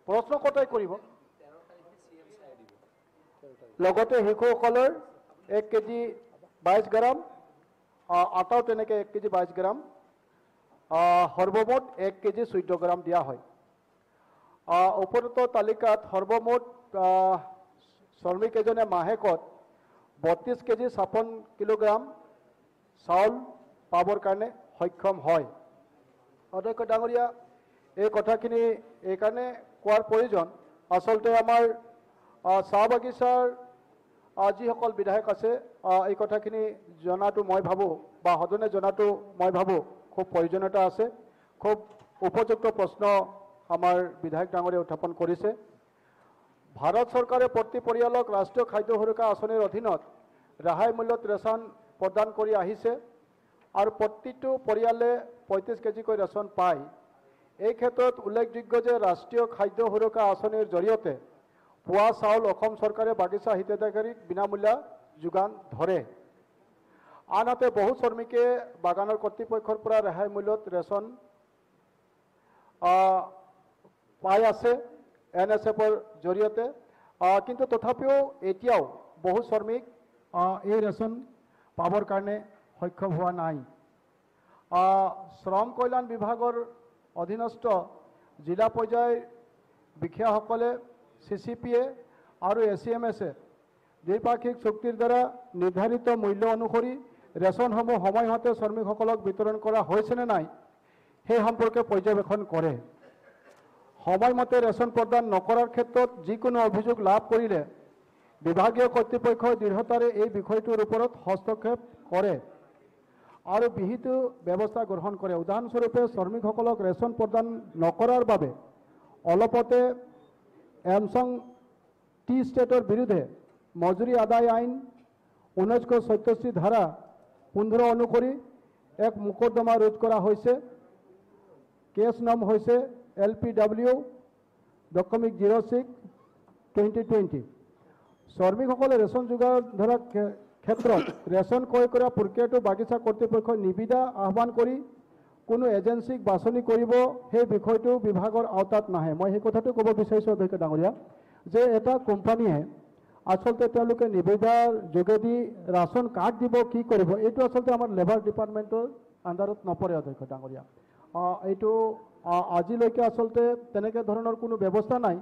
প্ৰশ্ন কটাই কৰিব। লগতে শিশুসকলৰ 1 কেজি 22 গ্ৰাম আটাও তেনেকৈ 1 কেজি 22 গ্ৰাম, সৰ্বমুঠ 1 কেজি 14 গ্ৰাম দিয়া হয়। উপৰোক্ত তালিকাত সৰ্বমুঠ শ্ৰমিক এজনে মাহেকত 32 কেজি 56 কিলোগ্ৰাম চাউল পাবৰ কাৰণে সক্ষম হয়। অধ্যক্ষ ডাঙৰীয়া, এই কথাখিনি এইকাৰণে কোৱাৰ প্ৰয়োজন, আচলতে আমাৰ চাহ বাগিচাৰ যিসকল বিধায়ক আছে এই কথাখিনি জনাটো মই ভাবোঁ বা সদনে জনাটো মই ভাবোঁ খুব প্ৰয়োজনীয়তা আছে। খুব উপযুক্ত প্ৰশ্ন আমাৰ বিধায়ক ডাঙৰীয়াই উত্থাপন কৰিছে। ভাৰত চৰকাৰে প্ৰতি পৰিয়ালক ৰাষ্ট্ৰীয় খাদ্য সুৰক্ষা আঁচনিৰ অধীনত ৰেহাই মূল্যত ৰেচন প্ৰদান কৰি আহিছে আৰু প্ৰতিটো পৰিয়ালে 35 কেজিকৈ ৰেচন পায়। এই ক্ষেত্ৰত উল্লেখযোগ্য যে ৰাষ্ট্ৰীয় খাদ্য সুৰক্ষা আঁচনিৰ জৰিয়তে পোৱা চাউল অসম চৰকাৰে বাগিচা হিতাধিকাৰীক বিনামূলীয়া যোগান ধৰে। আনহাতে বহু শ্ৰমিকে বাগানৰ কৰ্তৃপক্ষৰ পৰা ৰেহাই মূল্যত ৰেচন পাই আছে এন এছ এফৰ জৰিয়তে, কিন্তু তথাপিও এতিয়াও বহু শ্ৰমিক এই ৰেচন পাবৰ কাৰণে সক্ষম হোৱা নাই। শ্ৰম কল্যাণ বিভাগৰ অধীনস্থ জিলা পৰ্যায়ৰ বিষয়াসকলে চি চি পি এ আৰু এ চি এম এছে দ্বিপাক্ষিক চুক্তিৰ দ্বাৰা নিৰ্ধাৰিত মূল্য অনুসৰি ৰেচনসমূহ সময়মতে শ্ৰমিকসকলক বিতৰণ কৰা হৈছেনে নাই সেই সম্পৰ্কে পৰ্যবেক্ষণ কৰে। সময়মতে ৰেচন প্ৰদান নকৰাৰ ক্ষেত্ৰত যিকোনো অভিযোগ লাভ কৰিলে বিভাগীয় কৰ্তৃপক্ষই দৃঢ়তাৰে এই বিষয়টোৰ ওপৰত হস্তক্ষেপ কৰে আৰু বিহিত ব্যৱস্থা গ্ৰহণ কৰে। উদাহৰণস্বৰূপে শ্ৰমিকসকলক ৰেচন প্ৰদান নকৰাৰ বাবে অলপতে এমছং টি ষ্টেটৰ বিৰুদ্ধে মজুৰি আদায় আইন 1986 ধাৰা 15 অনুসৰি এক মোকৰ্দমা ৰুজু কৰা হৈছে। কেছ নাম হৈছে এল পি ডাব্লিউ 0.06 2020। শ্ৰমিকসকলে ৰেচন যোগান ধৰাৰ ক্ষেত্ৰত ৰেচন ক্ৰয় কৰা প্ৰক্ৰিয়াটো বাগিচা কৰ্তৃপক্ষই নিবিদা আহ্বান কৰি কোনো এজেঞ্চিক বাছনি কৰিব সেই বিষয়টো বিভাগৰ আওতাত নাহে। মই সেই কথাটো ক'ব বিচাৰিছোঁ অধ্যক্ষ ডাঙৰীয়া, যে এটা কোম্পানীয়ে আচলতে তেওঁলোকে নিবিদাৰ যোগেদি ৰাচন কাক দিব কি কৰিব এইটো আচলতে আমাৰ লেবাৰ ডিপাৰ্টমেণ্টৰ আণ্ডাৰত নপৰে অধ্যক্ষ ডাঙৰীয়া। এইটো আজিলৈকে আচলতে তেনেকৈ ধৰণৰ কোনো ব্যৱস্থা নাই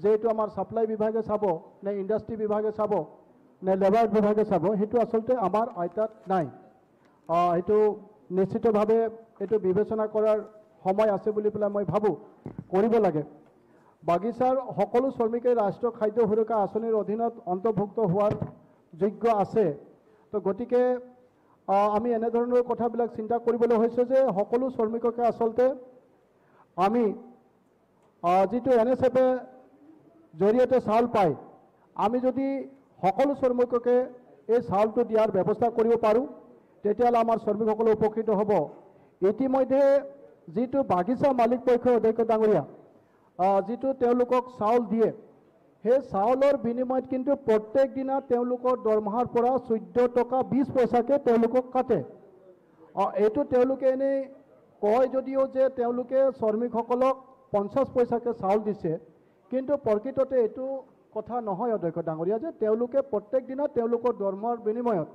যে এইটো আমাৰ ছাপ্লাই বিভাগে চাব নে ইণ্ডাষ্ট্ৰী বিভাগে চাব নে লেবাৰ বিভাগে চাব, সেইটো আচলতে আমাৰ আয়তাত নাই। সেইটো নিশ্চিতভাৱে এইটো বিবেচনা কৰাৰ সময় আছে বুলি পেলাই মই ভাবোঁ, কৰিব লাগে। বাগিচাৰ সকলো শ্ৰমিকে ৰাষ্ট্ৰীয় খাদ্য সুৰক্ষা আঁচনিৰ অধীনত অন্তৰ্ভুক্ত হোৱাৰ যোগ্য আছে। তো গতিকে আমি এনেধৰণৰ কথাবিলাক চিন্তা কৰিবলৈ হৈছে যে সকলো শ্ৰমিককে আচলতে আমি যিটো এন এছ এফে জৰিয়তে চাউল পায়, আমি যদি সকলো শ্ৰমিককে এই চাউলটো দিয়াৰ ব্যৱস্থা কৰিব পাৰোঁ তেতিয়াহ'লে আমাৰ শ্ৰমিকসকলে উপকৃত হ'ব। ইতিমধ্যে যিটো বাগিচা মালিক পক্ষই অধ্যক্ষ ডাঙৰীয়া যিটো তেওঁলোকক চাউল দিয়ে, সেই চাউলৰ বিনিময়ত কিন্তু প্ৰত্যেক দিনা তেওঁলোকৰ দৰমহাৰ পৰা 14 টকা 20 পইচাকৈ তেওঁলোকক কাটে। এইটো তেওঁলোকে এনেই কয় যদিও যে তেওঁলোকে শ্ৰমিকসকলক 50 পইচাকৈ চাউল দিছে, কিন্তু প্ৰকৃততে এইটো কথা নহয় অধ্যক্ষ ডাঙৰীয়া, যে তেওঁলোকে প্ৰত্যেক দিনা তেওঁলোকৰ দৰমহাৰ বিনিময়ত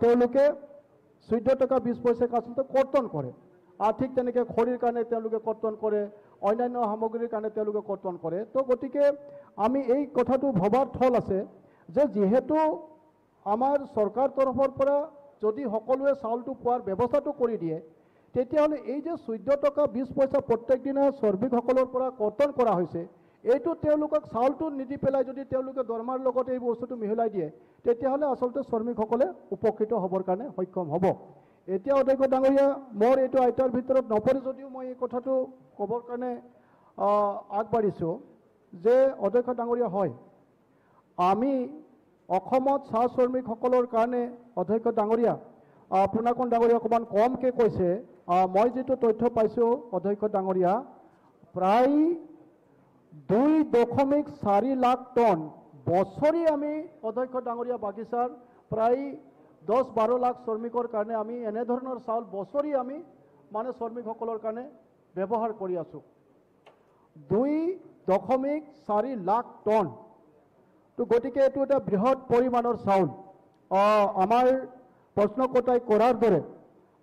তেওঁলোকে 14 টকা 20 পইচাকৈ আচলতে কৰ্তন কৰে। আৰু ঠিক তেনেকৈ খৰিৰ কাৰণে তেওঁলোকে কৰ্তন কৰে, অন্যান্য সামগ্ৰীৰ কাৰণে তেওঁলোকে কৰ্তন কৰে। তো গতিকে আমি এই কথাটো ভবাৰ থল আছে যে যিহেতু আমাৰ চৰকাৰ তৰফৰ পৰা যদি সকলোৱে চাউলটো পোৱাৰ ব্যৱস্থাটো কৰি দিয়ে, তেতিয়াহ'লে এই যে 14 টকা 20 পইচা প্ৰত্যেক দিনা শ্ৰমিকসকলৰ পৰা কৰ্তন কৰা হৈছে, এইটো তেওঁলোকক চাউলটো নিদি পেলাই যদি তেওঁলোকে দৰমহাৰ লগত এই বস্তুটো মিহলাই দিয়ে, তেতিয়াহ'লে আচলতে শ্ৰমিকসকলে উপকৃত হ'বৰ কাৰণে সক্ষম হ'ব। এতিয়া অধ্যক্ষ ডাঙৰীয়া, মোৰ এইটো আইটাৰ ভিতৰত নপৰে যদিও মই এই কথাটো ক'বৰ কাৰণে আগবাঢ়িছোঁ যে অধ্যক্ষ ডাঙৰীয়া, হয়, আমি অসমত চাহ শ্ৰমিকসকলৰ কাৰণে অধ্যক্ষ ডাঙৰীয়া, পোনাকণ ডাঙৰীয়া অকণমান কমকৈ কৈছে, মই যিটো তথ্য পাইছোঁ অধ্যক্ষ ডাঙৰীয়া, প্ৰায় 2.4 লাখ টন বছৰি আমি অধ্যক্ষ ডাঙৰীয়া বাগিচাৰ প্ৰায় 10-12 লাখ শ্ৰমিকৰ কাৰণে আমি এনেধৰণৰ চাউল বছৰি আমি মানে শ্ৰমিকসকলৰ কাৰণে ব্যৱহাৰ কৰি আছোঁ। 2.4 লাখ টন। তো গতিকে এইটো এটা বৃহৎ পৰিমাণৰ চাউল। আমাৰ প্ৰশ্নকৰ্তাই কৰাৰ দৰে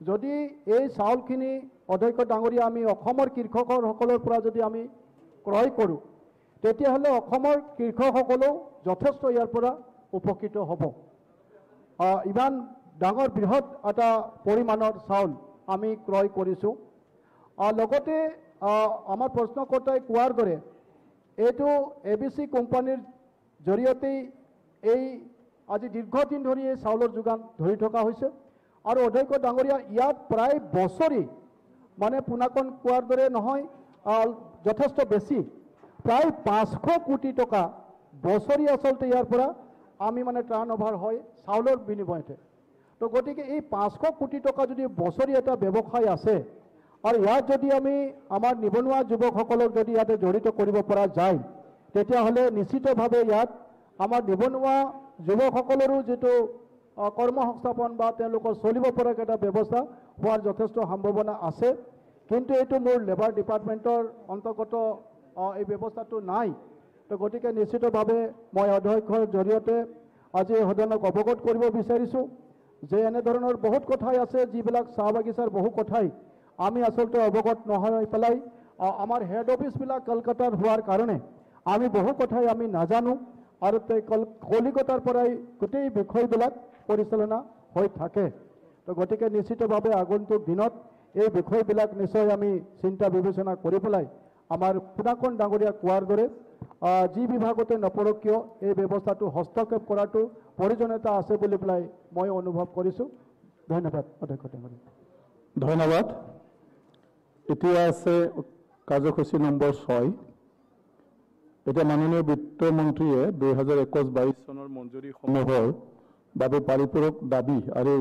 যদি এই চাউলখিনি অধ্যক্ষ ডাঙৰীয়া আমি অসমৰ কৃষকসকলৰ পৰা যদি আমি ক্ৰয় কৰোঁ, তেতিয়াহ'লে অসমৰ কৃষকসকলেও যথেষ্ট ইয়াৰ পৰা উপকৃত হ'ব। ইমান ডাঙৰ বৃহৎ এটা পৰিমাণৰ চাউল আমি ক্ৰয় কৰিছোঁ। লগতে আমাৰ প্ৰশ্নকৰ্তাই কোৱাৰ দৰে এইটো ABC কোম্পানীৰ জৰিয়তেই এই আজি দীৰ্ঘদিন ধৰি এই চাউলৰ যোগান ধৰি থকা হৈছে। আৰু অধ্যক্ষ ডাঙৰীয়া, ইয়াত প্ৰায় বছৰি মানে পোনাকণ কোৱাৰ দৰে নহয়, যথেষ্ট বেছি, প্ৰায় 500 কোটি টকা বছৰি আচলতে ইয়াৰ পৰা আমি মানে টাৰ্ণ অভাৰ হয় চাউলৰ বিনিময়তে। তো গতিকে এই 500 কোটি টকা যদি বছৰি এটা ব্যৱসায় আছে আৰু ইয়াত যদি আমি আমাৰ নিবনুৱা যুৱকসকলক যদি ইয়াতে জড়িত কৰিব পৰা যায়, তেতিয়াহ'লে নিশ্চিতভাৱে ইয়াত আমাৰ নিবনুৱা যুৱকসকলৰো যিটো কৰ্মসংস্থাপন বা তেওঁলোকৰ চলিব পৰাকৈ এটা ব্যৱস্থা হোৱাৰ যথেষ্ট সম্ভাৱনা আছে। কিন্তু এইটো মোৰ লেবাৰ ডিপাৰ্টমেণ্টৰ অন্তৰ্গত এই ব্যৱস্থাটো নাই। তো গতিকে নিশ্চিতভাৱে মই অধ্যক্ষৰ জৰিয়তে আজি সদনক অৱগত কৰিব বিচাৰিছোঁ যে এনেধৰণৰ বহুত কথাই আছে, যিবিলাক চাহ বাগিচাৰ বহু কথাই আমি আচলতে অৱগত নহয় পেলাই আমাৰ হেড অফিচবিলাক কলকাতাত হোৱাৰ কাৰণে আমি বহু কথাই আমি নাজানো আৰু কলিকতাৰ পৰাই গোটেই বিষয়বিলাক পৰিচালনা হৈ থাকে। তো গতিকে নিশ্চিতভাৱে আগন্তুক দিনত এই বিষয়বিলাক নিশ্চয় আমি চিন্তা বিবেচনা কৰি পেলাই আমাৰ পোনাকণ ডাঙৰীয়া কোৱাৰ দৰে যি বিভাগতে নপৰক কিয় এই ব্যৱস্থাটো হস্তক্ষেপ কৰাটো প্ৰয়োজনীয়তা আছে বুলি পেলাই মই অনুভৱ কৰিছোঁ। ধন্যবাদ অধ্যক্ষ ডাঙৰীয়া। ধন্যবাদ। এতিয়া আছে কাৰ্যসূচী নম্বৰ 6। এতিয়া মাননীয় বিত্তমন্ত্ৰীয়ে 2021-22 চনৰ মঞ্জুৰিসমূহৰ বাবে পাৰিপূৰক দাবী আৰু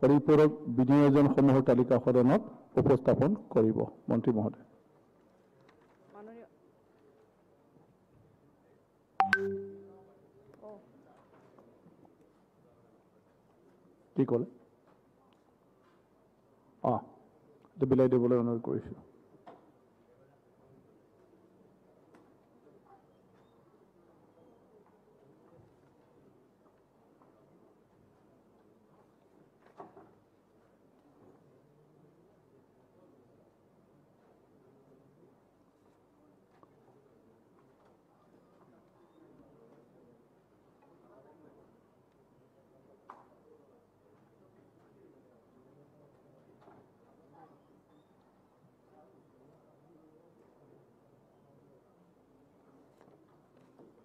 পৰিপূৰক বিনিয়োজনসমূহৰ তালিকা সদনত উপস্থাপন কৰিব। মন্ত্ৰী মহোদয়। কি ক'লে? এইটো বিলাই দিবলৈ অনুৰোধ কৰিছোঁ।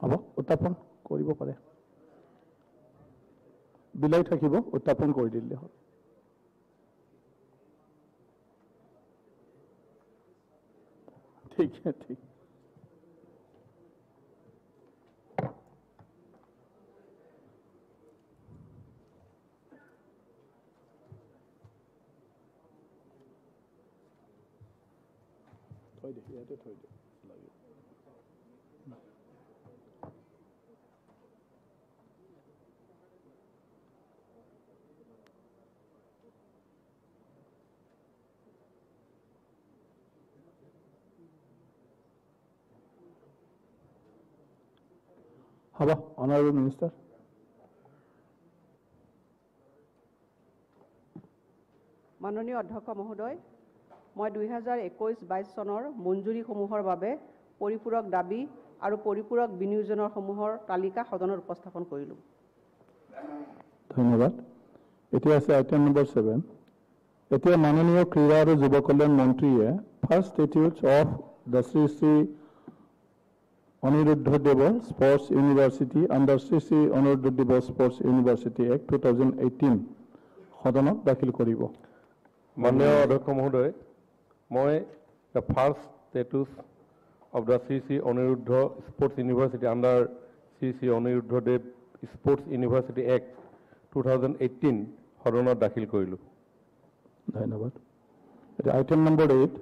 হ'ব, উত্থাপন কৰিব পাৰে, বিলাই থাকিব, উত্থাপন কৰি দিলে হ'ল। ঠিক ঠিক। থৈ দে, ইয়াতে থৈ দে। হ'ব, অনাৰেবল মিনিষ্টাৰ। মাননীয় অধ্যক্ষ মহোদয়, মই 2021-22 চনৰ মঞ্জুৰিসমূহৰ বাবে পৰিপূৰক দাবী আৰু পৰিপূৰক বিনিয়োজনসমূহৰ তালিকা সদনত উপস্থাপন কৰিলোঁ। ধন্যবাদ। এতিয়া আছে আইটেম নম্বৰ 7। এতিয়া মাননীয় ক্ৰীড়া আৰু যুৱ কল্যাণ মন্ত্ৰীয়ে first statutes of the Sri Sri Aniruddha Deb sports university under Sri Sri Aniruddha Deb sports university act 2018 সদনত দাখিল কৰিব। মাননীয় অধ্যক্ষ মহোদয়, মই the first status of the Sri Sri Aniruddha sports university under Sri Sri Aniruddha Deb sports university act 2018 সদনত দাখিল কৰিলোঁ। ধন্যবাদ। এতিয়া আইটেম নম্বৰ 8,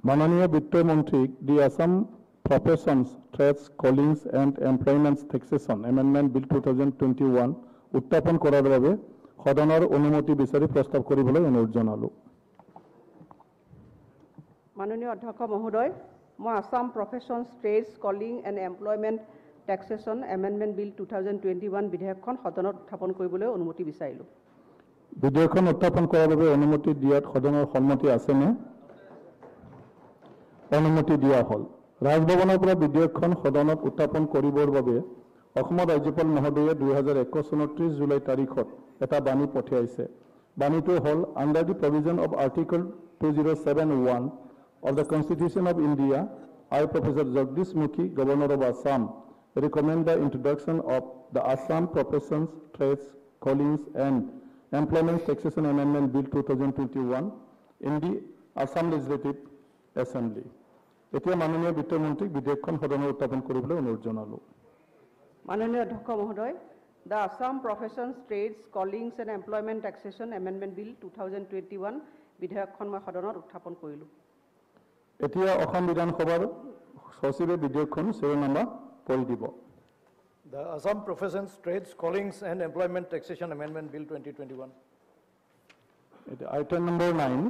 মাননীয় বিত্তমন্ত্ৰীক the Assam professions trades callings and employment taxation amendment bill 2021 উত্থাপন কৰাৰ বাবে সদনৰ অনুমতি বিচাৰি প্ৰস্তাৱ কৰিবলৈ অনুৰোধ জনালোঁ। মাননীয় অধ্যক্ষ মহোদয়, মই Assam professions trades calling and employment taxation amendment bill 2021 বিধেয়কখন সদনত উত্থাপন কৰিবলৈ অনুমতি বিচাৰিলোঁ। বিধেয়কখন উত্থাপন কৰাৰ বাবে অনুমতি দিয়াত সদনৰ সন্মতি আছেনে? অনুমতি দিয়া হ'ল। ৰাজভৱনৰ পৰা বিধেয়কখন সদনত উত্থাপন কৰিবৰ বাবে অসমৰ ৰাজ্যপাল মহোদয়ে 2021 চনৰ 30 জুলাই তাৰিখত এটা বাণী পঠিয়াইছে। বাণীটো হ'ল under the provision of article 2071 of the Constitution of India, I, Professor Jagdish Mukhi, Governor of Assam, recommend the introduction of the Assam Professions, Trades, Callings and Employment Taxation Amendment Bill 2021 in the Assam Legislative Assembly. এতিয়া মাননীয় বিত্তমন্ত্ৰীক বিধেয়কখন সদনত উত্থাপন কৰিবলৈ অনুৰোধ জনালোঁ। মাননীয় অধ্যক্ষ মহোদয়, the Assam professions trades callings and employment taxation amendment bill 2021 বিধেয়কখন মই সদনত উত্থাপন কৰিলোঁ। এতিয়া অসম বিধানসভাৰ সচিবে বিধেয়কখন শিৰোনামা পঢ়ি দিব। The Assam Professions, Trades, Callings and Employment Taxation Amendment Bill 2021. এতিয়া আইটেম নম্বৰ 9,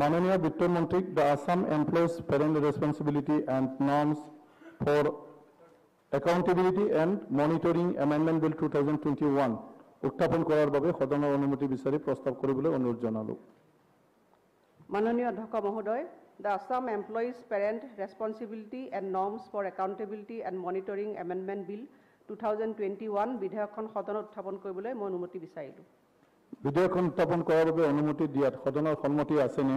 মাননীয় বিত্তমন্ত্ৰীক the Assam employees parent responsibility and norms for accountability and monitoring amendment bill 2021 উত্থাপন কৰাৰ বাবে সদনৰ অনুমতি বিচাৰি প্ৰস্তাৱ কৰিবলৈ অনুৰোধ জনালোঁ। মাননীয় অধ্যক্ষ মহোদয়, the Assam Employees Parent Responsibility and Norms for Accountability and Monitoring Amendment Bill 2021 বিধেয়কখন সদনত উত্থাপন কৰিবলৈ মই অনুমতি বিচাৰিলোঁ। বিধেয়কখন উত্থাপন কৰাৰ বাবে অনুমতি দিয়াত সদনৰ সন্মতি আছেনে?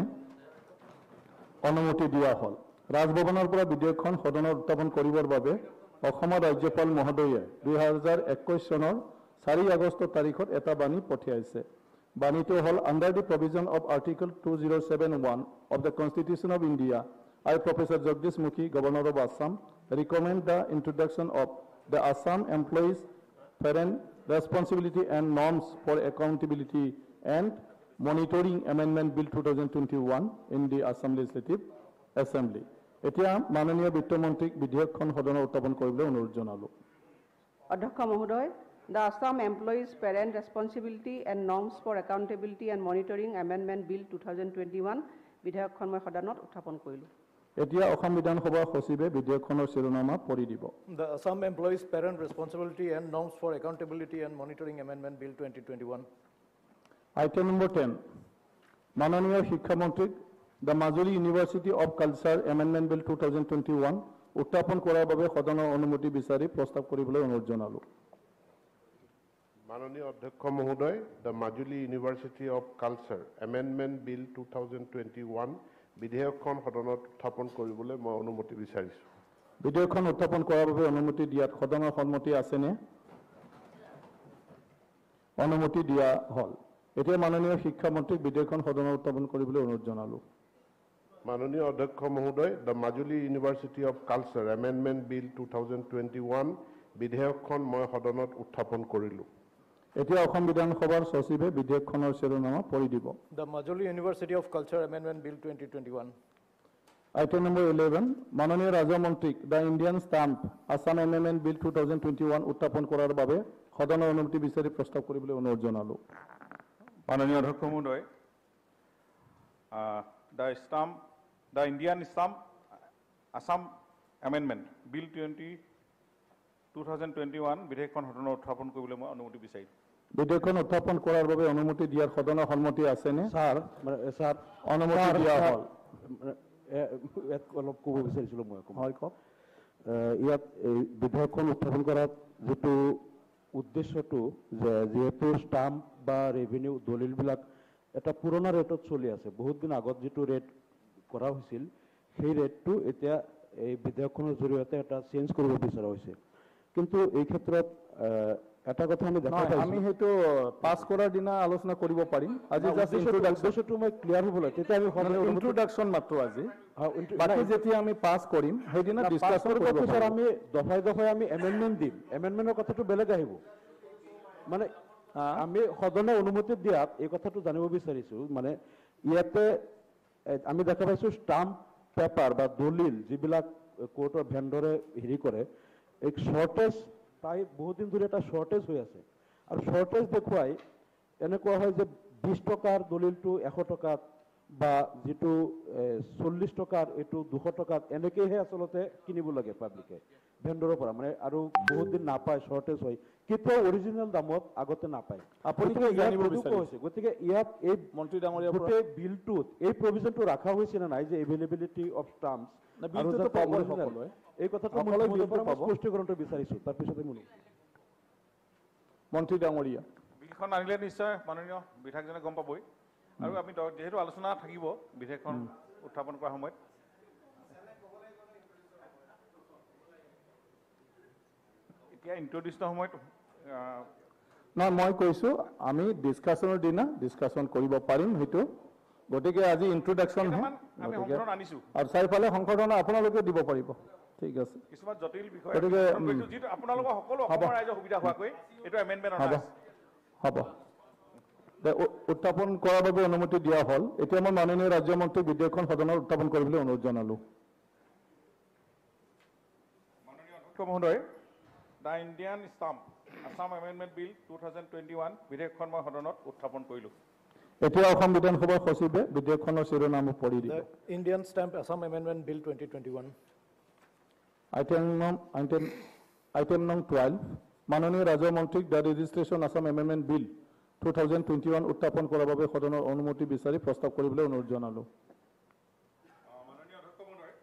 অনুমতি দিয়া হ'ল। ৰাজভৱনৰ পৰা বিধেয়কখন সদনত উত্থাপন কৰিবৰ বাবে অসমৰ ৰাজ্যপাল মহোদয়ে 2021 চনৰ 4 আগষ্ট তাৰিখত এটা বাণী পঠিয়াইছে। বাণীটো হ'ল under the provision of article 2071 of the Constitution of India, I, Professor Jagdish Mukhi, Governor of Assam, recommend the introduction of the Assam Employees Parent Responsibility and Norms for Accountability and Monitoring Amendment Bill 2021 in the Assam Legislative Assembly. এতিয়া মাননীয় বিত্তমন্ত্ৰীক বিধেয়কখন সদনত উত্থাপন কৰিবলৈ অনুৰোধ জনালোঁ। অধ্যক্ষ মহোদয়, the Assam Employees Parent Responsibility and Norms for Accountability and Monitoring Amendment Bill 2021 বিধেয়কখন মই সদনত উত্থাপন কৰিলোঁ। এতিয়া অসম বিধানসভাৰ সচিবে বিধেয়কখনৰ শিৰোনামা পঢ়ি দিব। The Assam Employees Parent Responsibility and Norms for Accountability and Monitoring Amendment Bill 2021. Item number 10, মাননীয় শিক্ষামন্ত্ৰীক the Majuli university of culture amendment bill 2021 উত্থাপন কৰাৰ বাবে সদনৰ অনুমতি বিচাৰি প্ৰস্তাৱ কৰিবলৈ অনুৰোধ জনালোঁ। মাননীয় অধ্যক্ষ মহোদয়, the Majuli university of culture amendment bill 2021 বিধেয়কখন সদনত উত্থাপন কৰিবলৈ মই অনুমতি বিচাৰিছোঁ। বিধেয়কখন উত্থাপন কৰাৰ বাবে অনুমতি দিয়াত সদনৰ সন্মতি আছেনে? অনুমতি দিয়া হ'ল। এতিয়া মাননীয় শিক্ষামন্ত্ৰীক বিধেয়কখন সদনত উত্থাপন কৰিবলৈ অনুৰোধ জনালোঁ। মাননীয় অধ্যক্ষ মহোদয়, the Majuli university of culture amendment bill 2021 বিধেয়কখন মই সদনত উত্থাপন কৰিলোঁ। এতিয়া অসম বিধানসভাৰ সচিবে বিধেয়কখনৰ শিৰোনামা পঢ়ি দিব। The Majuli university of culture amendment bill 2021. Item number 11, মাননীয় ৰাজ্যমন্ত্ৰীক the Indian stamp Assam amendment bill 2021 উত্থাপন কৰাৰ বাবে সদনৰ অনুমতি বিচাৰি প্ৰস্তাৱ কৰিবলৈ অনুৰোধ জনালোঁ। মাননীয় অধ্যক্ষ মহোদয়, the Indian stamp Assam amendment bill 2021 বিধেয়কখন সদনত উত্থাপন কৰিবলৈ মই অনুমতি বিচাৰিলোঁ। বিধেয়কখন উত্থাপন কৰাৰ বাবে অনুমতি দিয়াৰ সদনৰ সন্মতি আছেনে? ছাৰ, ছাৰ, অনুমতি দিয়া হ'ল। ইয়াত অলপ ক'ব বিচাৰিছিলোঁ মই। হয়, কওক। ইয়াত এই বিধেয়কখন উত্থাপন কৰাত যিটো উদ্দেশ্যটো যে যিহেতু ষ্টাম্প বা ৰেভিনিউ দলিলবিলাক এটা পুৰণা ৰেটত চলি আছে। বহুত দিন আগত যিটো ৰেট কৰা হৈছিল সেই ৰেটটো এতিয়া এই বিধেয়কখনৰ জৰিয়তে এটা চেঞ্জ কৰিব বিচৰা হৈছে। কিন্তু এই ক্ষেত্ৰত এটা কথা আমি দেখা পাইছোঁ, আমি সেইটো পাছ কৰাৰ দিনা আলোচনা কৰিব পাৰিম। আজি জাষ্ট উদ্দেশ্যটো মই ক্লিয়াৰ হ'বলৈ তেতিয়া আমি ইন্ট্ৰডাকশ্যন মাত্ৰ আজি, বাকী যেতিয়া আমি পাছ কৰিম সেইদিনা ডিছকাশ্যন কৰিব পাৰিম। আমি দফাই দফাই আমি এমেণ্ডমেণ্ট দিম, এমেণ্ডমেণ্টৰ কথাটো বেলেগ আহিব। মানে আমি সদনে অনুমতি দিয়াত এই কথাটো জানিব বিচাৰিছোঁ, মানে ইয়াতে আমি দেখা পাইছোঁ ষ্টাম্প পেপাৰ বা দলিল যিবিলাক কোৰ্টৰ ভেণ্ডৰে হেৰি কৰে, এই শ্বৰ্টেজ প্ৰায় বহুত দিন ধৰি এটা শ্বৰ্টেজ হৈ আছে। আৰু শ্বৰ্টেজ দেখুৱাই এনেকুৱা হয় যে 20 টকাৰ দলিলটো 100 টকাত বা যিটো 40 টকাৰ এইটো 200 টকাত এনেকৈহে আচলতে কিনিব লাগে পাব্লিকে ভেণ্ডৰৰ পৰা, মানে আৰু বহুত দিন নাপায়, শ্বৰ্টেজ হয়, কেতিয়াও অৰিজিনেল দামত আগতে নাপায়। আপুনি জানিব বিচাৰিছে, গতিকে ইয়াত এই মন্ত্ৰী ডাঙৰীয়া গোটেই বিলটোত এই প্ৰভিজনটো ৰখা হৈছে নে নাই যে এভেইলেবিলিটি অফ ষ্টাম্পছ, এই কথাটো স্পষ্টীকৰণটো বিচাৰিছোঁ। তাৰপিছতে মন্ত্ৰী ডাঙৰীয়া বিলখন আনিলে নিশ্চয় মাননীয় বিধায়কজনে গম পাবই, আৰু আমি যিহেতু আলোচনা থাকিব বিধেয়কখন উত্থাপন কৰাৰ সময়ত। এতিয়া ইন্ট্ৰডিউচনৰ সময়ত নহয়, মই কৈছোঁ আমি ডিছকাশ্যনৰ দিনা ডিছকাশ্যন কৰিব পাৰিম সেইটো। গতিকে আজি ইন্ট্ৰডাকশ্যনহে আৰু চাৰিওফালে সংশোধন আপোনালোকে দিব পাৰিব। ঠিক আছে, কিছুমান জটিল বিষয় যিটো আপোনালোকৰ সকলো অসমৰ ৰাইজৰ সুবিধা হোৱাকৈ এইটো এমেণ্ডমেণ্ট অনা হ'ব। উত্থাপন কৰাৰ বাবে অনুমতি দিয়া হ'ল। এতিয়া মই মাননীয় ৰাজ্যমন্ত্ৰীক বিধেয়কখন সদনত উত্থাপন কৰিবলৈ অনুৰোধ জনালোঁ। মাননীয় অধ্যক্ষ মহোদয়, the Indian stamp Assam amendment bill 2021 বিধেয়কখন মই সদনত উত্থাপন কৰিলোঁ। এতিয়া অসম বিধানসভাৰ সচিবে বিধেয়কখনৰ শিৰোনাম পঢ়ি দিব। Indian stamp Assam amendment bill 2021। Item নং 12, মাননীয় ৰাজ্যমন্ত্ৰীক the registration Assam amendment bill 2021 উত্থাপন কৰাৰ বাবে সদনৰ অনুমতি বিচাৰি প্ৰস্তাৱ কৰিবলৈ অনুৰোধ জনালোঁ। মাননীয় অধ্যক্ষ মহোদয়,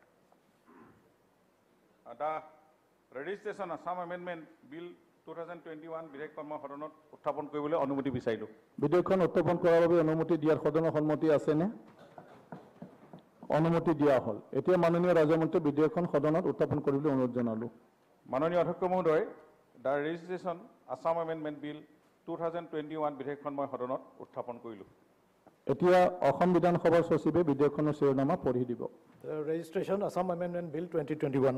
the registration Assam amendment bill 2021 বিধেয়কখন মই সদনত উত্থাপন কৰিবলৈ অনুমতি বিচাৰিলোঁ। বিধেয়কখন উত্থাপন কৰাৰ বাবে অনুমতি দিয়াৰ সদনৰ সন্মতি আছেনে? অনুমতি দিয়া হ'ল। এতিয়া মাননীয় ৰাজ্যমন্ত্ৰী বিধেয়কখন সদনত উত্থাপন কৰিবলৈ অনুৰোধ জনালোঁ। মাননীয় অধ্যক্ষ মহোদয়, the registration Assam amendment bill 2021 বিধেয়কখন মই সদনত উত্থাপন কৰিলোঁ। এতিয়া অসম বিধানসভাৰ সচিবে বিধেয়কখনৰ শিৰোনামা পঢ়ি দিব। Registration Assam amendment bill 2021।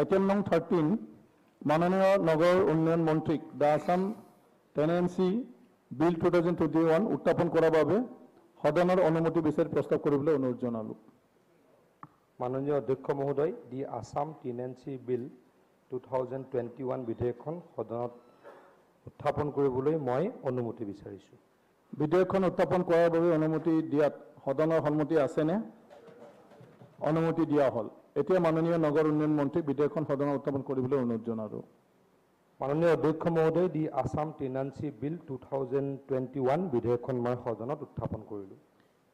Item নং 13, মাননীয় নগৰ উন্নয়ন মন্ত্ৰীক the Assam tenancy bill 2021 উত্থাপন কৰাৰ বাবে সদনৰ অনুমতি বিচাৰি প্ৰস্তাৱ কৰিবলৈ অনুৰোধ জনালোঁ। মাননীয় অধ্যক্ষ মহোদয়, দি আছাম টেনেন্সি বিল 2021 বিধেয়কখন সদনত উত্থাপন কৰিবলৈ মই অনুমতি বিচাৰিছোঁ। বিধেয়কখন উত্থাপন কৰাৰ বাবে অনুমতি দিয়াত সদনৰ সন্মতি আছেনে? অনুমতি দিয়া হ'ল। এতিয়া মাননীয় নগৰ উন্নয়ন মন্ত্ৰী বিধেয়কখন সদনত উত্থাপন কৰিবলৈ অনুৰোধ জনালোঁ। মাননীয় অধ্যক্ষ মহোদয়, দি আছাম টেনেন্সি বিল 2021 বিধেয়কখন মই সদনত উত্থাপন কৰিলোঁ।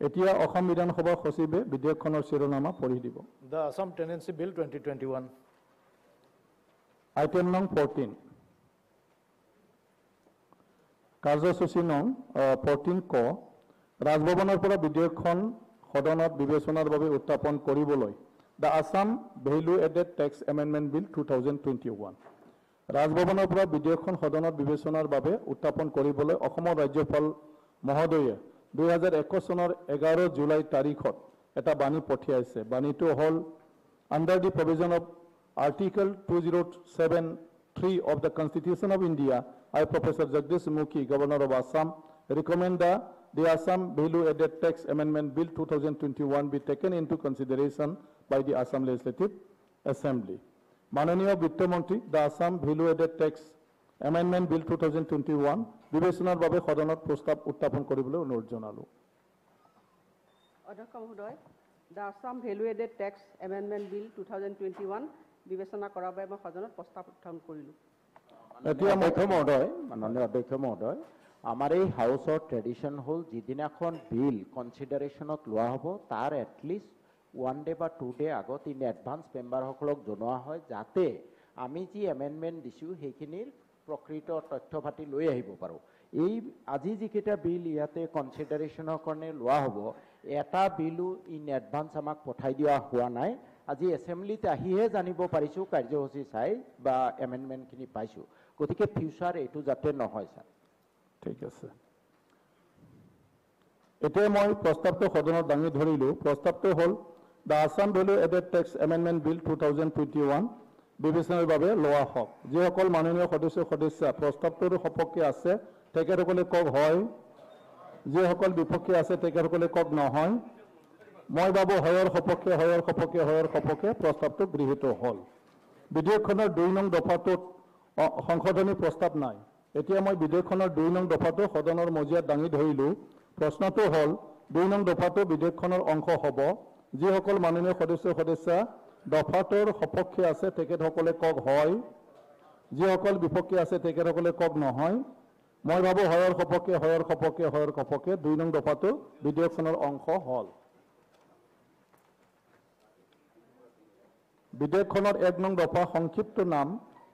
এতিয়া অসম বিধানসভাৰ সচিবে বিধেয়কখনৰ শিৰোনামা পঢ়ি দিব। The Assam tenancy bill 2021। Item নং 14, কাৰ্যসূচী নং 14 ক, ৰাজভৱনৰ পৰা বিধেয়কখন সদনত বিবেচনাৰ বাবে উত্থাপন কৰিবলৈ the Assam value added tax amendment bill 2021 ৰাজভৱনৰ পৰা বিধেয়কখন সদনত বিবেচনাৰ বাবে উত্থাপন কৰিবলৈ অসমৰ ৰাজ্যপাল মহোদয়ে 2021 চনৰ 11 জুলাই তাৰিখত এটা বাণী পঠিয়াইছে। বাণীটো হ'ল under the provision of article 2073 of the constitution of India, I professor Jagdish Mukhi, governor of Assam, recommend the Assam value added tax amendment bill 2021 be taken into consideration by the Assam legislative assembly. মাননীয় বিত্তমন্ত্ৰী the Assam value added tax amendment bill 2021 বিবেচনাৰ বাবে সদনত প্ৰস্তাৱ উত্থাপন কৰিবলৈ অনুৰোধ জনালোঁ। অধ্যক্ষ মহোদয়, the Assam value added tax amendment bill 2021 বিবেচনা কৰাৰ বাবে মই সদনত প্ৰস্তাৱ উত্থাপন কৰিলোঁ। এতিয়া অধ্যক্ষ মহোদয়, মাননীয় অধ্যক্ষ মহোদয়, আমাৰ এই হাউচৰ ট্ৰেডিশ্যন হ'ল যিদিনাখন বিল কনচিডাৰেশ্যনত লোৱা হ'ব তাৰ এটলিষ্ট 1 ডে বা 2 ডে আগত ইন এডভান্স মেম্বাৰসকলক জনোৱা হয়, যাতে আমি যি এমেণ্ডমেণ্ট দিছোঁ সেইখিনিৰ প্ৰকৃত তথ্য পাতি লৈ আহিব পাৰোঁ। এই আজি যিকেইটা বিল ইয়াতে কনচিডাৰেশ্যনৰ কাৰণে লোৱা হ'ব, এটা বিলো ইন এডভান্স আমাক পঠাই দিয়া হোৱা নাই। আজি এছেম্বলিত আহিহে জানিব পাৰিছোঁ, কাৰ্যসূচী চাই বা এমেণ্ডমেণ্টখিনি পাইছোঁ। গতিকে ফিউচাৰ এইটো যাতে নহয় ছাৰ। ঠিক আছে, এতিয়া মই প্ৰস্তাৱটো সদনত দাঙি ধৰিলোঁ। প্ৰস্তাৱটো হ'ল the Assam value added tax amendment bill 2021 বিবেচনাৰ বাবে লোৱা হওক। যিসকল মাননীয় সদস্য সদস্যা প্ৰস্তাৱটোৰ সপক্ষে আছে তেখেতসকলে কওক হয়, যিসকল বিপক্ষে আছে তেখেতসকলে কওক নহয়। মই ভাবোঁ হয়ৰ সপক্ষে, হয়ৰ সপক্ষে, হয়ৰ সপক্ষে প্ৰস্তাৱটো গৃহীত হ'ল। বিধেয়কখনৰ 2 নং দফাটোত সংশোধনী প্ৰস্তাৱ নাই। এতিয়া মই বিধেয়কখনৰ 2 নং দফাটো সদনৰ মজিয়াত দাঙি ধৰিলোঁ। প্ৰশ্নটো হ'ল 2 নং দফাটো বিধেয়কখনৰ অংশ হ'ব। যিসকল মাননীয় সদস্য সদস্যা দফাটোৰ সপক্ষে আছে তেখেতসকলে কওক হয়, যিসকল বিপক্ষে আছে তেখেতসকলে কওক নহয়। মই ভাবোঁ হয়ৰ সপক্ষে, হয়ৰ সপক্ষে, হয়ৰ সপক্ষে 2 নং দফাটো বিধেয়কখনৰ অংশ হ'ল। বিধেয়কখনৰ 1 নং দফা সংক্ষিপ্ত নাম,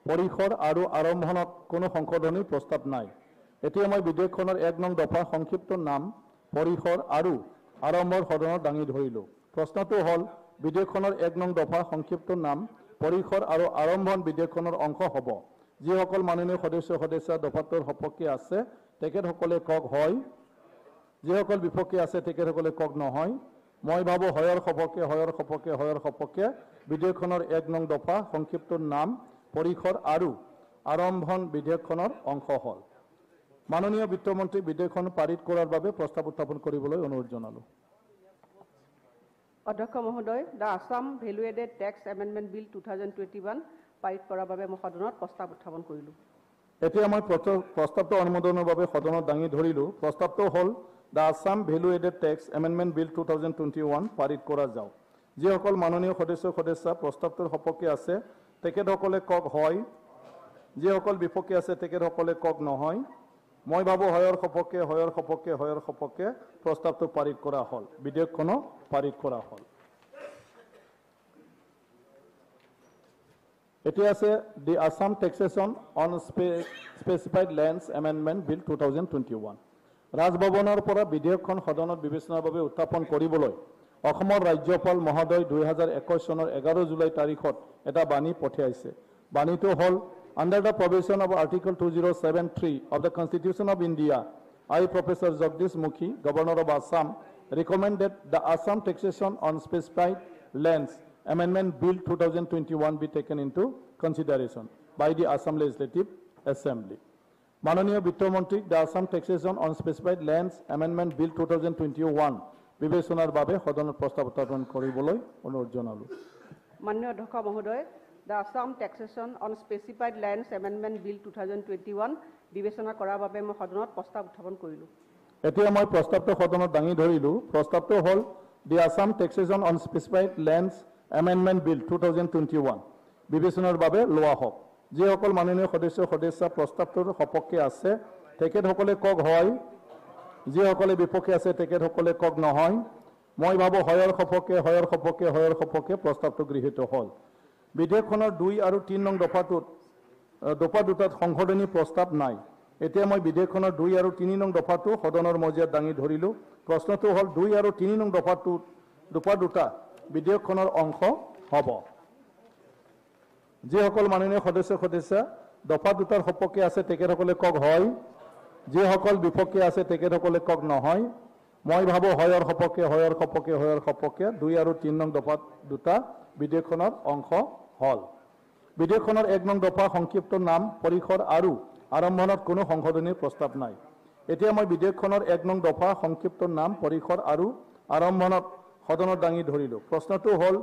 পৰিসৰ আৰু আৰম্ভণত কোনো সংশোধনী প্ৰস্তাৱ নাই। এতিয়া মই বিধেয়কখনৰ 1 নং দফা সংক্ষিপ্ত নাম, পৰিসৰ আৰু আৰম্ভৰ সদনত দাঙি ধৰিলোঁ। প্ৰশ্নটো হ'ল বিধেয়কখনৰ 1 নং দফা সংক্ষিপ্ত নাম, পৰিসৰ আৰু আৰম্ভণ বিধেয়কখনৰ অংশ হ'ব। যিসকল মাননীয় সদস্য সদস্যা দফাটোৰ সপক্ষে আছে তেখেতসকলে কওক হয়, যিসকল বিপক্ষে আছে তেখেতসকলে কওক নহয়। মই ভাবোঁ হয়ৰ সপক্ষে, হয়ৰ সপক্ষে, হয়ৰ সপক্ষে বিধেয়কখনৰ 1 নং দফা সংক্ষিপ্ত নাম, পৰিসৰ আৰু আৰম্ভণ বিধেয়কখনৰ অংশ হ'ল। মাননীয় বিত্তমন্ত্ৰী বিধেয়কখন পাৰিত কৰাৰ বাবে প্ৰস্তাৱ উত্থাপন কৰিবলৈ অনুৰোধ জনালোঁ। অধ্যক্ষ মহোদয়, the Assam value added tax amendment bill 2021 পাৰিত কৰাৰ বাবে মই সদনত প্ৰস্তাৱ উত্থাপন কৰিলোঁ। এতিয়া মই প্ৰস্তাৱটো অনুমোদনৰ বাবে সদনত দাঙি ধৰিলোঁ। প্ৰস্তাৱটো হ'ল the Assam value added tax amendment bill 2021 পাৰিত কৰা যাওক। যিসকল মাননীয় সদস্য সদস্যা প্ৰস্তাৱটোৰ সপক্ষে আছে তেখেতসকলে কওক হয়, যিসকল বিপক্ষে আছে তেখেতসকলে কওক নহয়। মই ভাবোঁ হয়ৰ সপক্ষে, হয়ৰ সপক্ষে, হয়ৰ সপক্ষে প্ৰস্তাৱটো পাৰিত কৰা হ'ল, বিধেয়কখনো পাৰিত কৰা হ'ল। এতিয়া আছে the Assam taxation on specified lands amendment bill 2021। ৰাজভৱনৰ পৰা বিধেয়কখন সদনত বিবেচনাৰ বাবে উত্থাপন কৰিবলৈ অসমৰ ৰাজ্যপাল মহোদয় 2021 চনৰ 11 জুলাই তাৰিখত এটা বাণী পঠিয়াইছে। বাণীটো হ'ল under the provision of Article 2073 of the Constitution of India, I, Professor Jagdish Mukhi, Governor of Assam, recommend that the Assam Taxation on Specified Lands Amendment Bill 2021 be taken into consideration by the Assam Legislative Assembly. মাননীয় বিত্তমন্ত্ৰীক the Assam Taxation on Specified Lands Amendment Bill 2021 বিবেচনাৰ বাবে সদনত প্ৰস্তাৱ উত্থাপন কৰিবলৈ অনুৰোধ জনালোঁ। মাননীয় অধ্যক্ষ মহোদয়, the Assam Taxation on Specified Lands Amendment Bill 2021 বিবেচনা কৰাৰ বাবে মই সদনত প্ৰস্তাৱ উত্থাপন কৰিলোঁ। এতিয়া মই প্ৰস্তাৱটো সদনত দাঙি ধৰিলোঁ। প্ৰস্তাৱটো হ'ল the Assam Taxation on Specified Lands Amendment Bill 2021 বিবেচনাৰ বাবে লোৱা হওক। যিসকল মাননীয় সদস্য সদস্যা প্ৰস্তাৱটোৰ সপক্ষে আছে তেখেতসকলে কওক হয়, যিসকলে বিপক্ষে আছে তেখেতসকলে কওক নহয়। মই ভাবোঁ হয়ৰ সপক্ষে, হয়ৰ সপক্ষে, হয়ৰ সপক্ষে প্ৰস্তাৱটো গৃহীত হ'ল। বিধেয়কখনৰ 2 আৰু 3 নং দফাটোত দফা দুটাত সংশোধনী প্ৰস্তাৱ নাই। এতিয়া মই বিধেয়কখনৰ 2 আৰু 3 নং দফাটো সদনৰ মজিয়াত দাঙি ধৰিলোঁ। প্ৰশ্নটো হ'ল 2 আৰু 3 নং দফাটোত দফা দুটা বিধেয়কখনৰ অংশ হ'ব। যিসকল মাননীয় সদস্য সদস্যা দফা দুটাৰ সপক্ষে আছে তেখেতসকলে কওক হয়, যিসকল বিপক্ষে আছে তেখেতসকলে কওক নহয়। মই ভাবোঁ হয়ৰ সপক্ষে, হয়ৰ সপক্ষে, হয়ৰ সপক্ষে 2 আৰু 3 নং দফা দুটা বিধেয়কখনৰ অংশ হ'ল। বিধেয়কখনৰ 1 নং দফা সংক্ষিপ্ত নাম, পৰিসৰ আৰু আৰম্ভণত কোনো সংশোধনীৰ প্ৰস্তাৱ নাই। এতিয়া মই বিধেয়কখনৰ 1 নং দফা সংক্ষিপ্ত নাম, পৰিসৰ আৰু আৰম্ভণত সদনত দাঙি ধৰিলোঁ। প্ৰশ্নটো হ'ল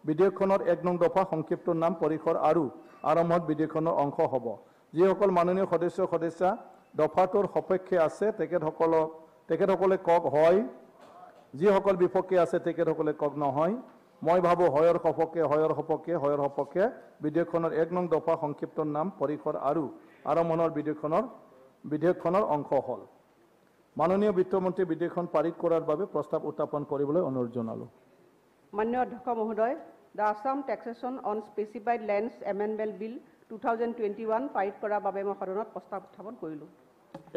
বিধেয়কখনৰ 1 নং দফা সংক্ষিপ্ত নাম, পৰিসৰ আৰু আৰম্ভত বিধেয়কখনৰ অংশ হ'ব। যিসকল মাননীয় সদস্য সদস্যা দফাটোৰ সপক্ষে আছে তেখেতসকলে কওক হয়, যিসকল বিপক্ষে আছে তেখেতসকলে কওক নহয়। মই ভাবোঁ হয়ৰ সপক্ষে, হয়ৰ সপক্ষে, হয়ৰ সপক্ষে বিধেয়কখনৰ 1 নং দফা সংক্ষিপ্ত নাম, পৰিসৰ আৰু আৰম্ভণৰ বিধেয়কখনৰ অংশ হ'ল। মাননীয় বিত্তমন্ত্ৰী বিধেয়কখন পাৰিত কৰাৰ বাবে প্ৰস্তাৱ উত্থাপন কৰিবলৈ অনুৰোধ জনালোঁ। মাননীয় অধ্যক্ষ মহোদয়, the Assam Taxation on Specified Lands Amendment Bill 2021 পাৰিত কৰাৰ বাবে মই সদনত প্ৰস্তাৱ উত্থাপন কৰিলোঁ।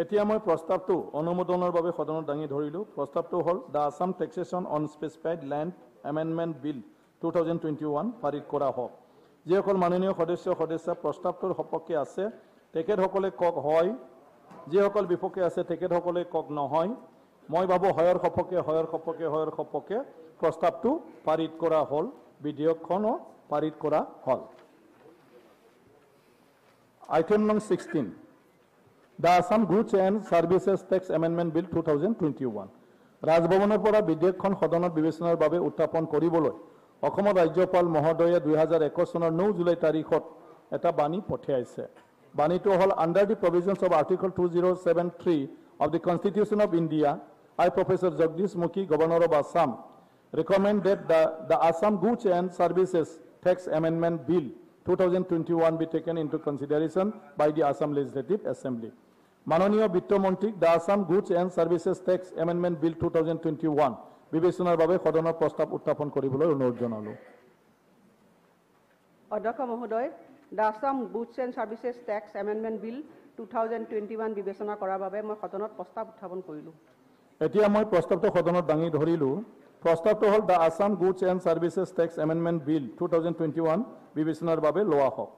এতিয়া মই প্ৰস্তাৱটো অনুমোদনৰ বাবে সদনত দাঙি ধৰিলোঁ। প্ৰস্তাৱটো হ'ল the Assam taxation on specified land amendment bill 2021 পাৰিত কৰা হওক। যিসকল মাননীয় সদস্য সদস্যা প্ৰস্তাৱটোৰ সপক্ষে আছে তেখেতসকলে কওক হয়, যিসকল বিপক্ষে আছে তেখেতসকলে কওক নহয়। মই ভাবোঁ হয়ৰ সপক্ষে, হয়ৰ সপক্ষে, হয়ৰ সপক্ষে প্ৰস্তাৱটো পাৰিত কৰা হ'ল, বিধেয়কখনো পাৰিত কৰা হ'ল। আইটেম নং 16, the Assam goods and services tax amendment bill 2021। ৰাজভৱনৰ পৰা বিধেয়কখন সদনত বিবেচনাৰ বাবে উত্থাপন কৰিবলৈ অসমৰ ৰাজ্যপাল মহোদয়ে 2021 চনৰ 9 জুলাই তাৰিখত এটা বাণী পঠিয়াইছে। বাণীটো হ'ল under the provisions of article 2073 of the constitution of India, I professor Jagdish Mukhi, governor of Assam, recommend that the Assam goods and services tax amendment bill 2021 be taken into consideration by the Assam Legislative Assembly. মাননীয় বিত্তমন্ত্ৰীক the Assam goods and services tax amendment bill 2021 বিবেচনাৰ বাবে সদনৰ প্ৰস্তাৱ উত্থাপন কৰিবলৈ অনুৰোধ জনালোঁ। অধ্যক্ষ মহোদয়, the Assam goods and services tax amendment bill 2021 বিবেচনা কৰাৰ বাবে মই সদনত প্ৰস্তাৱ উত্থাপন কৰিলোঁ। এতিয়া মই প্ৰস্তাৱটো সদনত দাঙি ধৰিলোঁ। প্ৰস্তাৱটো হ'ল the Assam goods and services tax amendment bill 2021 বিবেচনাৰ বাবে লোৱা হওক।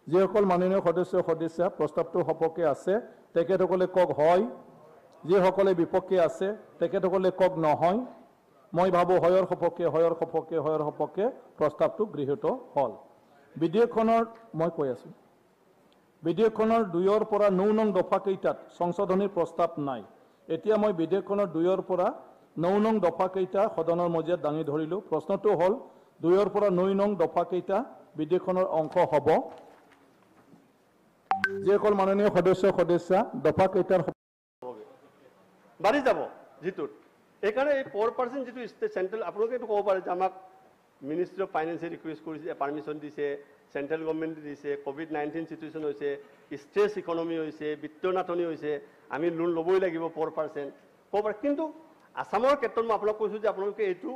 যিসকল মাননীয় সদস্য সদস্যা প্ৰস্তাৱটোৰ সপক্ষে আছে তেখেতসকলে কওক হয়, যিসকলে বিপক্ষে আছে তেখেতসকলে কওক নহয়। মই ভাবোঁ হয়ৰ সপক্ষে, হয়ৰ সপক্ষে, হয়ৰ সপক্ষে প্ৰস্তাৱটো গৃহীত হ'ল। বিধেয়কখনৰ মই কৈ আছোঁ, বিধেয়কখনৰ 2ৰ পৰা 9 নং দফাকেইটাত সংশোধনীৰ প্ৰস্তাৱ নাই। এতিয়া মই বিধেয়কখনৰ 2ৰ পৰা 9 নং দফাকেইটা সদনৰ মজিয়াত দাঙি ধৰিলোঁ। প্ৰশ্নটো হ'ল 2ৰ পৰা 9 নং দফাকেইটা বিধেয়কখনৰ অংশ হ'ব। যিসকল মাননীয় সদস্য সদস্যা দফাকেইটাৰ বাঢ়ি যাব যিটোত, এইকাৰণে এই 4% যিটো চেণ্ট্ৰেল, আপোনালোকে এইটো ক'ব পাৰে যে আমাক মিনিষ্ট্ৰি অফ ফাইনেন্সে ৰিকুৱেষ্ট কৰিছে, পাৰ্মিশ্যন দিছে, চেণ্ট্ৰেল গভৰ্ণমেণ্টে দিছে, COVID-19 situation হৈছে, ষ্ট্ৰেছ ইকনমি হৈছে, বিত্তীয় নাটনি হৈছে, আমি লোন ল'বই লাগিব 4% ক'ব পাৰে। কিন্তু আছামৰ ক্ষেত্ৰত মই আপোনাক কৈছোঁ যে আপোনালোকে এইটো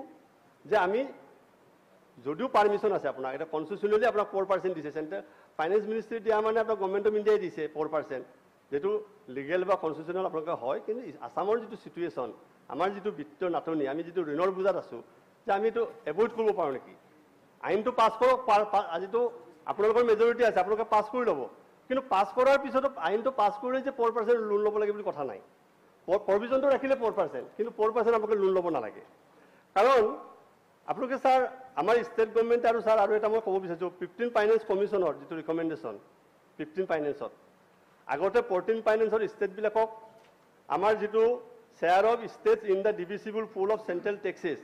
যে আমি যদিও পাৰ্মিশ্যন আছে আপোনাক, এতিয়া কনষ্টিটিউচনেলি আপোনাক 4% দিছে, চেণ্ট্ৰেল ফাইনেন্স মিনিষ্ট্ৰি দিয়া মানে আপোনাক গভৰ্ণমেণ্ট অফ ইণ্ডিয়াই দিছে 4%, যিটো লিগেল বা কনষ্টিটিউচনেল আপোনালোকে হয়। কিন্তু আছামৰ যিটো চিটুৱেশ্যন, আমাৰ যিটো বিত্তীয় নাটনি, আমি যিটো ঋণৰ বোজাত আছোঁ, যে আমি এইটো এভইড কৰিব পাৰোঁ নেকি? আইনটো পাছ কৰক, আজিতো আপোনালোকৰ মেজৰিটি আছে, আপোনালোকে পাছ কৰি ল'ব, কিন্তু পাছ কৰাৰ পিছতো আইনটো পাছ কৰিলে যে 4% লোন ল'ব লাগে বুলি কথা নাই। প্ৰভিজনটো ৰাখিলে 4%, কিন্তু 4% আপোনালোকে লোন ল'ব নালাগে। কাৰণ আপোনালোকে ছাৰ আমাৰ ষ্টেট গভৰ্ণমেণ্ট আৰু ছাৰ আৰু এটা মই ক'ব বিচাৰিছোঁ, 15 ফাইনেন্স কমিশ্যনৰ যিটো ৰিকমেণ্ডেশ্যন 15 ফাইনেন্সত, আগতে 14 ফাইনেন্সৰ ষ্টেটবিলাকক আমাৰ যিটো share of states in the divisible pool of central taxes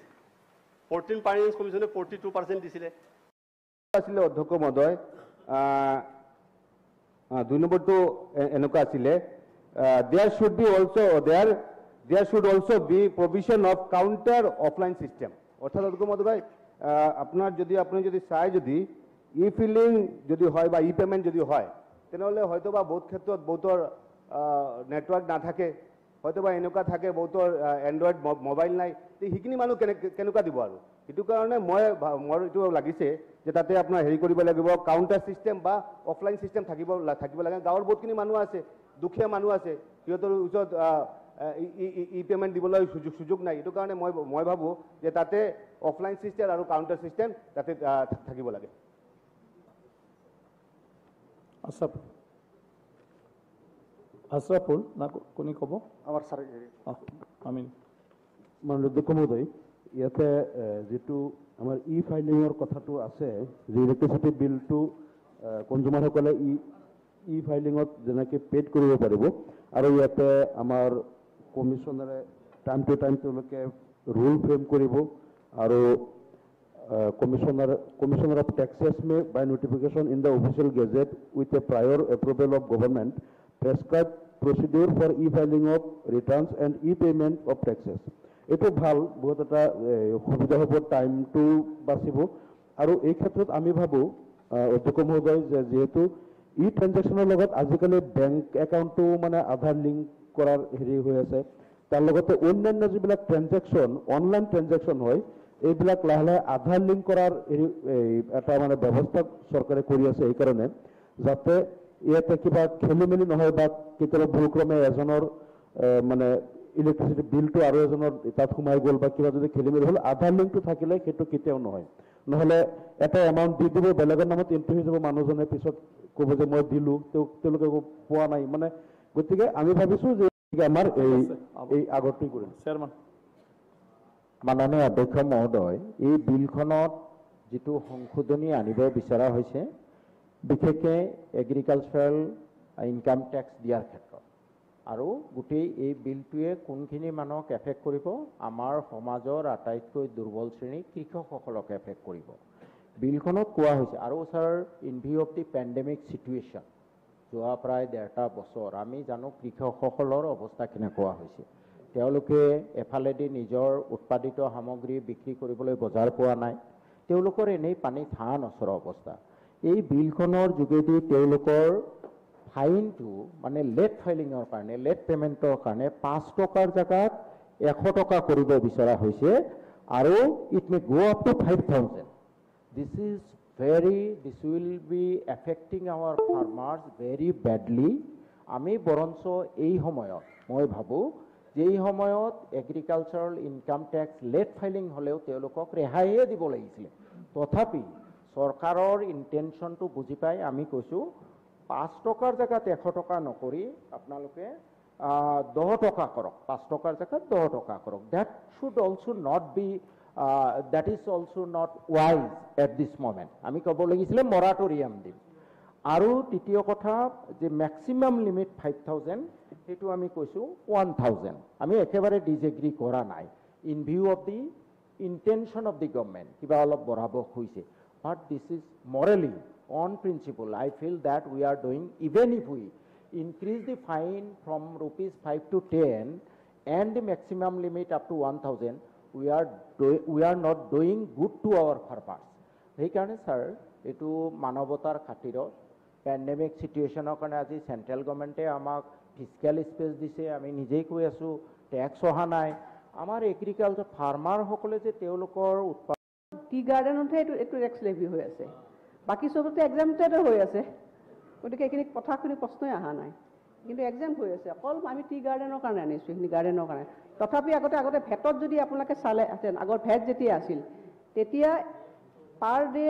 14 finance কমিশ্যনে 42% দিছিলে। আছিলে অধ্যক্ষ মহোদয়, 2 নম্বৰটো এনেকুৱা আছিলে, there should be also there should also be provision of counter offline system. অৰ্থাৎ অধ্যক্ষ মহোদয়, আপোনাৰ যদি আপুনি যদি চাই যদি ই ফিলিং যদি হয় বা ই পে'মেণ্ট যদি হয়, তেনেহ'লে হয়তো বা বহুত ক্ষেত্ৰত বহুতৰ নেটৱৰ্ক নাথাকে, হয়তো বা এনেকুৱা থাকে বহুতৰ এণ্ড্ৰইড মোবাইল নাই, সেইখিনি মানুহ কেনেকুৱা দিব আৰু? সেইটো কাৰণে মোৰ এইটো লাগিছে যে তাতে আপোনাৰ হেৰি কৰিব লাগিব, কাউণ্টাৰ ছিষ্টেম বা অফলাইন ছিষ্টেম থাকিব লাগে। গাঁৱৰ বহুতখিনি মানুহ আছে, দুখীয়া মানুহ আছে, সিহঁতৰ ওচৰত ই পে'মেণ্ট দিবলৈ সুযোগ নাই। এইটো কাৰণে মই ভাবোঁ যে তাতে অফলাইন ছিষ্টেম আৰু কাউণ্টাৰ ছিষ্টেম তাতে থাকিব লাগে। আশ্ৰাফুল না কোনে ক'ব? আমাৰ ছাৰ আমি মাননীয় অধ্যক্ষ মহোদয়, ইয়াতে যিটো আমাৰ ই ফাইলিঙৰ কথাটো আছে, যে ইলেক্ট্ৰিচিটি বিলটো কনজিউমাৰসকলে ই ফাইলিঙত যেনেকৈ পে'ড কৰিব পাৰিব, আৰু ইয়াতে আমাৰ কমিশ্যনাৰে টাইম টু টাইম তেওঁলোকে ৰুল ফ্ৰেম কৰিব, আৰু commissioner of taxes may by notification in the official gazette with a prior approval of government prescribe procedure for e filing of returns and e payment of taxes. এইটো ভাল, বহুত এটা সুবিধা হ'ব, টাইমটো বাচিব। আৰু এই ক্ষেত্ৰত আমি ভাবোঁ অধ্যক্ষ মহোদয় যে যিহেতু ই ট্ৰেনজেকশ্যনৰ লগত আজিকালি বেংক একাউণ্টটো মানে আধাৰ লিংক কৰাৰ হেৰি হৈ আছে, তাৰ লগতে অন্যান্য যিবিলাক ট্ৰেনজেকশ্যন, অনলাইন ট্ৰেনজেকশ্যন হয়, এইবিলাক লাহে লাহে আধাৰ লিংক কৰাৰ হেৰি এটা মানে ব্যৱস্থা চৰকাৰে কৰি আছে, এইকাৰণে যাতে ইয়াতে কিবা খেলি মেলি নহয় বা কেতিয়াবা ভুলক্ৰমে এজনৰ মানে ইলেক্ট্ৰিচিটি বিলটো আৰু এজনৰ তাত সোমাই গ'ল বা কিবা যদি খেলি মেলি হ'ল, আধাৰ লিংকটো থাকিলে সেইটো কেতিয়াও নহয়। নহ'লে এটা এমাউণ্ট দি দিব, বেলেগৰ নামত এণ্ট্ৰি হৈ যাব, মানুহজনে পিছত ক'ব যে মই দিলোঁ, তেওঁলোকে পোৱা নাই। মানে গতিকে আমি ভাবিছোঁ যে আমাৰ এই আগৰটোৱে কৰিম। চেয়াৰমেন। মাননীয় অধ্যক্ষ মহোদয়, এই বিলখনত যিটো সংশোধনী আনিব বিচৰা হৈছে, বিশেষকৈ এগ্ৰিকালচাৰেল ইনকাম টেক্স দিয়াৰ ক্ষেত্ৰত, আৰু গোটেই এই বিলটোৱে কোনখিনি মানুহক এফেক্ট কৰিব, আমাৰ সমাজৰ আটাইতকৈ দুৰ্বল শ্ৰেণী কৃষকসকলক এফেক্ট কৰিব। বিলখনত কোৱা হৈছে, আৰু sir in view of the pandemic situation, যোৱা প্ৰায় 1.5 বছৰ আমি জানো কৃষকসকলৰ অৱস্থা কেনেকুৱা হৈছে। তেওঁলোকে এফালেদি নিজৰ উৎপাদিত সামগ্ৰী বিক্ৰী কৰিবলৈ বজাৰ পোৱা নাই, তেওঁলোকৰ এনেই পানীত হাঁহ নচৰা অৱস্থা। এই বিলখনৰ যোগেদি তেওঁলোকৰ ফাইনটো মানে লেট ফাইলিঙৰ কাৰণে, লেট পে'মেণ্টৰ কাৰণে 5 টকাৰ জেগাত 100 টকা কৰিব বিচৰা হৈছে, আৰু it may go up to 5,000। This is very, this will be affecting our farmers very badly. আমি বৰঞ্চ এই সময়ত, মই ভাবোঁ যে এই সময়ত agricultural income tax late filing হ'লেও তেওঁলোকক ৰেহাইহে দিব লাগিছিলে। তথাপি চৰকাৰৰ ইণ্টেনশ্যনটো বুজি পাই আমি কৈছোঁ 5 টকাৰ জেগাত 100 টকা নকৰি আপোনালোকে 10 টকা কৰক, 5 টকাৰ জেগাত 10 টকা কৰক। That should also not be, that is also not wise at this moment. আমি ক'ব লাগিছিলে মৰাটৰিয়াম দিম। আৰু তৃতীয় কথা যে মেক্সিমাম লিমিট 5,000, সেইটো আমি কৈছোঁ 1,000। আমি একেবাৰে ডিজএগ্ৰী কৰা নাই, in view of the intention of the government, কিবা অলপ বঢ়াব খুজিছে, but this is morally on principle. I feel that we are doing, even if we increase the fine from rupees 5 to 10 and the maximum limit up to 1,000, we are not doing good to our farmers. সেইকাৰণে sir এইটো মানৱতাৰ খাতিৰত pandemic চিটুৱেশ্যনৰ কাৰণে আজি central গভৰ্ণমেণ্টে আমাক physical space দিছে, আমি নিজেই কৈ আছোঁ টেক্স অহা নাই। আমাৰ এগ্ৰিকালচাৰ ফাৰ্মাৰসকলে যে তেওঁলোকৰ উৎপাদন টি গাৰ্ডেনতহে এইটো টেক্স লেভি হৈ আছে, বাকী চবতে এক্সামটেড হৈ আছে। গতিকে এইখিনি কথাখিনি প্ৰশ্নই অহা নাই, কিন্তু এক্সাম হৈ আছে। অকল আমি টি গাৰ্ডেনৰ কাৰণে আনিছোঁ, এইখিনি গাৰ্ডেনৰ কাৰণে। তথাপি আগতে ভেটত যদি আপোনালোকে চালেহেঁতেন, আগৰ ভেট যেতিয়া আছিল তেতিয়া পাৰ ডে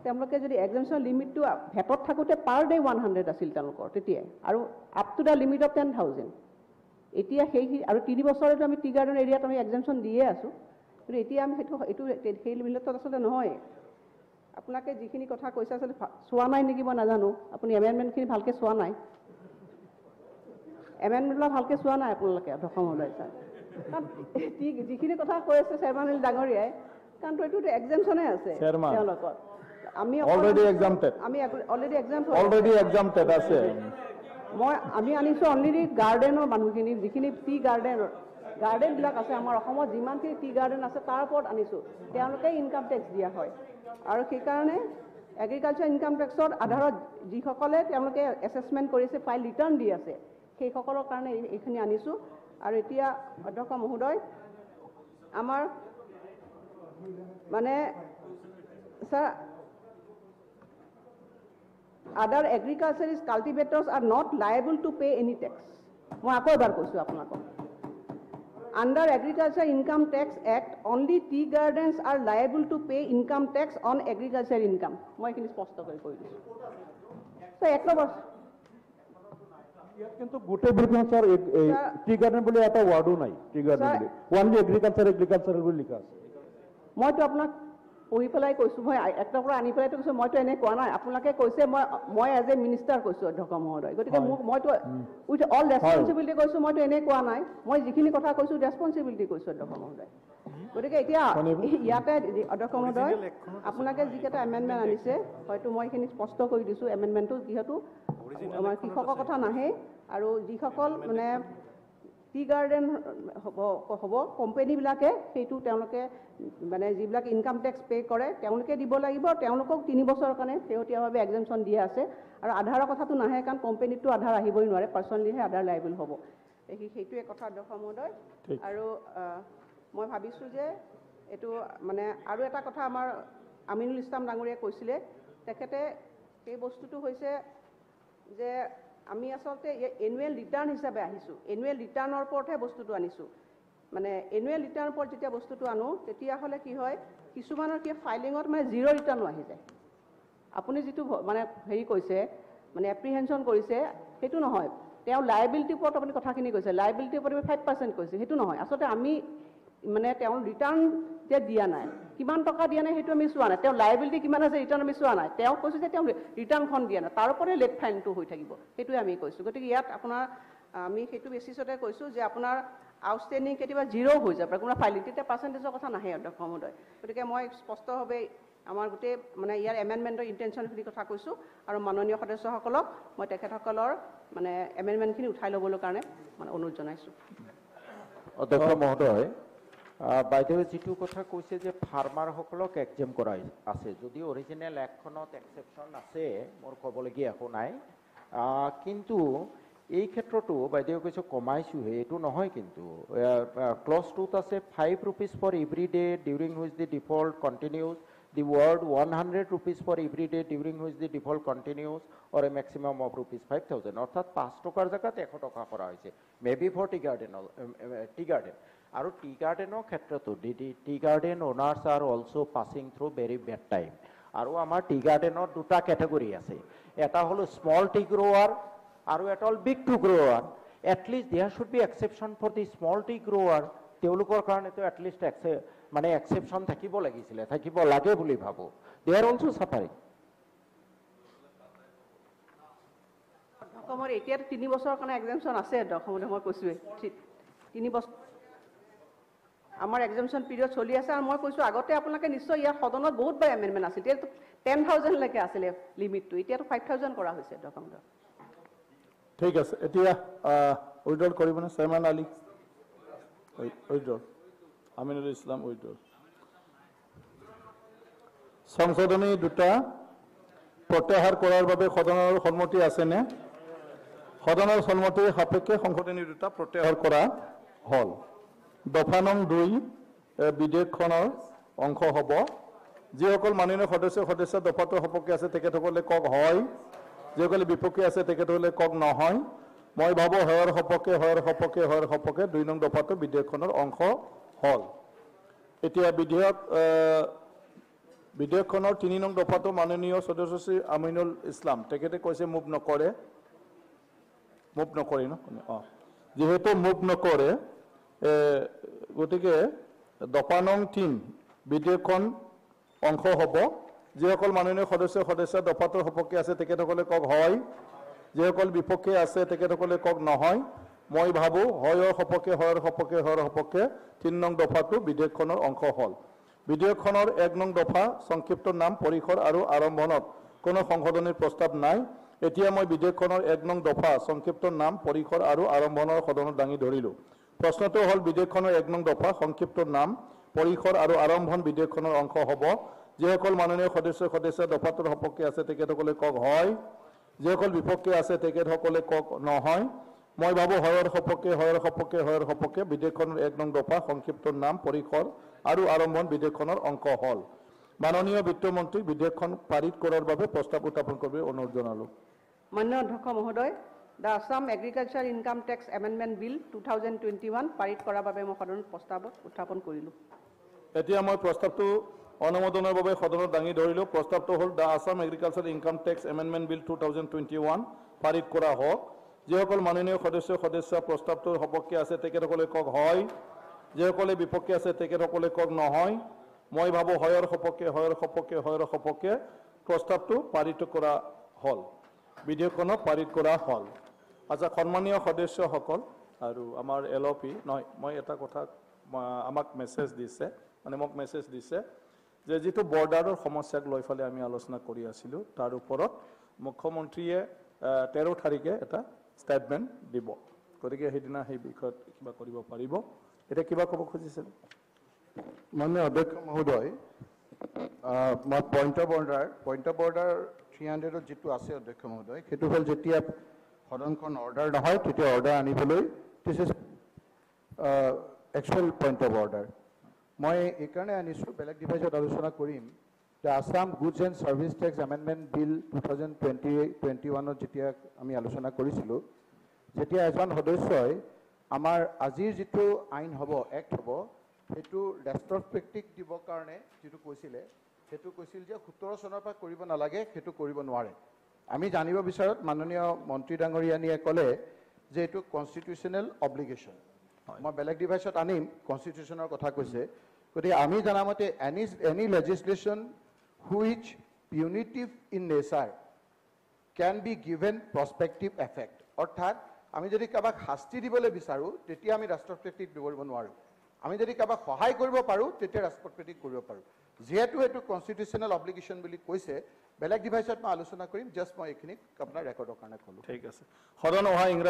তেওঁলোকে যদি এক্সামশ্যন লিমিটটো ভেটত থাকোঁতে পাৰ ডে 100 আছিল তেওঁলোকৰ তেতিয়াই, আৰু up to the limit of 10,000। এতিয়া সেই আৰু 3 বছৰতো আমি টি গাৰ্ডেন এৰিয়াত আমি এক্সামশ্যন দিয়ে আছোঁ, কিন্তু এতিয়া আমি এইটো সেই লিমিটত আচলতে নহয়। আপোনালোকে যিখিনি কথা কৈছে আচলতে চোৱা নাই নেকি মই নাজানো, আপুনি এমেণ্ডমেণ্টখিনি ভালকৈ চোৱা নাই, এমেণ্ডমেণ্টবিলাক ভালকৈ চোৱা নাই আপোনালোকে অধ্যক্ষ মহোদয়। ছাৰ কাৰণ যিখিনি কথা কৈ আছে চেয়াৰমেন ডাঙৰীয়াই, কাৰণ এইটোতো এক্সামশ্যনে আছে তেওঁলোকৰ। আমি অলৰেডি এক্সামটেড, আমি অলৰেডি এক্সাম অলৰেডি এক্সামটেড আছে। আমি আনিছোঁ অলৰেডি গাৰ্ডেনৰ মানুহখিনি, যিখিনি টি গাৰ্ডেনবিলাক আছে আমাৰ অসমত, যিমানখিনি টি গাৰ্ডেন আছে তাৰ ওপৰত আনিছোঁ, তেওঁলোকে ইনকাম টেক্স দিয়া হয়। আৰু সেইকাৰণে এগ্ৰিকালচাৰ ইনকাম টেক্সৰ আধাৰত যিসকলে তেওঁলোকে এছেচমেণ্ট কৰিছে, ফাইল ৰিটাৰ্ণ দি আছে, সেইসকলৰ কাৰণে এইখিনি আনিছোঁ। আৰু এতিয়া অধ্যক্ষ মহোদয়, আমাৰ মানে sir other agriculturist cultivators are not liable to pay any tax. মই আকৌ এবাৰ কৈছোঁ আপোনালোকক, under agriculture income tax act only tea gardens are liable to pay income tax on agriculture income. মই এইখিনি স্পষ্ট কৰি কৈ দিছোঁ। এক নম্বৰ কিন্তু গোটেই বিলখন স্যাৰ টি গাৰ্ডেন বুলি এটা ৱাৰ্ডো নাই, টি গাৰ্ডেন বুলি অনলি এগ্ৰিকালচাৰ এগ্ৰিকালচাৰ বুলি লিখা আছে। মইতো আপোনাক পঢ়ি পেলাই কৈছোঁ, মই একটাৰ পৰা আনি পেলাইতো কৈছোঁ, মইতো এনে কোৱা নাই, আপোনালোকে কৈছে, মই এজ এ মিনিষ্টাৰ কৈছোঁ অধ্যক্ষ মহোদয়। গতিকে মোক মইতো উইথ অল ৰেচপনচিবিলিটি কৈছোঁ, মইতো এনেই কোৱা নাই, মই যিখিনি কথা কৈছোঁ ৰেচপনচিবিলিটি কৈছোঁ অধ্যক্ষ মহোদয়। গতিকে এতিয়া ইয়াতে অধ্যক্ষ মহোদয় আপোনালোকে যিকেইটা এমেণ্ডমেণ্ট আনিছে, হয়তো মই এইখিনি স্পষ্ট কৰি দিছোঁ। এমেণ্ডমেণ্টটো যিহেতু আমাৰ কৃষকৰ কথা নাহে, আৰু যিসকল মানে টি গাৰ্ডেন হ'ব কোম্পেনীবিলাকে সেইটো তেওঁলোকে মানে যিবিলাক ইনকাম টেক্স পে' কৰে তেওঁলোকে দিব লাগিব, তেওঁলোকক 3 বছৰৰ কাৰণে শেহতীয়াভাৱে এক্সামশ্যন দিয়া আছে। আৰু আধাৰৰ কথাটো নাহে, কাৰণ কোম্পেনীতটো আধাৰ আহিবই নোৱাৰে, পাৰ্চনেলিহে আধাৰ লাইবল হ'ব। সেইটোৱে কথা অধ্যক্ষ মহোদয়। আৰু মই ভাবিছোঁ যে এইটো মানে আৰু এটা কথা আমাৰ আমিনুল ইছলাম ডাঙৰীয়াই কৈছিলে, তেখেতে সেই বস্তুটো হৈছে যে আমি আচলতে এনুৱেল ৰিটাৰ্ণ হিচাপে আহিছোঁ, এনুৱেল ৰিটাৰ্ণৰ ওপৰতহে বস্তুটো আনিছোঁ। মানে এনুৱেল ৰিটাৰ্ণৰ ওপৰত যেতিয়া বস্তুটো আনো তেতিয়াহ'লে কি হয়, কিছুমানৰ কি ফাইলিঙত মানে জিৰ' ৰিটাৰ্ণো আহি যায়। আপুনি যিটো মানে হেৰি কৈছে, মানে এপ্ৰিহেনশ্যন কৰিছে, সেইটো নহয়। তেওঁ লাইবিলিটিৰ ওপৰত আপুনি কথাখিনি কৈছে, লাইবিলিটিৰ ওপৰত আমি 5% কৈছে, সেইটো নহয়। আচলতে আমি মানে তেওঁৰ ৰিটাৰ্ণ যে দিয়া নাই, কিমান টকা দিয়া নাই সেইটো আমি চোৱা নাই, তেওঁ লাইবিলিটি কিমান আছে ৰিটাৰ্ণ আমি চোৱা নাই। তেওঁ কৈছে যে তেওঁ ৰিটাৰ্ণখন দিয়া নাই, তাৰ ওপৰতে লেট ফাইনটো হৈ থাকিব, সেইটোৱে আমি কৈছোঁ। গতিকে ইয়াত আপোনাৰ আমি সেইটো বেচিছতে কৈছোঁ যে আপোনাৰ আউটষ্টেণ্ডিং কেতিয়াবা জিৰ' হৈ যাব কোনোবা ফাইলিং, তেতিয়া পাৰ্চেণ্টেজৰ কথা নাহে অধ্যক্ষ মহোদয়। গতিকে মই স্পষ্টভাৱে আমাৰ গোটেই মানে ইয়াৰ এমেণ্ডমেণ্টৰ ইণ্টেনশ্যনখিনিৰ কথা কৈছোঁ আৰু মাননীয় সদস্যসকলক মই তেখেতসকলৰ মানে এমেণ্ডমেণ্টখিনি উঠাই ল'বলৈ কাৰণে মানে অনুৰোধ জনাইছোঁ। অধ্যক্ষ মহোদয়, বাইদেৱে যিটো কথা কৈছে যে ফাৰ্মাৰসকলক একজেম কৰা আছে, যদি অৰিজিনেল এক্টখনত এক্সেপশ্যন আছে মোৰ ক'বলগীয়া একো নাই। কিন্তু এই ক্ষেত্ৰতো বাইদেৱে কৈছে কমাইছোঁহে, এইটো নহয়। কিন্তু ক্লজ 2ত আছে 5 rupees for every day during which the default continues, the word 100 rupees for every day during which the default continues or a maximum of rupees 5000, অৰ্থাৎ 5 টকাৰ জেগাত 100 টকা কৰা হৈছে, may be for tea garden, tea garden. আৰু T গাৰ্ডেনৰ ক্ষেত্ৰতো tea garden owners are also passing through very bad time. আৰু আমাৰ টি গাৰ্ডেনৰ দুটা কেটেগৰী আছে, এটা হ'ল স্মল টি গ্ৰ'ৱাৰ আৰু এটা হ'ল big tea grower. At least there should be exception for the small tea grower, তেওঁলোকৰ কাৰণেতো এটলিষ্ট মানে এক্সেপশ্যন থাকিব লাগিছিলে, থাকিব লাগে বুলি ভাবোঁ। দে are also suffering. অসমৰ এতিয়া 3 বছৰৰ কাৰণে এক্সেমশ্যন আছে অধ্যক্ষ, মই কৈছোঁৱেই 3 বছৰ আমাৰ এক্সেমশ্যন পিৰিয়ড চলি আছে। আৰু মই কৈছোঁ আগতে আপোনালোকে নিশ্চয় ইয়াৰ সদনত বহুত বাৰ এমেণ্ডমেণ্ট আছিল, এতিয়া 10,000লৈকে আছিলে লিমিটটো, এতিয়াতো 5,000 কৰা হৈছে অধ্যক্ষ। ঠিক আছে, এতিয়া উইড্ৰল কৰিবনে chairman Ali? Withdrawal, Aminul Islam withdrawal. সংশোধনী দুটা প্ৰত্যাহাৰ কৰাৰ বাবে সদনৰ সন্মতি আছেনে? সদনৰ সন্মতি সাপেক্ষে সংশোধনী দুটা প্ৰত্যাহাৰ কৰা হ'ল। দফা নং 2 বিধেয়কখনৰ অংশ হ'ব। যিসকল মাননীয় সদস্য সদস্য দফাটোৰ সপক্ষে আছে তেখেতসকলে কওক হয়, যিসকলে বিপক্ষে আছে তেখেতসকলে কওক নহয়। মই ভাবোঁ হয়ৰ সপক্ষে, হয়ৰ সপক্ষে, হয়ৰ সপক্ষে 2 নং দফাটো বিধেয়কখনৰ অংশ হ'ল। এতিয়া বিধেয়কখনৰ 3 নং দফাটো মাননীয় সদস্য শ্ৰী আমিনুল ইছলাম তেখেতে কৈছে মুভ নকৰে, মুভ নকৰে ন? অঁ, যিহেতু মুভ নকৰে গতিকে দফা নং 3 বিধেয়কখন অংশ হ'ব। যিসকল মাননীয় সদস্য সদস্য দফাটোৰ সপক্ষে আছে তেখেতসকলে কওক হয়, যিসকল বিপক্ষে আছে তেখেতসকলে কওক নহয়। মই ভাবোঁ হয়ৰ সপক্ষে, হয়ৰ সপক্ষে, হয়ৰ সপক্ষে 3 নং দফাটো বিধেয়কখনৰ অংশ হ'ল। বিধেয়কখনৰ 1 নং দফা সংক্ষিপ্ত নাম, পৰিসৰ আৰু আৰম্ভণত কোনো সংশোধনীৰ প্ৰস্তাৱ নাই। এতিয়া মই বিধেয়কখনৰ 1 নং দফা সংক্ষিপ্ত নাম, পৰিসৰ আৰু আৰম্ভণৰ সদনত দাঙি ধৰিলোঁ। প্ৰশ্নটো হ'ল বিধেয়কখনৰ 1 নং দফা সংক্ষিপ্ত নাম, পৰিসৰ আৰু আৰম্ভণ বিধেয়কখনৰ অংশ হ'ব। যিসকল মাননীয় সদস্য সদস্য দফাটোৰ সপক্ষে আছে তেখেতসকলে কওক হয়, যিসকল বিপক্ষে আছে তেখেতসকলে কওক নহয়। মই ভাবোঁ হয়ৰ সপক্ষে, হয়ৰ সপক্ষে, হয়ৰ সপক্ষে বিধেয়কখনৰ 1 নং দফা সংক্ষিপ্ত নাম, পৰিসৰ আৰু আৰম্ভণ বিধেয়কখনৰ অংশ হ'ল। মাননীয় বিত্তমন্ত্ৰীক বিধেয়কখন পাৰিত কৰাৰ বাবে প্ৰস্তাৱ উত্থাপন কৰিবলৈ অনুৰোধ জনালোঁ। মাননীয় অধ্যক্ষ মহোদয়, the Assam agriculture income tax amendment bill 2021 পাৰিত কৰাৰ বাবে মই সদনত প্ৰস্তাৱ উত্থাপন কৰিলোঁ। এতিয়া মই প্ৰস্তাৱটো অনুমোদনৰ বাবে সদনত দাঙি ধৰিলোঁ। প্ৰস্তাৱটো হ'ল the Assam agriculture income tax amendment bill 2021 পাৰিত কৰা হওক। যিসকল মাননীয় সদস্য সদস্য প্ৰস্তাৱটোৰ সপক্ষে আছে তেখেতসকলে কওক হয়, যিসকলে বিপক্ষে আছে তেখেতসকলে কওক নহয়। মই ভাবোঁ হয়ৰ সপক্ষে, হয়ৰ সপক্ষে, হয়ৰ সপক্ষে প্ৰস্তাৱটো পাৰিত কৰা হ'ল, বিধেয়কখনক পাৰিত কৰা হ'ল। আচ্ছা, সন্মানীয় সদস্যসকল আৰু আমাৰ এল অ' পি নহয়, মই এটা কথা আমাক মেছেজ দিছে, মানে মোক মেছেজ দিছে যে যিটো বৰ্ডাৰৰ সমস্যাক লৈ পেলাই আমি আলোচনা কৰি আছিলোঁ তাৰ ওপৰত মুখ্যমন্ত্ৰীয়ে 13 তাৰিখে এটা ষ্টেটমেণ্ট দিব, গতিকে সেইদিনা সেই বিষয়ত কিবা কৰিব পাৰিব। এতিয়া কিবা ক'ব খুজিছিল? মাননীয় অধ্যক্ষ মহোদয়, মই পইণ্ট অফ অৰ্ডাৰ 300 যিটো আছে অধ্যক্ষ মহোদয়, সেইটো হ'ল যেতিয়া সদনখন অৰ্ডাৰ নহয় তেতিয়া অৰ্ডাৰ আনিবলৈ, this is actual point of order. মই এইকাৰণে আনিছোঁ, বেলেগ ডিভাইচত আলোচনা কৰিম। The Assam Goods and Service Tax Amendment Bill 2021ত যেতিয়া আমি আলোচনা কৰিছিলোঁ, যেতিয়া এজন সদস্যই আমাৰ আজিৰ যিটো আইন হ'ব, এক্ট হ'ব, সেইটো ৰেট্ৰস্পেক্টিভ দিবৰ কাৰণে যিটো কৈছিলে, সেইটো কৈছিল যে 17 চনৰ পৰা কৰিব নালাগে, সেইটো কৰিব নোৱাৰে। আমি জানিব বিচাৰত মাননীয় মন্ত্ৰী ডাঙৰীয়ানীয়ে ক'লে যে এইটো কনষ্টিটিউশ্যনেল অব্লিগেশ্যন। মই বেলেগ ডিভাইচত আনিম, কনষ্টিটিউশ্যনৰ কথা কৈছে। গতিকে আমি জনামতে any legislation which punitive in nature can be given prospective effect. অৰ্থাৎ আমি যদি কাৰোবাক শাস্তি দিবলৈ বিচাৰোঁ তেতিয়া আমি ৰাষ্ট্ৰপতিক দিব নোৱাৰোঁ, আমি যদি কাৰোবাক সহায় কৰিব পাৰোঁ তেতিয়া ৰাষ্ট্ৰপতিক কৰিব পাৰোঁ। যিহেতু এইটো কনষ্টিটিউশ্যনেল অব্লিগেশ্যন বুলি কৈছে, বেলেগ ডিভাইচত মই আলোচনা কৰিম, জাষ্ট মই এইখিনি আপোনাৰ ৰেকৰ্ডৰ কাৰণে ক'লোঁ। ঠিক আছে। সদন অহা ইংৰাজী